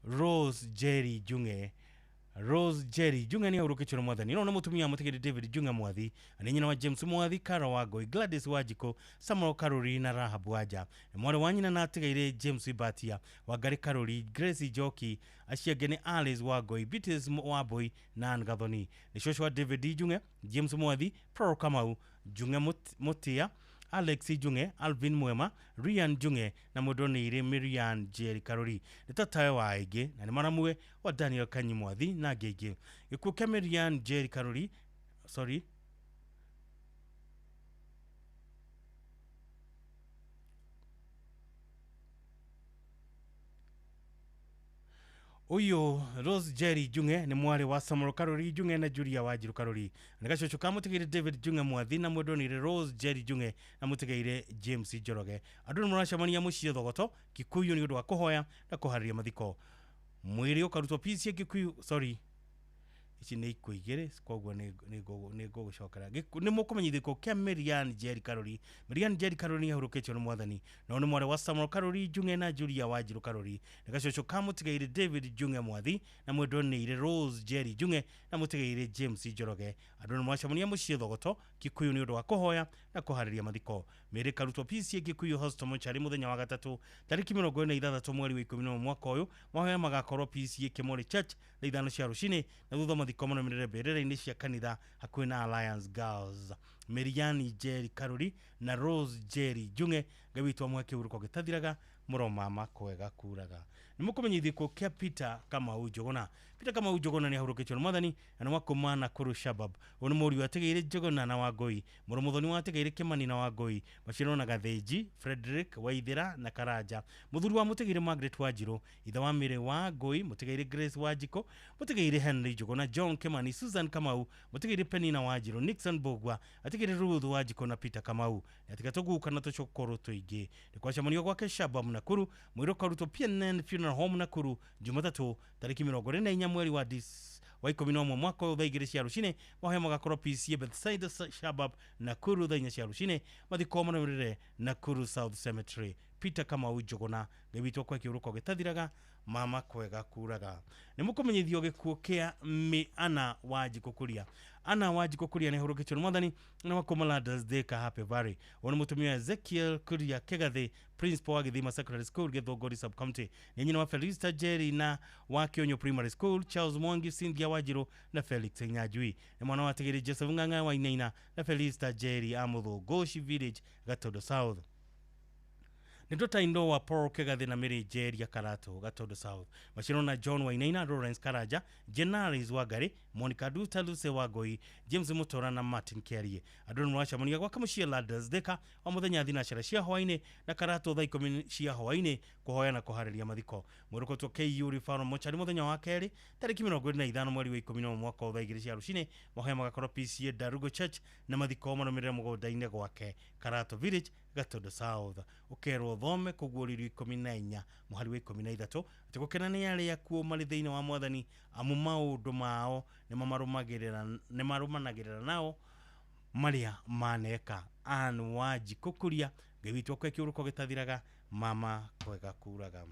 Rose Jerry Junge. Rose Jerry Junge nĩ ahurũkĩtio nĩ mwathani. No nĩ mũtumia wa mũtigĩrĩ David Junge Mwathi, nĩ nyina wa James Mwathi, Kara Wangũi, Gladys Wanjikũ, Samuel Karuri na Rahab Wanja. Nĩ mwarĩ wa nyina na atigaire James Ibatia, Wangari Karuri, Grace Njoki, acio angĩ nĩ Alice Wangũi, Beatrice Wambui na Ann Gathoni. Nĩ cũcũ wa David Junge, James Mwathi, Paul Kamau, Junge Mutia, Alex Junge, Alvin Mwema, Ryan Junge na mũndũ Miriam Jerry Karuri. Nĩ tatawe wa aingĩ na nĩ maramwe wa Daniel Kanyi Mwathi na angĩ aingĩ. Gĩkuũ kĩa Miriam Jerry Karuri, sorry, Uyu Rose Jerry Junge nĩ mwarĩ wa Samuel Karuri Junge na Julia Wanjiru Karuri. Nĩ gacũcũ ka mũtigĩre David Junge Mwathi na mwendonire Rose Jerry Junge na mũtigĩire James Njoroge. Andũ nĩ maracemania mũciĩ Thogoto Kikuyu nĩ ũndũ wa kũhoya na kũharĩria mathiko. Mwĩrĩ ũkarutwo PCA Kikuyu, sorry, ici nĩ ikuũ igĩrĩ koguo nĩ ngũgũcokera. Nĩ mũkũmenyithio gĩkuũ kĩa Miriam Jerry Karuri. Miriam Jerry Karuri nĩ ahurũkĩtio nĩ mwathani. No nĩ mwarĩ wa Samuel Karuri Junge na Julia Wanjiru Karuri. Nĩ gacũcũ ka mũtigĩire David Junge Mwathi na mwendonĩire Rose Jerry Junge na mũtigĩire James Njoroge. Andũ nĩ maracemania mũciĩ Thogoto Kikuyu nĩ ũndũ wa kũhoya na kũharĩria mathiko. Mĩĩrĩ ĩkarutwo PCA Kikuyu Hospital Mochari mũthenya wa gatatũ tarĩki 26 mweri wa 11 mwaka ũyũ. Mahoya magakorwo PCA Kĩmori Church thaa 5 cia rũcinĩ na thutha mathiko marũmĩrĩre mbĩrĩra-inĩ cia kanitha hakuhĩ na Alliance Girls. Miriam Jerry Karuri na Rose Jerry Junge, Ngai witũ amũhe kĩhurũko gĩtathiraga, mũromama kwega kuraga. Nĩ mũkũmenyithio gĩkuũ kĩa Peter Kamau Njuguna. Peter Kamau Njuguna nĩ ahurũkĩtio nĩ mwathani na nĩ wa kuma Nakuru Shabab. Ũyũ nĩ mũriũ atigĩire Njuguna na Wangũi, mũrũ mũthoni wa atigĩire Kĩmani na Wangũi, maciarwo na Gathĩnji, Frederick Waithĩra na Karanja. Mũthuri wa mũtigĩire Margaret Wanjirũ, ithe wa Mary Wangũi, mũtigĩire Grace Wanjikũ, mũtigĩire Henry Njuguna, John Kĩmani, Susan Kamau, mũtigĩire Penina Wanjirũ, Nixon Mbugua, atigĩire Ruth Wanjikũ na Peter Kamau. Nĩ atiga tũguka na tũcũkũrũ tũingĩ. Nĩ kwacemanio gwake Shabab Nakuru, mwĩrĩ ũkarutwo PNN Funeral Home Nakuru Jumatatu tarĩki 24 mweri wa 11 mwaka ũyũ thaa 2 cia rũcinĩ. Mahoya magakorwo PCA Bethsaida Shabab Nakuru thaa 4 cia rũcinĩ. Mathiko marũmĩrĩre Nakuru South Cemetery. Peter Kamau Njuguna, Ngai witũ akwe kĩhurũko gĩtathiraga, mama kwega kuraga. Nĩ mũkũmenyithio gĩkuũ kĩa Anna Wanjikũ Kuria. Anna Wanjikũ Kuria nĩ ahurũkĩtio nĩ mwathani na wa kuma Ladders Thika Happy Valley. Ũyũ nĩ mũtumia Ezekiel Kuria Kĩgathĩ, principal wa Gĩthima Secondary School Gĩthũngũri Sub County. Nĩ nyina wa Felista Jerry na wa Kĩonyo Primary School, Charles Mwangi, Cynthia Wanjirũ na Felix Nyanjui. Nĩ mwana wa Tigiri Joseph Ng'ang'a wa Inaina na Felista Jerry a Mũthũngũci Village, Gatondo South. Nĩ tũtaindo wa Paul Kĩgathĩ na Mary Njeria Karatũ Gatundu South. Macirwo na John Wainaina, Lawrence Karanja, Jenaris Wangari, Monica Duta, Lucy Wangui, James Mutora na Martin Kiarie. Andũ nĩ maracemania gwaka mũciĩ Ladders Thika o mũthenya thinacara cia hwaĩ-inĩ na Karatũ thaa 10 cia hwaĩ-inĩ kũhoya na kũharĩria mathiko. Mwĩrĩ KU Referral Mochari mũthenya wa kerĩ tarĩki 25 mweri wa 11 mwaka wa thaa 2 cia rũcinĩ. Mahoya magakorwo PCA Darugo Church na mathiko marũmĩrĩre mũgũnda-inĩ gwake Karato Village Gatundu South. Ũkerwo thome kũguũrĩrio 14 mũhari wa 13 atĩ gũkena nĩ arĩa akuũ marĩ thĩinĩ wa Mwathani amu maũndũ mao nĩmarũmanagĩrĩra nao marĩa maneka. Ann Wanjikũ Kuria, Ngai witũ akwe kĩũrũko gĩtathiraga, mama kwega kuraga.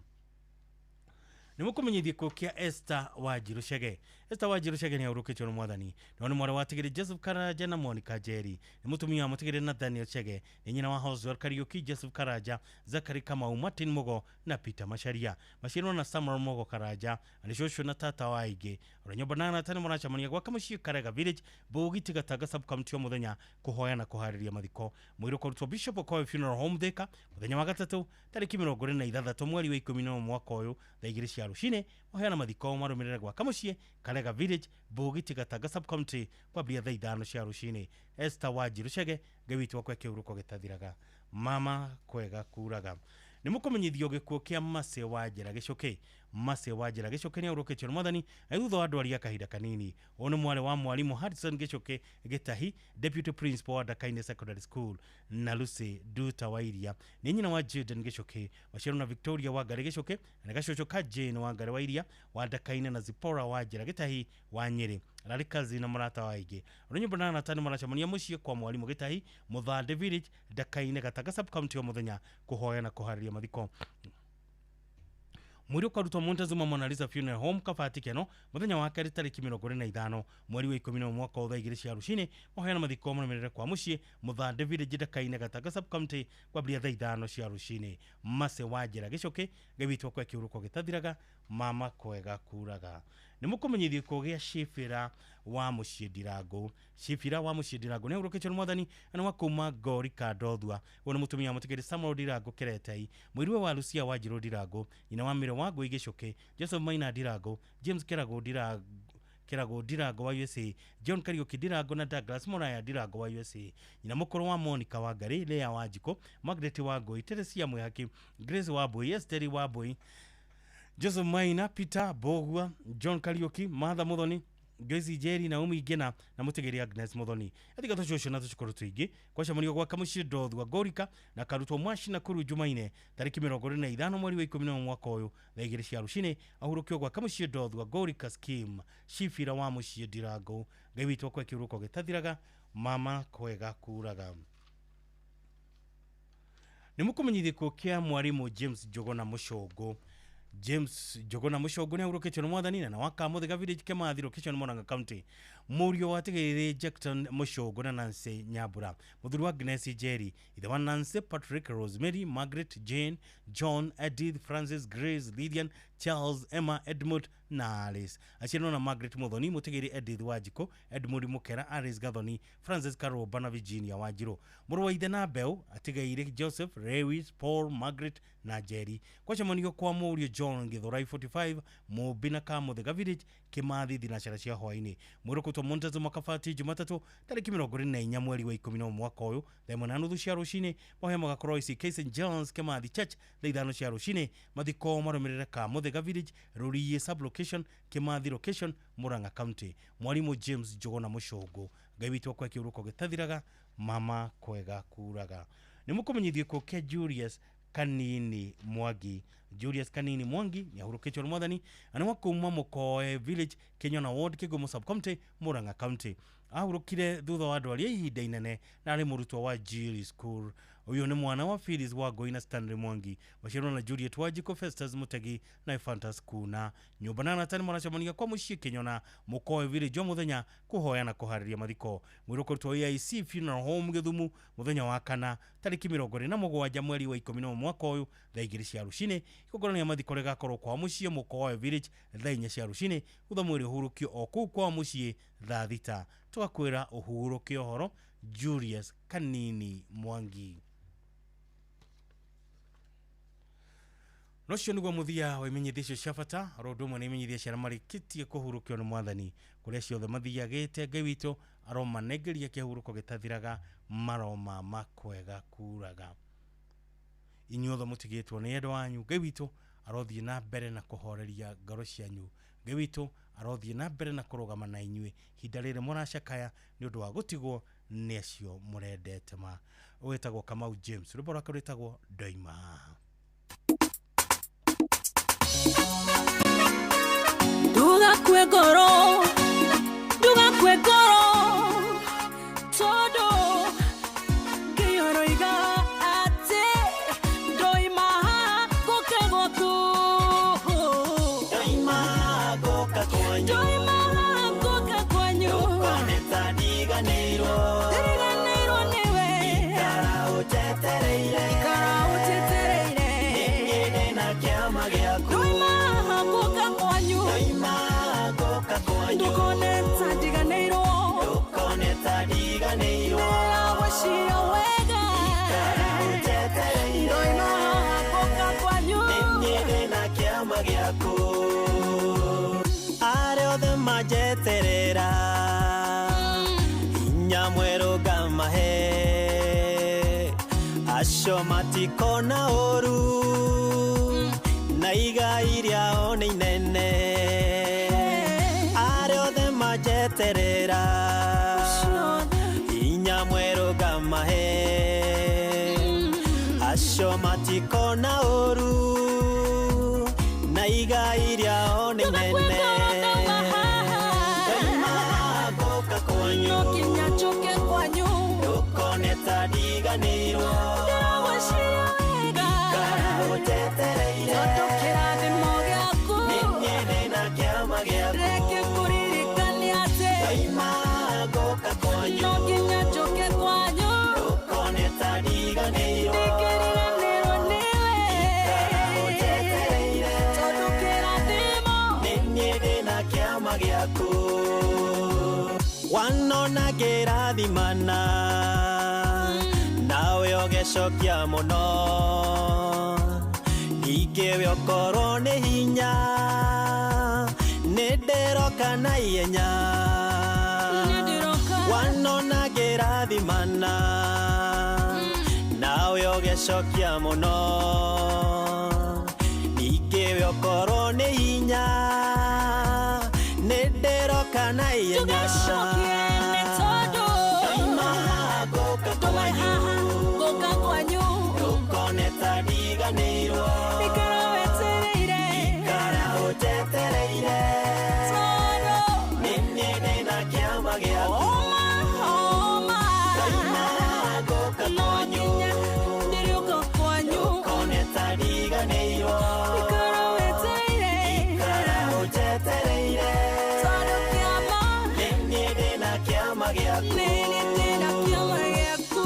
Nĩ mũkũmenyithie kũ kĩa Esther Wanjiru Chege. Esther Wanjiru Chege nĩ ahurũkĩtio nĩ Mwathani. No nĩ mwarĩ wa Tigiri Joseph Karanja na Monica Njeri. Nĩ mũtumia wa Mũtigiri Nathaniel Chege. Nĩ nyina wa Hoswell Kariuki, Joseph Karanja, Zachary Kamau, Martin Mugo na Peter Macharia. Maciarwo na Samuel Mugo Karanja, nĩ cũcũ na tata wa aingĩ. Ora nyũmba na arata nĩ maracemania gwaka mũciĩ Karega Village, Bũgiti Gatanga sub-county o mũthenya kũhoya na kũharĩria mathiko. Mũirũ kũrutwo Bishop Okoye Funeral Home Thika mũthenya wa gatatũ tarĩki 26 mweri wa 11 mwaka ũyũ thaa 2 cia rũcinĩ. Mahoya na mathiko marũmĩrĩre gwaka mũciĩ Karega Village, Bũgiti Gatanga sub-county kwambĩrĩria thaa 5 cia rũcinĩ. Esther Wanjiru Chege, Ngai witũ akwe kĩhurũko gĩtathiraga, mama kwega kuraga. Nĩ mũkũmenyithio gĩkuũ kĩa Mercy Wanjĩra Gĩcũkĩ. Mercy Wanjĩra Gĩcũkĩ nĩ ahurũkĩtio nĩ Mwathani na thutha wa ndwari ya kahinda kanini. Ũyũ nĩ mwarĩ wa mwarimũ Hudson Gĩcũkĩ Gĩtahi, Deputy Principal wa Ndakaine Secondary School, na Lucy Duta wa Iria. Nĩ nyina wa Jaden Gĩcũkĩ, maciaro na Victoria Wangari Gĩcũkĩ, na nĩ gacũcũ ka Jane Wangari wa Iria wa Ndakaine na Zipporah Wanjĩra Gĩtahi wa Nyĩrĩ. Ararĩ kazi na mũrata wa aingĩ. Ũrĩa nyũmba na arata nĩ maracemania mũciĩ kwa mwarimũ Gĩtahi, Mũthande Village, Ndakaine Gatanga sub-county o mũthenya kũhoya na kũharĩria mathiko. Mwĩrĩ ũkarutwo Montezuma Mona Lisa Funeral Home Kabati Keno mũthenya wa kerĩ tarĩki 25 mweri wa 11 mwaka wa thaa 2 cia rũcinĩ. Mahoya na mathiko marũmĩrĩre kwa mũciĩ Mũthande Village Ndakaine Gatanga sub-county kwambĩrĩria thaa 5 cia rũcinĩ. Mercy Wanjĩra Gĩcũkĩ, Ngai witũ akwe kĩhurũko gĩtathiraga, mama kwega kuraga. Nĩ mũkũmenyithio kũgĩa Shibira wa mũciĩ Ndirango. Shibira wa mũciĩ Ndirango nĩ ahurũkĩtio nĩ Mwathani na nĩ wa kuma Ngori Kandothua. Ũyũ nĩ mũtumia wa Mũtigĩri Samuel Ndirango Keretei, mũirue wa Lucia Wanjirũ Ndirango, nyina wa Mĩro wa Ngũi Gĩcũkĩ, Joseph Maina Ndirango, James Kĩragũ Ndirango wa USA, John Kariuki Ndirango na Douglas Moraya Ndirango wa USA, nyina mũkũrũ wa Monica Wangari, Lea Wanjikũ, Margaret Wangũi, Teresia Mwĩhaki, Grace Wambui, Esther Wambui, Joseph Maina, Peter Bogua, John Kariuki, Martha Muthoni, Joyce Njeri, Naomi Ngena na Mũtigĩri Agnes Muthoni. Atiga tũcũcũ na tũcukuru tũingĩ kwacemanio gwaka mũciĩ Ndothua Ngorika na karutwo Mwaci na Kuru Jumaine tarĩki 25 mweri wa 11 mwaka ũyũ thaa 2 cia rũcinĩ. Ahurũkio gwaka mũciĩ Ndothua Ngorika Scheme, Shibira wa mũciĩ Ndirango. Ngai witũ akwe kĩhurũko gĩtathiraga, mama kwega kuraga. Nĩ mũkũmenyithio gĩkuũ kĩa mwarimũ James Njuguna Mũcũngũ. James Njuguna Mũcũngũ nĩ ahurũkĩtio nĩ Mwathani na wa Kamũthĩga Village Kĩmathi location Murang'a County. Mũriũ wa Tigĩrĩrĩ Jackson Mũcũngũ na Nancy Nyambura, mũthuri wa Agnes Njeri, ithe wa Nancy, Patrick, Rosemary, Margaret, Jane, John, Edith, Francis, Grace, Lilian, Charles, Emma, Edmund na Alice. Aciarwo na Margaret Muthoni, Mũtigĩrĩ Edith Wanjikũ, Edmund Mũkera, Alice Gathoni, Francis Karũmba na Virginia Wanjirũ. Mũrũ wa ithe na mbeũ atigaire Joseph, Lewis, Paul, Margaret na Jerry. Kwacemanio kwa mũriũ John Githurai 45 Mũmbi na Kamũthĩga Village Kĩmathi thinacara cia hwaĩ-inĩ. Mwĩrĩ ũkũrutwo Montezuma Kabati Jumatatũ tarĩki 24 mweri wa 11 mwaka ũyũ thaa 1:30 cia rũcinĩ. Mahoya magakorwo ICK St John's Kĩmathi Church thaa 5 cia rũcinĩ. Mathiko marũmĩrĩre Kamũthĩga Village Rũriĩ sub-location Kĩmathi location Murang'a County. Mwarimũ James Njuguna Mũcũngũ, Ngai witũ akwe kĩhurũko gĩtathiraga, mama kwega kuraga. Nĩ mũkũmenyithio gĩkuũ kĩa Julius Kanini Mwangi. Julius Kanini Mwangi nĩ ahurũkĩtio nĩ Mwathani na nĩ wa kuma Mũkoe Village Kĩnyona Ward Kĩgumo sub-county Murang'a County. Ahurũkire thutha wa ndwari ya ihinda inene na arĩ mũrutwo wa Jiri School. Ũyũ nĩ mwana wa Phyllis Wangũi na Stanley Mwangi, maciarwo na Juliet Wanjikũ, Festus Mutegi na Ephantus Kuna. Nyũmba na arata nĩ maracemania kwa mũciĩ Kĩnyona Mũkoe Village o mũthenya kũhoya na kũharĩria mathiko. Mwĩrĩ ũkũrutwo AIC Funeral Home Gĩthumu mũthenya wa kana tarĩki 27 mweri wa 11 mwaka ũyũ thaa 2 cia rũcinĩ. Igongona rĩa mathiko rĩgakorwo kwa mũciĩ Mũkoe Village thaa 4 cia rũcinĩ, thutha mwĩrĩ ũhurũkio o kũu kwa mũciĩ thaa 6. Tũgakwĩra ũhurũke ũhoro Julius Kanini Mwangi. Na ũcio nĩguo mũthia wa imenyithia icio cia bata. Oro ũndũ ũmwe nĩ imenyithia ciana marĩkĩtie kũhurũkio nĩ mwathani kũrĩa ciothe mathiagĩte. Ngai witũ aromanengeria kĩhurũko gĩtathiraga, maroma makwega kuraga. Inyuothe mũtigĩtwo nĩ endwa anyu, Ngai witũ arothiĩ na mbere na kũhoreria ngoro cianyu. Ngai witũ arothiĩ na mbere na kũrũgama na inyuĩ ihinda rĩrĩ mũracakaya nĩ ũndũ wa gũtigwo nĩ acio mũrendete ma. Wĩtagwo Kamau James, rwĩmbo rwake rwĩtagwo Ndoima Haha. Ndugakue ngoro, ndugakue ngoro, tondũ Ngai aroiga atĩ ndoima haha ngũke gwaku. Ndoima ngũka kwanyu. Ndoima haha ngũka kwanyu. Ndũkone ta ndiganĩirwo. Ndiriganĩirwo nĩwe. Ikara ũnjetereire. Ikara ũnjetereire. Niĩ ndĩna kĩama gĩaku. Ndoima haha ngũka kwanyu. Ndoima ngũka kwanyu. Ndũkone ta ndiganĩirwo. Ndũkone ta ndiganĩirwo. Ndĩragwĩciria wega. Ikara ũnjetereire. Ndoima haha ngũka kwanyu. Niĩ ndĩna kĩama gĩaku. Arĩa othe manjeterera, hinya mwerũ ngamahe. Acio matikona ũru, na igai rĩao nĩ inene. Arĩa othe manjeterera, hinya mwerũ ngamahe. Acio matikona ũru, na igai rĩao nĩ inene. Ndoima ngũka kwanyu. No nginya njũke kwanyu. Ndũkone ta ndiganĩirwo. Ndĩragwĩciria wega. Ikara ũnjetereire. Tondũ kĩrathimo gĩaku. Nĩ niĩ ndĩna kĩama gĩaku. Reke ngũririkanie atĩ. Ndoima ngũka kwanyu. No nginya njũke kwanyu. Ndũkone ta ndiganĩirwo. Ndingĩriganĩrwo nĩwe. Ikara ũnjetereire. Tondũ kĩrathimo. Nĩ niĩ ndĩna kĩama gĩaku. Wanona ngĩrathimana, nawe ũgecokia mũno. Ningĩ we ũkorwo nĩ hinya, nĩ ndĩroka na ihenya. Wanona ngĩrathimana, nawe ũgecokia mũno. Ningĩ we ũkorwo nĩ hinya, nĩ ndĩroka na ihenya. Ndũgecokie nĩ tondũ. Ndoima ngũka Ndoima haha ngũka kwanyu. Ndũkone ta ndiganĩirwo. Ikara wetereire. Ikara ũnjetereire. Tondũ. Nĩ niĩ ndĩna kĩama gĩaku. Oma, oma. Ndoima ngũka No kwanyu. nginya ndĩrĩũka kwanyu. Ndũkone ta ndiganĩirwo. Ikara wetereire. Ikara ũnjetereire. Tondũ kĩama. Nĩ niĩ ndĩna kĩama gĩaku. Nĩ niĩ ndĩna kĩama gĩaku.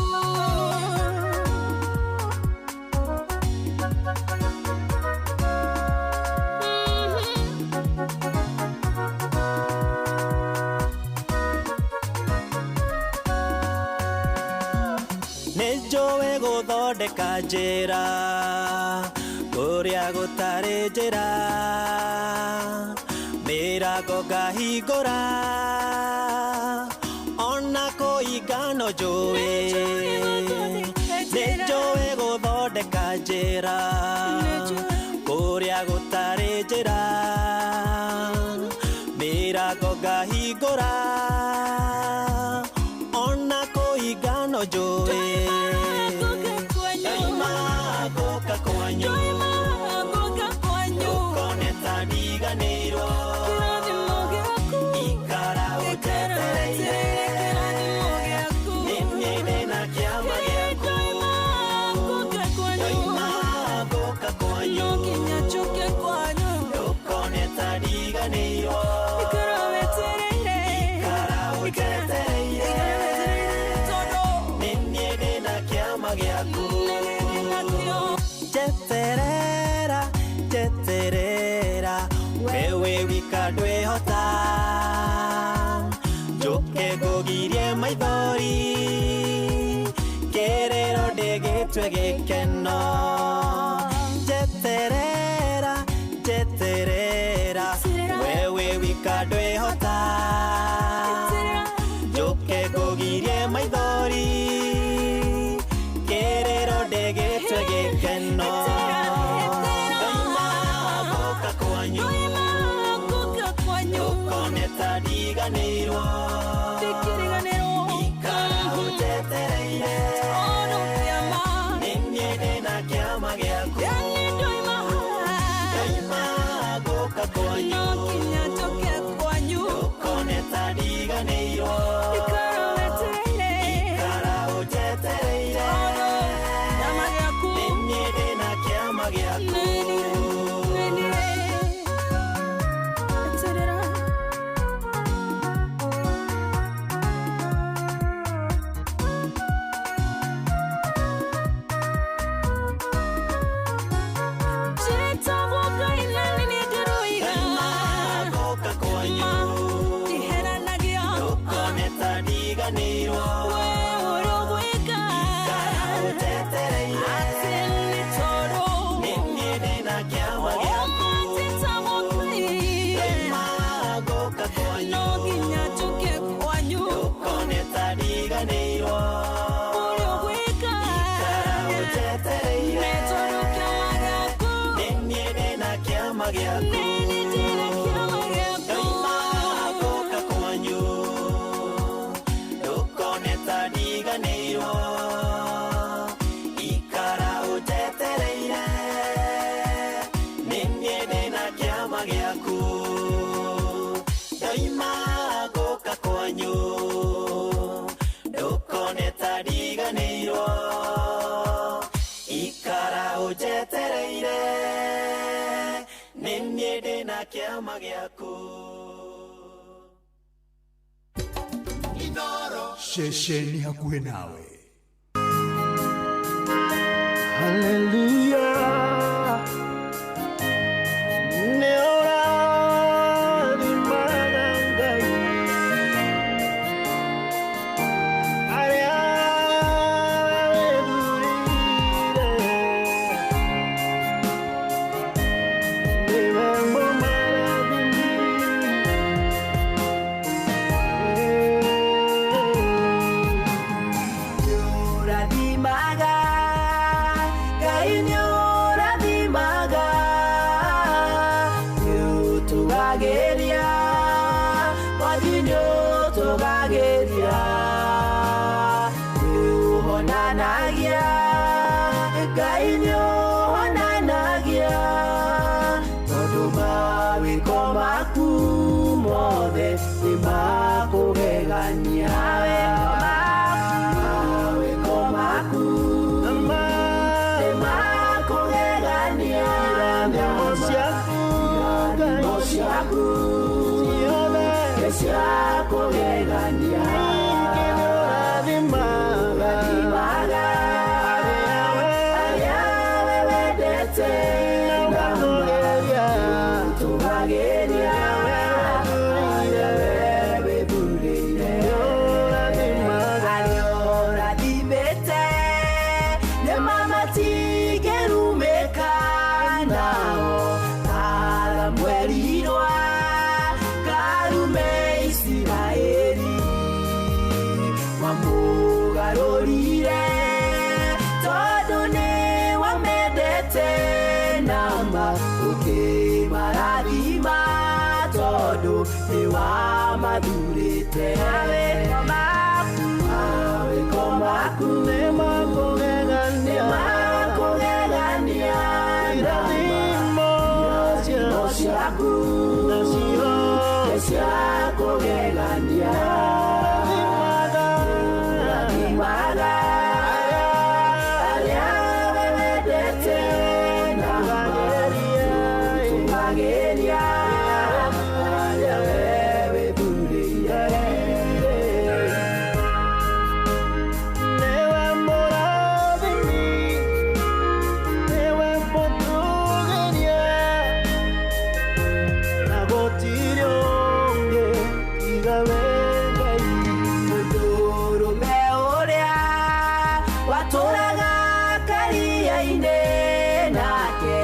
Nĩ njũĩ gũthondeka njĩra kũrĩa gũtarĩ njĩra, mĩrango ngahingũra ona kũinga no njũĩ. Nĩ njũĩ gũthondeka njĩra kũrĩa gũtarĩ njĩra, mĩrango ngahingũra ona kũinga no njũĩ. Ndoima ngũka kwanyu. Ndoima ngũka kwanyu. Ndũkone ta ndiganĩirwo. Kĩrathimo gĩaku. Ikara ũnjetereire. Kĩrathimo gĩaku. Nĩ niĩ ndĩna kĩama gĩaku. Ndoima ngũka kwanyu. Ndoima ngũka kwanyu. No nginya njũke kwanyu. Ndũkone ta ndiganĩirwo. Ikara wetereire. Ikara ũnjetereire. Tondũ. Nĩ niĩ ndĩna kĩama gĩaku. Nĩ niĩ ndĩna kĩo. Njeterera, njeterera, wewe wika ndwĩhota. Njũke ngũgirie maithori, kĩrĩro ndĩgĩtue gĩkeno. Njeterera. ndiganĩirwo. We ũrĩa ũgwĩka Ikara ũnjetereire. Atĩ nĩ tondũ Nĩ niĩ ndĩna kĩama gĩaku. Ũmate ta mũthĩ. Ndoima ngũka kwanyu. No nginya njũke kwanyu. Ndũkone ta ndiganĩirwo. Ũrĩa ũgwĩka Ikara ũnjetereire. Nĩ tondũ kĩama gĩaku. Nĩ niĩ ndĩna kĩama gĩaku. Nĩ niĩ ndĩna kĩama gĩaku. Ndoima ngũka kwanyu. Ndũkone ta ndiganĩirwo. Ikara ũnjetereire. Nĩ niĩ ndĩna kĩama gĩaku. Ndoima ngũka kwanyu. Ndũkone ta ndiganĩirwo. Ikara ũnjetereire. Nĩ niĩ ndĩna kĩama gĩaku. Ceceni hakuhĩ nawe. Hallelujah. Nĩ ũrathimaga Ngai arĩa wĩthurĩire. Nĩwe mũmarathimi. Nĩũrathimaga Ngai, nĩũrathimaga, nĩũtũgagĩria Mwathi, nĩũtũgagĩria, nĩũhonanagia Ngai, nĩũhonanagia, tondũ mawĩko maku mothe nĩ makũgegania. Mawĩko maku nĩ makũgegania. Irathimo ciaku nĩ cia kũgegania. Nĩũrathimaga arĩa we wendete, na ũgatũgagĩria arĩa we wĩthurĩire. Arĩa ũrathimĩte nĩma matingĩrumĩka, nao aramwerirwa karume Isiraeli wamũgarũrire, tondũ nĩ wamendete, nama ũkĩmarathima tondũ nĩ wamathurĩte. Mawĩko maku nĩ makũgegania. Irathimo ciaku nĩ cia kũgegania. Ũrathimaga arĩa we wendete, na ũtũgagĩria arĩa we wĩthurĩire. Nĩwe mũrathimi, nĩwe mũtũgĩria, na gũtirĩ ũngĩ tiga we Ngai. Mũndũrũme ũrĩa watũraga karia-inĩ, nake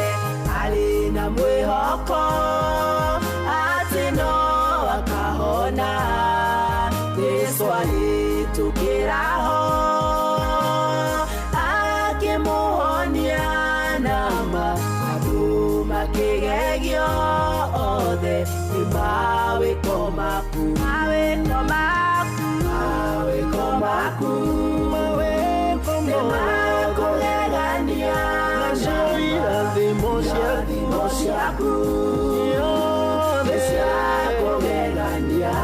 arĩ na mwĩhoko atĩ no akahona. Jesũ ahĩtũkĩra ho akĩmũhonia, nama andũ makĩgegio othe nĩ mawĩko maku. Mawĩko maku, mawĩko maku nĩ makũgegania. Nacio irathimo ciaku nĩ cia kũgegania.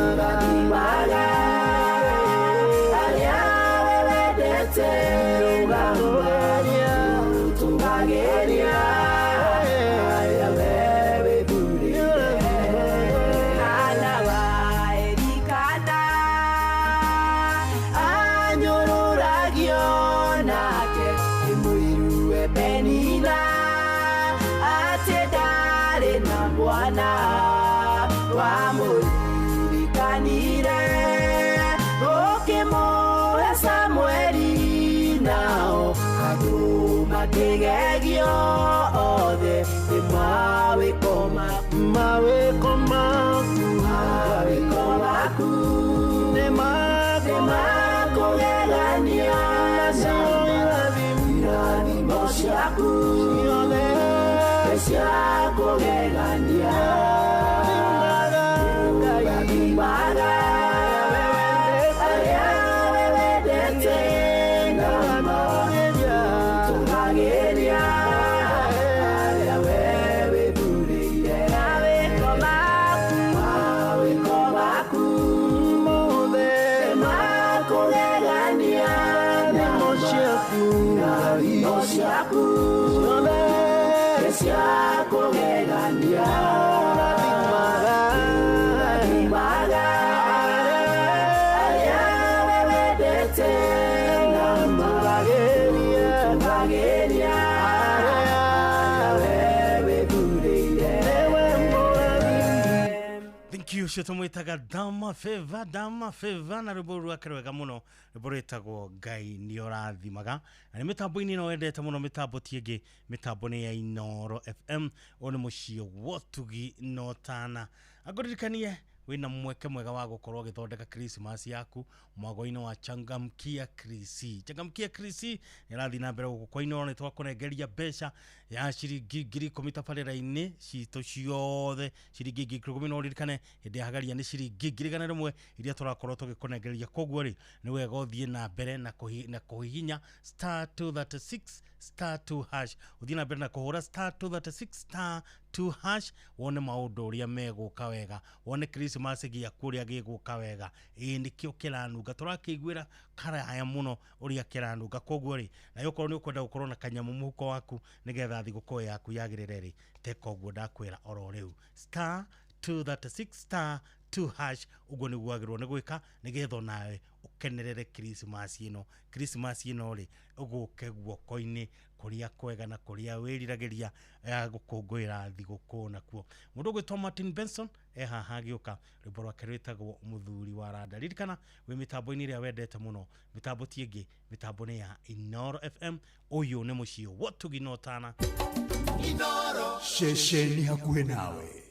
Ũrathimaga arĩa we wendete, ũgatũgagĩria arĩa we wĩthurĩire. Hana wa Elikana anyũrũragio, nake nĩ mũiruwe Penina atĩ ndarĩ na mwana. Wamũririkanire cia kũgegania. Ũrathimaga arĩa we wendete na matũgagĩria arĩa we wĩthurĩire. Mawĩko maku mothe nĩ ma kũgegania, irathimo ciaku nĩ cia kũgegania. Ũrathimaga arĩa we wendete na matũgagĩria arĩa we wĩthurĩire. Thank you ũcio tũmwĩtaga Dama Favor, Dama Favor na rwĩmbo rwake rwega mũno, rwĩmbo rwĩtagwo Ngai nĩ ũrathimaga. Na nĩ mĩtambo-inĩ ĩno wendete mũno, mĩtambo ti ĩngĩ, mĩtambo nĩ ya Inooro FM. Ũyũ nĩ mũciĩ wa ũtugi na ũtana. Angũririkanie wĩna mweke mwega wa gũkorwo ũgĩthondeka Christmas yaku mwago-inĩ wa Changamkia Krisi. Changamkia Krisi nĩ ĩrathiĩ na mbere gũkũ kwa Inooro, nĩ twakũnengeria mbeca ya ciringi 10,000 tabarĩra-inĩ citũ ciothe, ciringi 10,000. No ũririkane hĩndĩ ya hagaria nĩ ciringi 100,000 iria tũrakorwo tũgĩkũnengereria. Koguo rĩ, nĩ wega ũthiĩ na mbere na kũhihinya star 236 star 2 hash, ũthiĩ na mbere na kũhũra star 236 star 2 hash, wone maũndũ ũrĩa megũka wega, wone Christmas gĩaku ũrĩa gĩgũka wega. Ĩĩ nĩkĩo kĩranunga, tũrakĩiguĩra karaya mũno ũrĩa kĩranunga. Koguo rĩ, nayo okorwo nĩ ũkwenda gũkorwo na kanyamũ mũhuko waku nĩgetha thigũkũ yaku yagĩrĩre rĩ, teka ũguo ndakwĩra oro rĩu, star 236 star 2 hash, ũguo nĩguo wagĩrĩirwo nĩ gwĩka nĩgetha onawe ũkenerere Christmas ĩno. Christmas ĩno rĩ, ũgũke guoko-inĩ kũrĩa kwega na kũrĩa wĩriragĩria gũkũngũĩra thigũkũ nakuo. Mũndũ ũgwĩtwo Martin Benson e haha agĩũka, rwĩmbo rwake rwĩtagwo Mũthuri wa Randa. Ririkana wĩ mĩtambo-inĩ ĩrĩa wendete mũno, mĩtambo ti ĩngĩ, mĩtambo nĩ ya Inooro FM. Ũyũ nĩ mũciĩ wa ũtugi na ũtana. Ceceni hakuhĩ nawe.